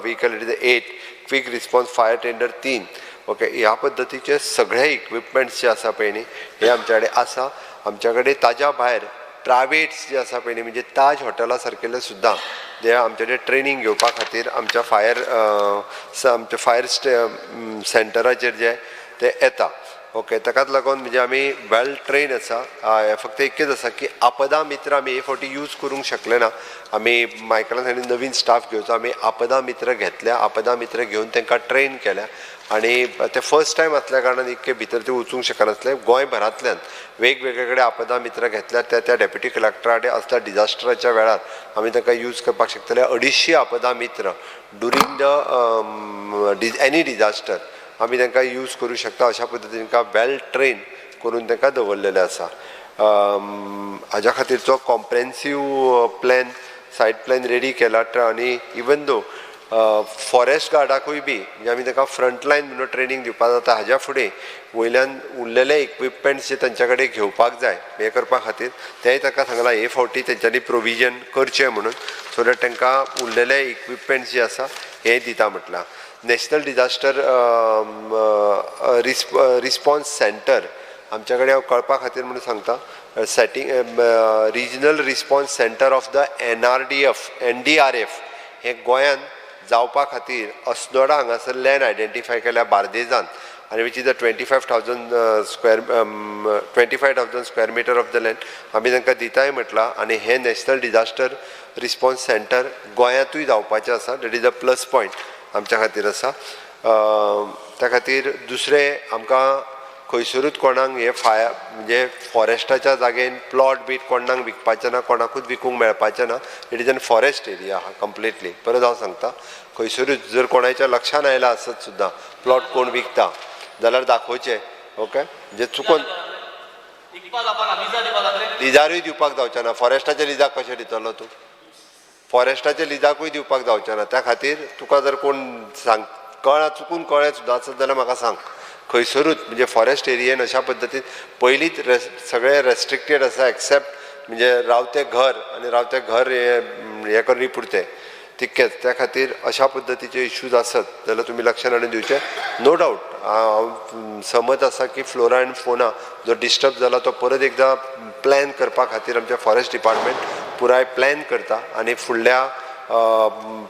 vehicle it is 8, quick response fire tender 3. Okay, ह्या पद्दतीचे सगळे equipments जे आसा पळय न्ही हे आमच्या कडेन आसा. आमच्या कडेन ताज्या भायर प्रायवेट्स जे आसा पळय न्ही म्हणजे ताज हॉटेला सारकेले सुद्दां जे आमच्या कडेन ट्रेनींग घेवपा खातीर आमच्या फायर आमच्या फायर सेंटराचेर जे ते येता. ओके, ताकाच लागून म्हणजे आमी वेल ट्रेन आसा. फक्त एकच आसा की आपदा मित्र आमी हे फावटी यूज करूंक शकले ना. आमी मायकलान सांगलें नवीन स्टाफ घेवचो, आमी आपदा मित्र घेतल्या, आपदा मित्र घेवन तांकां ट्रेन केल्या आनी ते फर्स्ट टायम आसल्या कारणान इतके भितर ते वचूंक शकनासले. गोंयभरांतल्यान वेगवेगळे कडेन आपदा मित्र घेतल्या, त्या त्या डेप्युटी कलेक्टरा कडेन असल्या डिजास्टराच्या वेळार आमी तांकां यूज करपाक शकतले. 250 आपदा मित्र ड्युरींग the any disaster आमी तांकां यूज करूं शकता. अशा पद्दतीन तांकां वेल ट्रेन करून तांकां दवरलेलें आसा. हाज्या खातीरचो comprehensive plan site plan ready केला आनी इवन दो फॉरेस्ट गार्डाकूय बी म्हणजे आमी तांकां फ्रंट लायन म्हणून ट्रेनींग दिवपाक जाता. हाज्या फुडें वयल्यान उरलेले इक्विपमेंट्स जे तांच्या कडेन घेवपाक जाय हें करपा खातीर तेंय तांकां सांगलां हे फावटी तेंच्यांनी प्रोविजन करचें म्हणून, सो that तांकां उरलेले इक्विपमेंट्स जे आसा हे दिता म्हटलां. नॅशनल डिजास्टर रिस्पॉन्स सेंटर आमच्या कडेन हांव कळपा खातीर म्हणून सांगता, setting regional response centre of the NDRF हें गोंयांत जावपा खातीर अस्नोडा हांगासर लँड आयडेंटिफाय केल्या बार्देजान आनी which is a 25,000 square metre of the land आमी तांकां दिताय म्हटलां. आनी हें नॅशनल डिजास्टर रिस्पॉन्स सेंटर गोंयांतूय जावपाचें आसा. That is a plus point आमच्या खातीर आसा. त्या खातीर दुसरें आमकां खंयसरूच कोणाक हे फायर म्हणजे फॉरेस्टाच्या जागेन प्लॉट बीट कोणाक विकपाचें ना, कोणाकूच विकूंक मेळपाचें ना. It is an forest area आहा कंप्लिटली. परत हांव सांगता, खंयसरूच जर कोणाच्या लक्षान आयलां आसत सुद्दां प्लॉट कोण विकता जाल्यार दाखोवचें. ओके, म्हणजे चुकोन लिजारूय दिवपाक जावचें ना. फॉरेस्टाच्या लिजाक कशें दितलो तूं? फॉरेस्टाच्या लिजाकूय दिवपाक जावचें ना. त्या खातीर तुका जर कोण सांग कळ्ळा चुकून कळ्ळें सुद्दां आसत जाल्यार म्हाका सांग. खंयसरूच म्हणजे फॉरेस्ट एरियेन अशा पद्दतीन पयलींच सगळें रेस्ट्रिक्टेड आसा एक्सेप्ट म्हणजे रावतें घर आनी रावतें घर हें करणी पुरतें तितकेंच. त्या खातीर अशा पद्दतीचे इश्यूज आसत जाल्यार तुमी लक्षान हाडून दिवचें. नो डावट हांव समज आसा की फ्लोरा एंड फोना जो डिस्टर्ब जाला तो परत एकदां प्लॅन करपा खातीर आमचें फॉरेस्ट डिपार्टमेंट पुराय प्लॅन करता आनी फुडल्या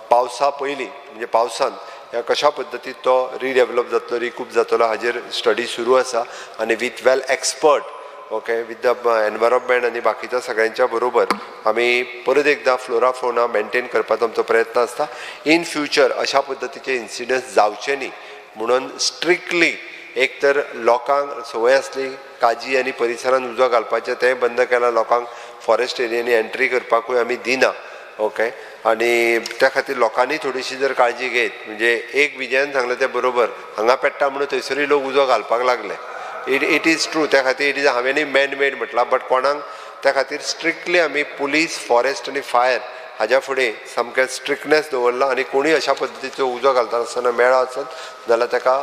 पावसा पयलीं म्हणजे पावसान ह्या कशा पद्दतीन तो रिडेवलप जातलो, रिकूप जातलो हाजेर स्टडी सुरू आसा आनी with well expert okay with the environment आनी बाकीच्या सगळ्यांच्या बरोबर आमी परत एकदां फ्लोरा फोना मेनटेन करपाचो आमचो प्रयत्न आसता. इन फ्युचर अशा पद्दतीचे इन्सिडंट्स जावचे न्ही म्हणून स्ट्रिक्टली एक तर लोकांक संवय आसली काजी आनी परिसरान उजो घालपाचें तें बंद केलां. लोकांक फॉरेस्ट एरियांनी एंट्री करपाकूय आमी दिना. ओके, आनी त्या खातीर लोकांनी थोडीशी जर काळजी घेत म्हणजे एक विजयान सांगलें तें बरोबर, हांगा पेट्टा म्हणून थंयसरूय लोक उजो घालपाक लागले. It is true. त्या खातीर it is हांवें मॅन मेड म्हटलां, बट कोणाक त्या खातीर स्ट्रिक्टली आमी पुलीस फॉरेस्ट आनी फायर हाज्या फुडें सामकें स्ट्रिक्टनेस दवरला आनी कोणूय अशा पद्दतीचो उजो घालता आसतना मेळा आसत जाल्यार ताका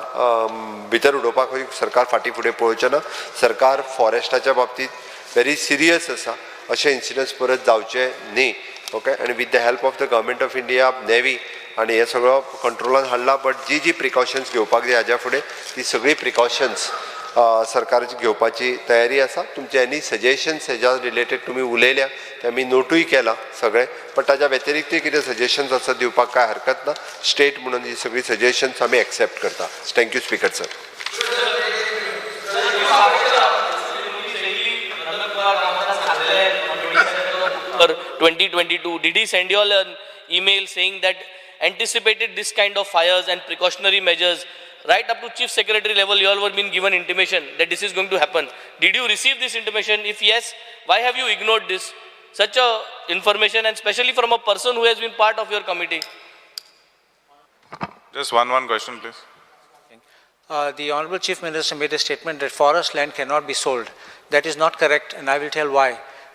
भितर उडोवपाकूय सरकार फाटीं फुडें पळोवचें ना. सरकार फॉरेस्टाच्या बाबतींत व्हेरी सिरियस आसा. अशे इन्सिडंट्स परत जावचे न्ही. ओके, आनी with the help of the government of India, navy आनी हे सगळो कंट्रोलान हाडला. बट जी जी प्रिकॉशन्स घेवपाक जाय हाज्या फुडें ती सगळी प्रिकॉशन्स सरकाराची घेवपाची तयारी आसा. तुमचे एनी सजेशन्स हेज्या रिलेटेड तुमी उलयल्या ते आमी नोटूय केला सगळें, बट ताज्या व्यतिरिक्त कितें सजेशन्स आसा दिवपाक कांय हरकत ना. स्टेट म्हणून ही सगळी सजेशन्स आमी एक्सेप्ट करता. Thank you speaker sir. 2022, did he send you all an email saying that anticipated this kind of fires and precautionary measures? Right up to chief secretary level, you all were being given intimation that this is going to happen. Did you receive this intimation? If yes, why have you ignored this? Such a information, and especially from a person who has been part of your committee. Just one question, please. The Honorable Chief Minister made a statement that forest land cannot be sold. That is not correct, and I will tell why.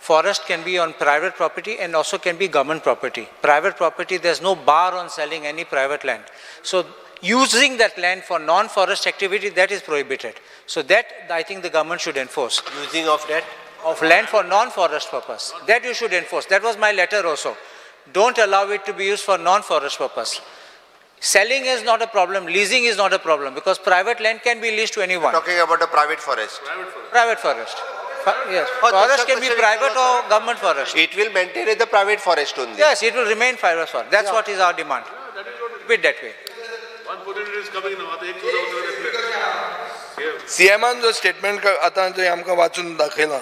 Forest can be on private property and also can be government property. Private property, there's no bar on selling any private land. So using that land for non-forest activity, that is prohibited. So that, I think, the government should enforce. Using of that? Of land for non-forest purpose. That you should enforce. That was my letter also. Don't allow it to be used for non-forest purpose. Selling is not a problem. Leasing is not a problem, because private land can be leased to anyone. Talking about a private forest. Private forest. Yes. Forest can be private or government forest. It will maintain the private forest only. Yes, it will remain private forest. That's what is our demand. Keep it that way. सीएमान जो statement आतां जे आमकां वाचून दाखयलां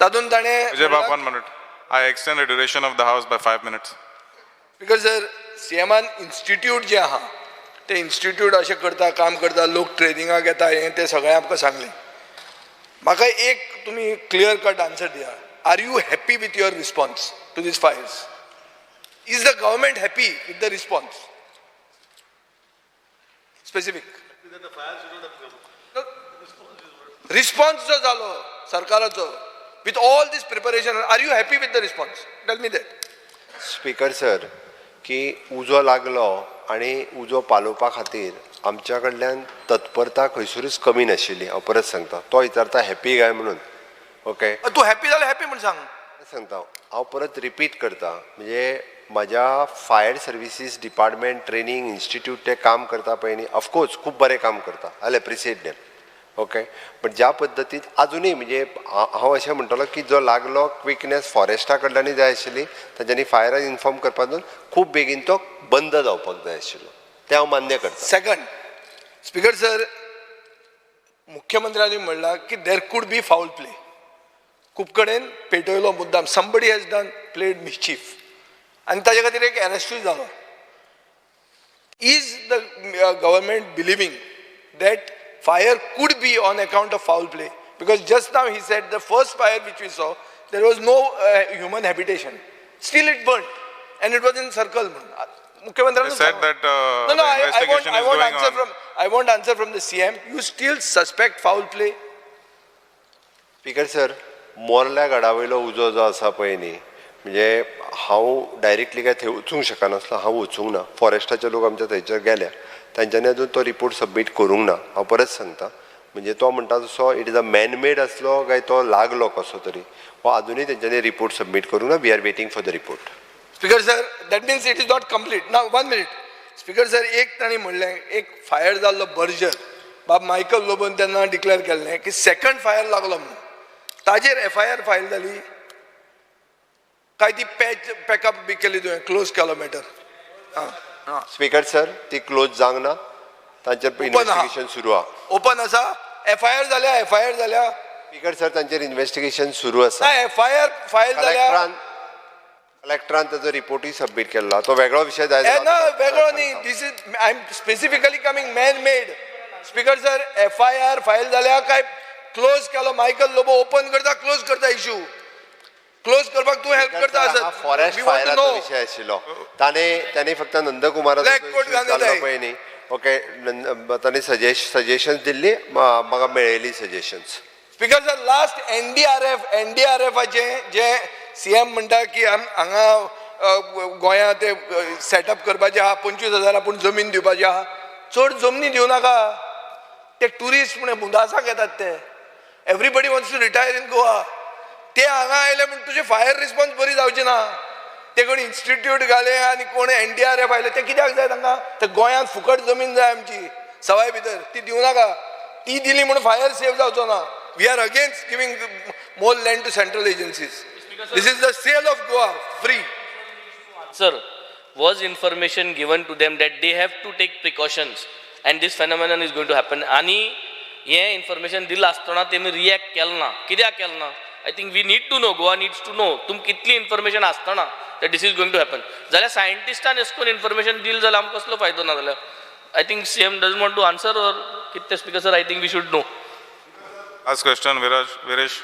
तातूंत ताणें Vijay Bab, 1 minute. I extend the duration of the house by 5 minutes. Because sir, सीएमान institute जे आहा ते institute अशें करता, काम करता, लोक ट्रेनिंगाक येता, हें तें सगळें आमकां सांगलें. म्हाका एक तुमी क्लियर कट आन्सर दिया. Are you happy with your response to these fires? Is the government happy with the response? Specific response जो जालो सरकाराचो with all this preparation, are you happy with the response? Tell me that. Speaker sir, की उजो लागलो आनी उजो पालोवपा खातीर आमच्या कडल्यान तत्परता खंयसरूच कमी नाशिल्ली. हांव परत सांगता, तो विचारता हॅपी काय म्हणून. ओके, तूं हॅपी जाल्यार हॅपी म्हूण सांग. सांगता हांव परत रिपीट करता, म्हणजे म्हाज्या fire services department training institute ते काम करता पळय न्ही, ऑफकोर्स खूब बरें काम करता, I appreciate them. Okay, but ज्या पद्दतीन आजुनूय म्हणजे हांव अशें म्हणटलो की जो लागलो क्विकनेस फॉरेस्टा कडल्यानूय जाय आशिल्ली, तांच्यांनी फायराक इन्फॉर्म करपाक खूब बेगीन तो बंद जावपाक जाय आशिल्लो, तें हांव मान्य करता. सेकंड, स्पीकर सर, मुख्यमंत्र्यांनी म्हणलां की there could be foul play. खूब कडेन पेटयलो मुद्दाम, somebody has done played mischief, आनी ताजे खातीर एक अरेस्टूय जालो. Is the government believing that fire could be on account of foul play? Because just now he said the first fire which we saw, there was no human habitation. Still it burnt, and it was in circle. They said that no, I want answer from, I want answer from the CM. You still suspect foul play? Speaker sir, Morla गडा वयलो उजो जो आसा पळय न्ही, म्हणजे हांव directly काय थंय वचूंक शकनासलो, हांव वचूंक ना. फॉरेस्टाचे लोक आमच्या थंयसर गेल्या, तांच्यांनी अजून तो रिपोर्ट सबमीट करूंक ना. हांव परत सांगता, म्हणजे तो म्हणटा तसो it is a man-made आसलो काय तो लागलो कसो तरी, हो अजुनूय तेंच्यांनी रिपोर्ट सबमीट करूंक ना. We are waiting for the report. Speaker sir, that means it is not complete. ना, 1 minute. Speaker sir, एक तांणी म्हणलें, एक फायर जाल्लो बर्जर बाब मायकल लोबोन तेन्ना डिक्लेअर केल्लें की सेकंड फायर लागलो म्हणून, ताजेर एफआयआर फायल जाली काय ती पॅच पॅकअप बी केली तुवें, क्लोज केलो मॅटर? हां स्पीकर सर, ती क्लोज जावंक ना, तांचेर इन्वेस्टिगेशन सुरू आहा. ओपन आसा, एफआयआर जाल्या, एफआयआर जाल्या. स्पीकर सर, तांचेर इन्वेस्टिगेशन सुरू आसा. एफआयआर फायल जाल्या, कलेक्टरान ताजो रिपोर्टूय सबमीट केल्लो, तो वेगळो विशय जाय. ना, वेगळो न्ही, this is I am specifically coming man made. Speaker sir, FIR file जाल्या काय क्लोज केलो? मायकल लोबो ओपन करता, क्लोज करता इशू, क्लोज करपाक तूं हेल्प करता आसत. फॉरेस्ट फायराचो विशय आशिल्लो, ताणें फक्त नंदकुमाराचो पळय न्ही. ओके, ताणें सजेशन्स दिल्ली, म्हाका मेळयली suggestions. Speaker sir, last NDRF, एनडीआरएफाचें जे सीएम म्हणटा की हांगा गोंयांत ते सेटअप करपाचें आहा, 25,000 आपूण जमीन दिवपाची आहा, चड जमनी दिवं नाका, ते ट्युरिस्ट म्हण मुंदासाक येतात ते. Everybody wants to retire in Goa. ते हांगा आयले म्हूण तुजे फायर रिस्पॉन्स बरी जावची ना. ते कोण इन्स्टिट्यूट घाले आनी कोण एनडीआरएफ आयले, ते कित्याक जाय तांकां? ते गोंयांत फुकट जमीन जाय आमची सवाय भितर, ती दिवं नाका. ती दिली म्हूण फायर सेव जावचो ना. We are against giving more land to central agencies. This is the sale of Goa free. Sir, was information given to them that they have to take precautions and this phenomenon is going to happen? आनी हें information दिलां आसतना तेमी react केलें ना, कित्याक केलें ना? I think we need to know, Goa needs to know. तुमकां कितली इन्फॉर्मेशन आसतना that this is going to happen, जाल्यार सायंटिस्टान अशें करून इन्फॉर्मेशन दिलें जाल्यार आमकां कसलो फायदो ना जाल्यार? I think CM doesn't want to answer or कितें. Speaker sir, I think we should know. Last question, Viraj, Viresh.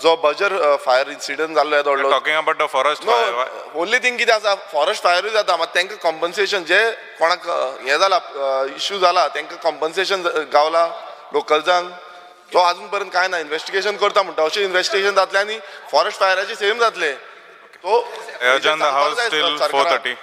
जो बजर फायर इन्सिडंट जाल्लो येदो व्हडलो. Talking about the forest fire. Only thing कितें आसा, फॉरेस्ट फायरूय जाता, मात तांकां कॉम्पन्सेशन जे कोणाक हें जाला, इश्यू जाला, तांकां कॉम्पन्सेशन गावला लोकल्सांक, तो अजून पर्यंत कांय ना. इन्वेस्टिगेशन करता म्हणटा, अशें इन्वेस्टिगेशन जातलें आनी फॉरेस्ट फायराचें सेम जातलें. तो Adjourn the house till 4:30.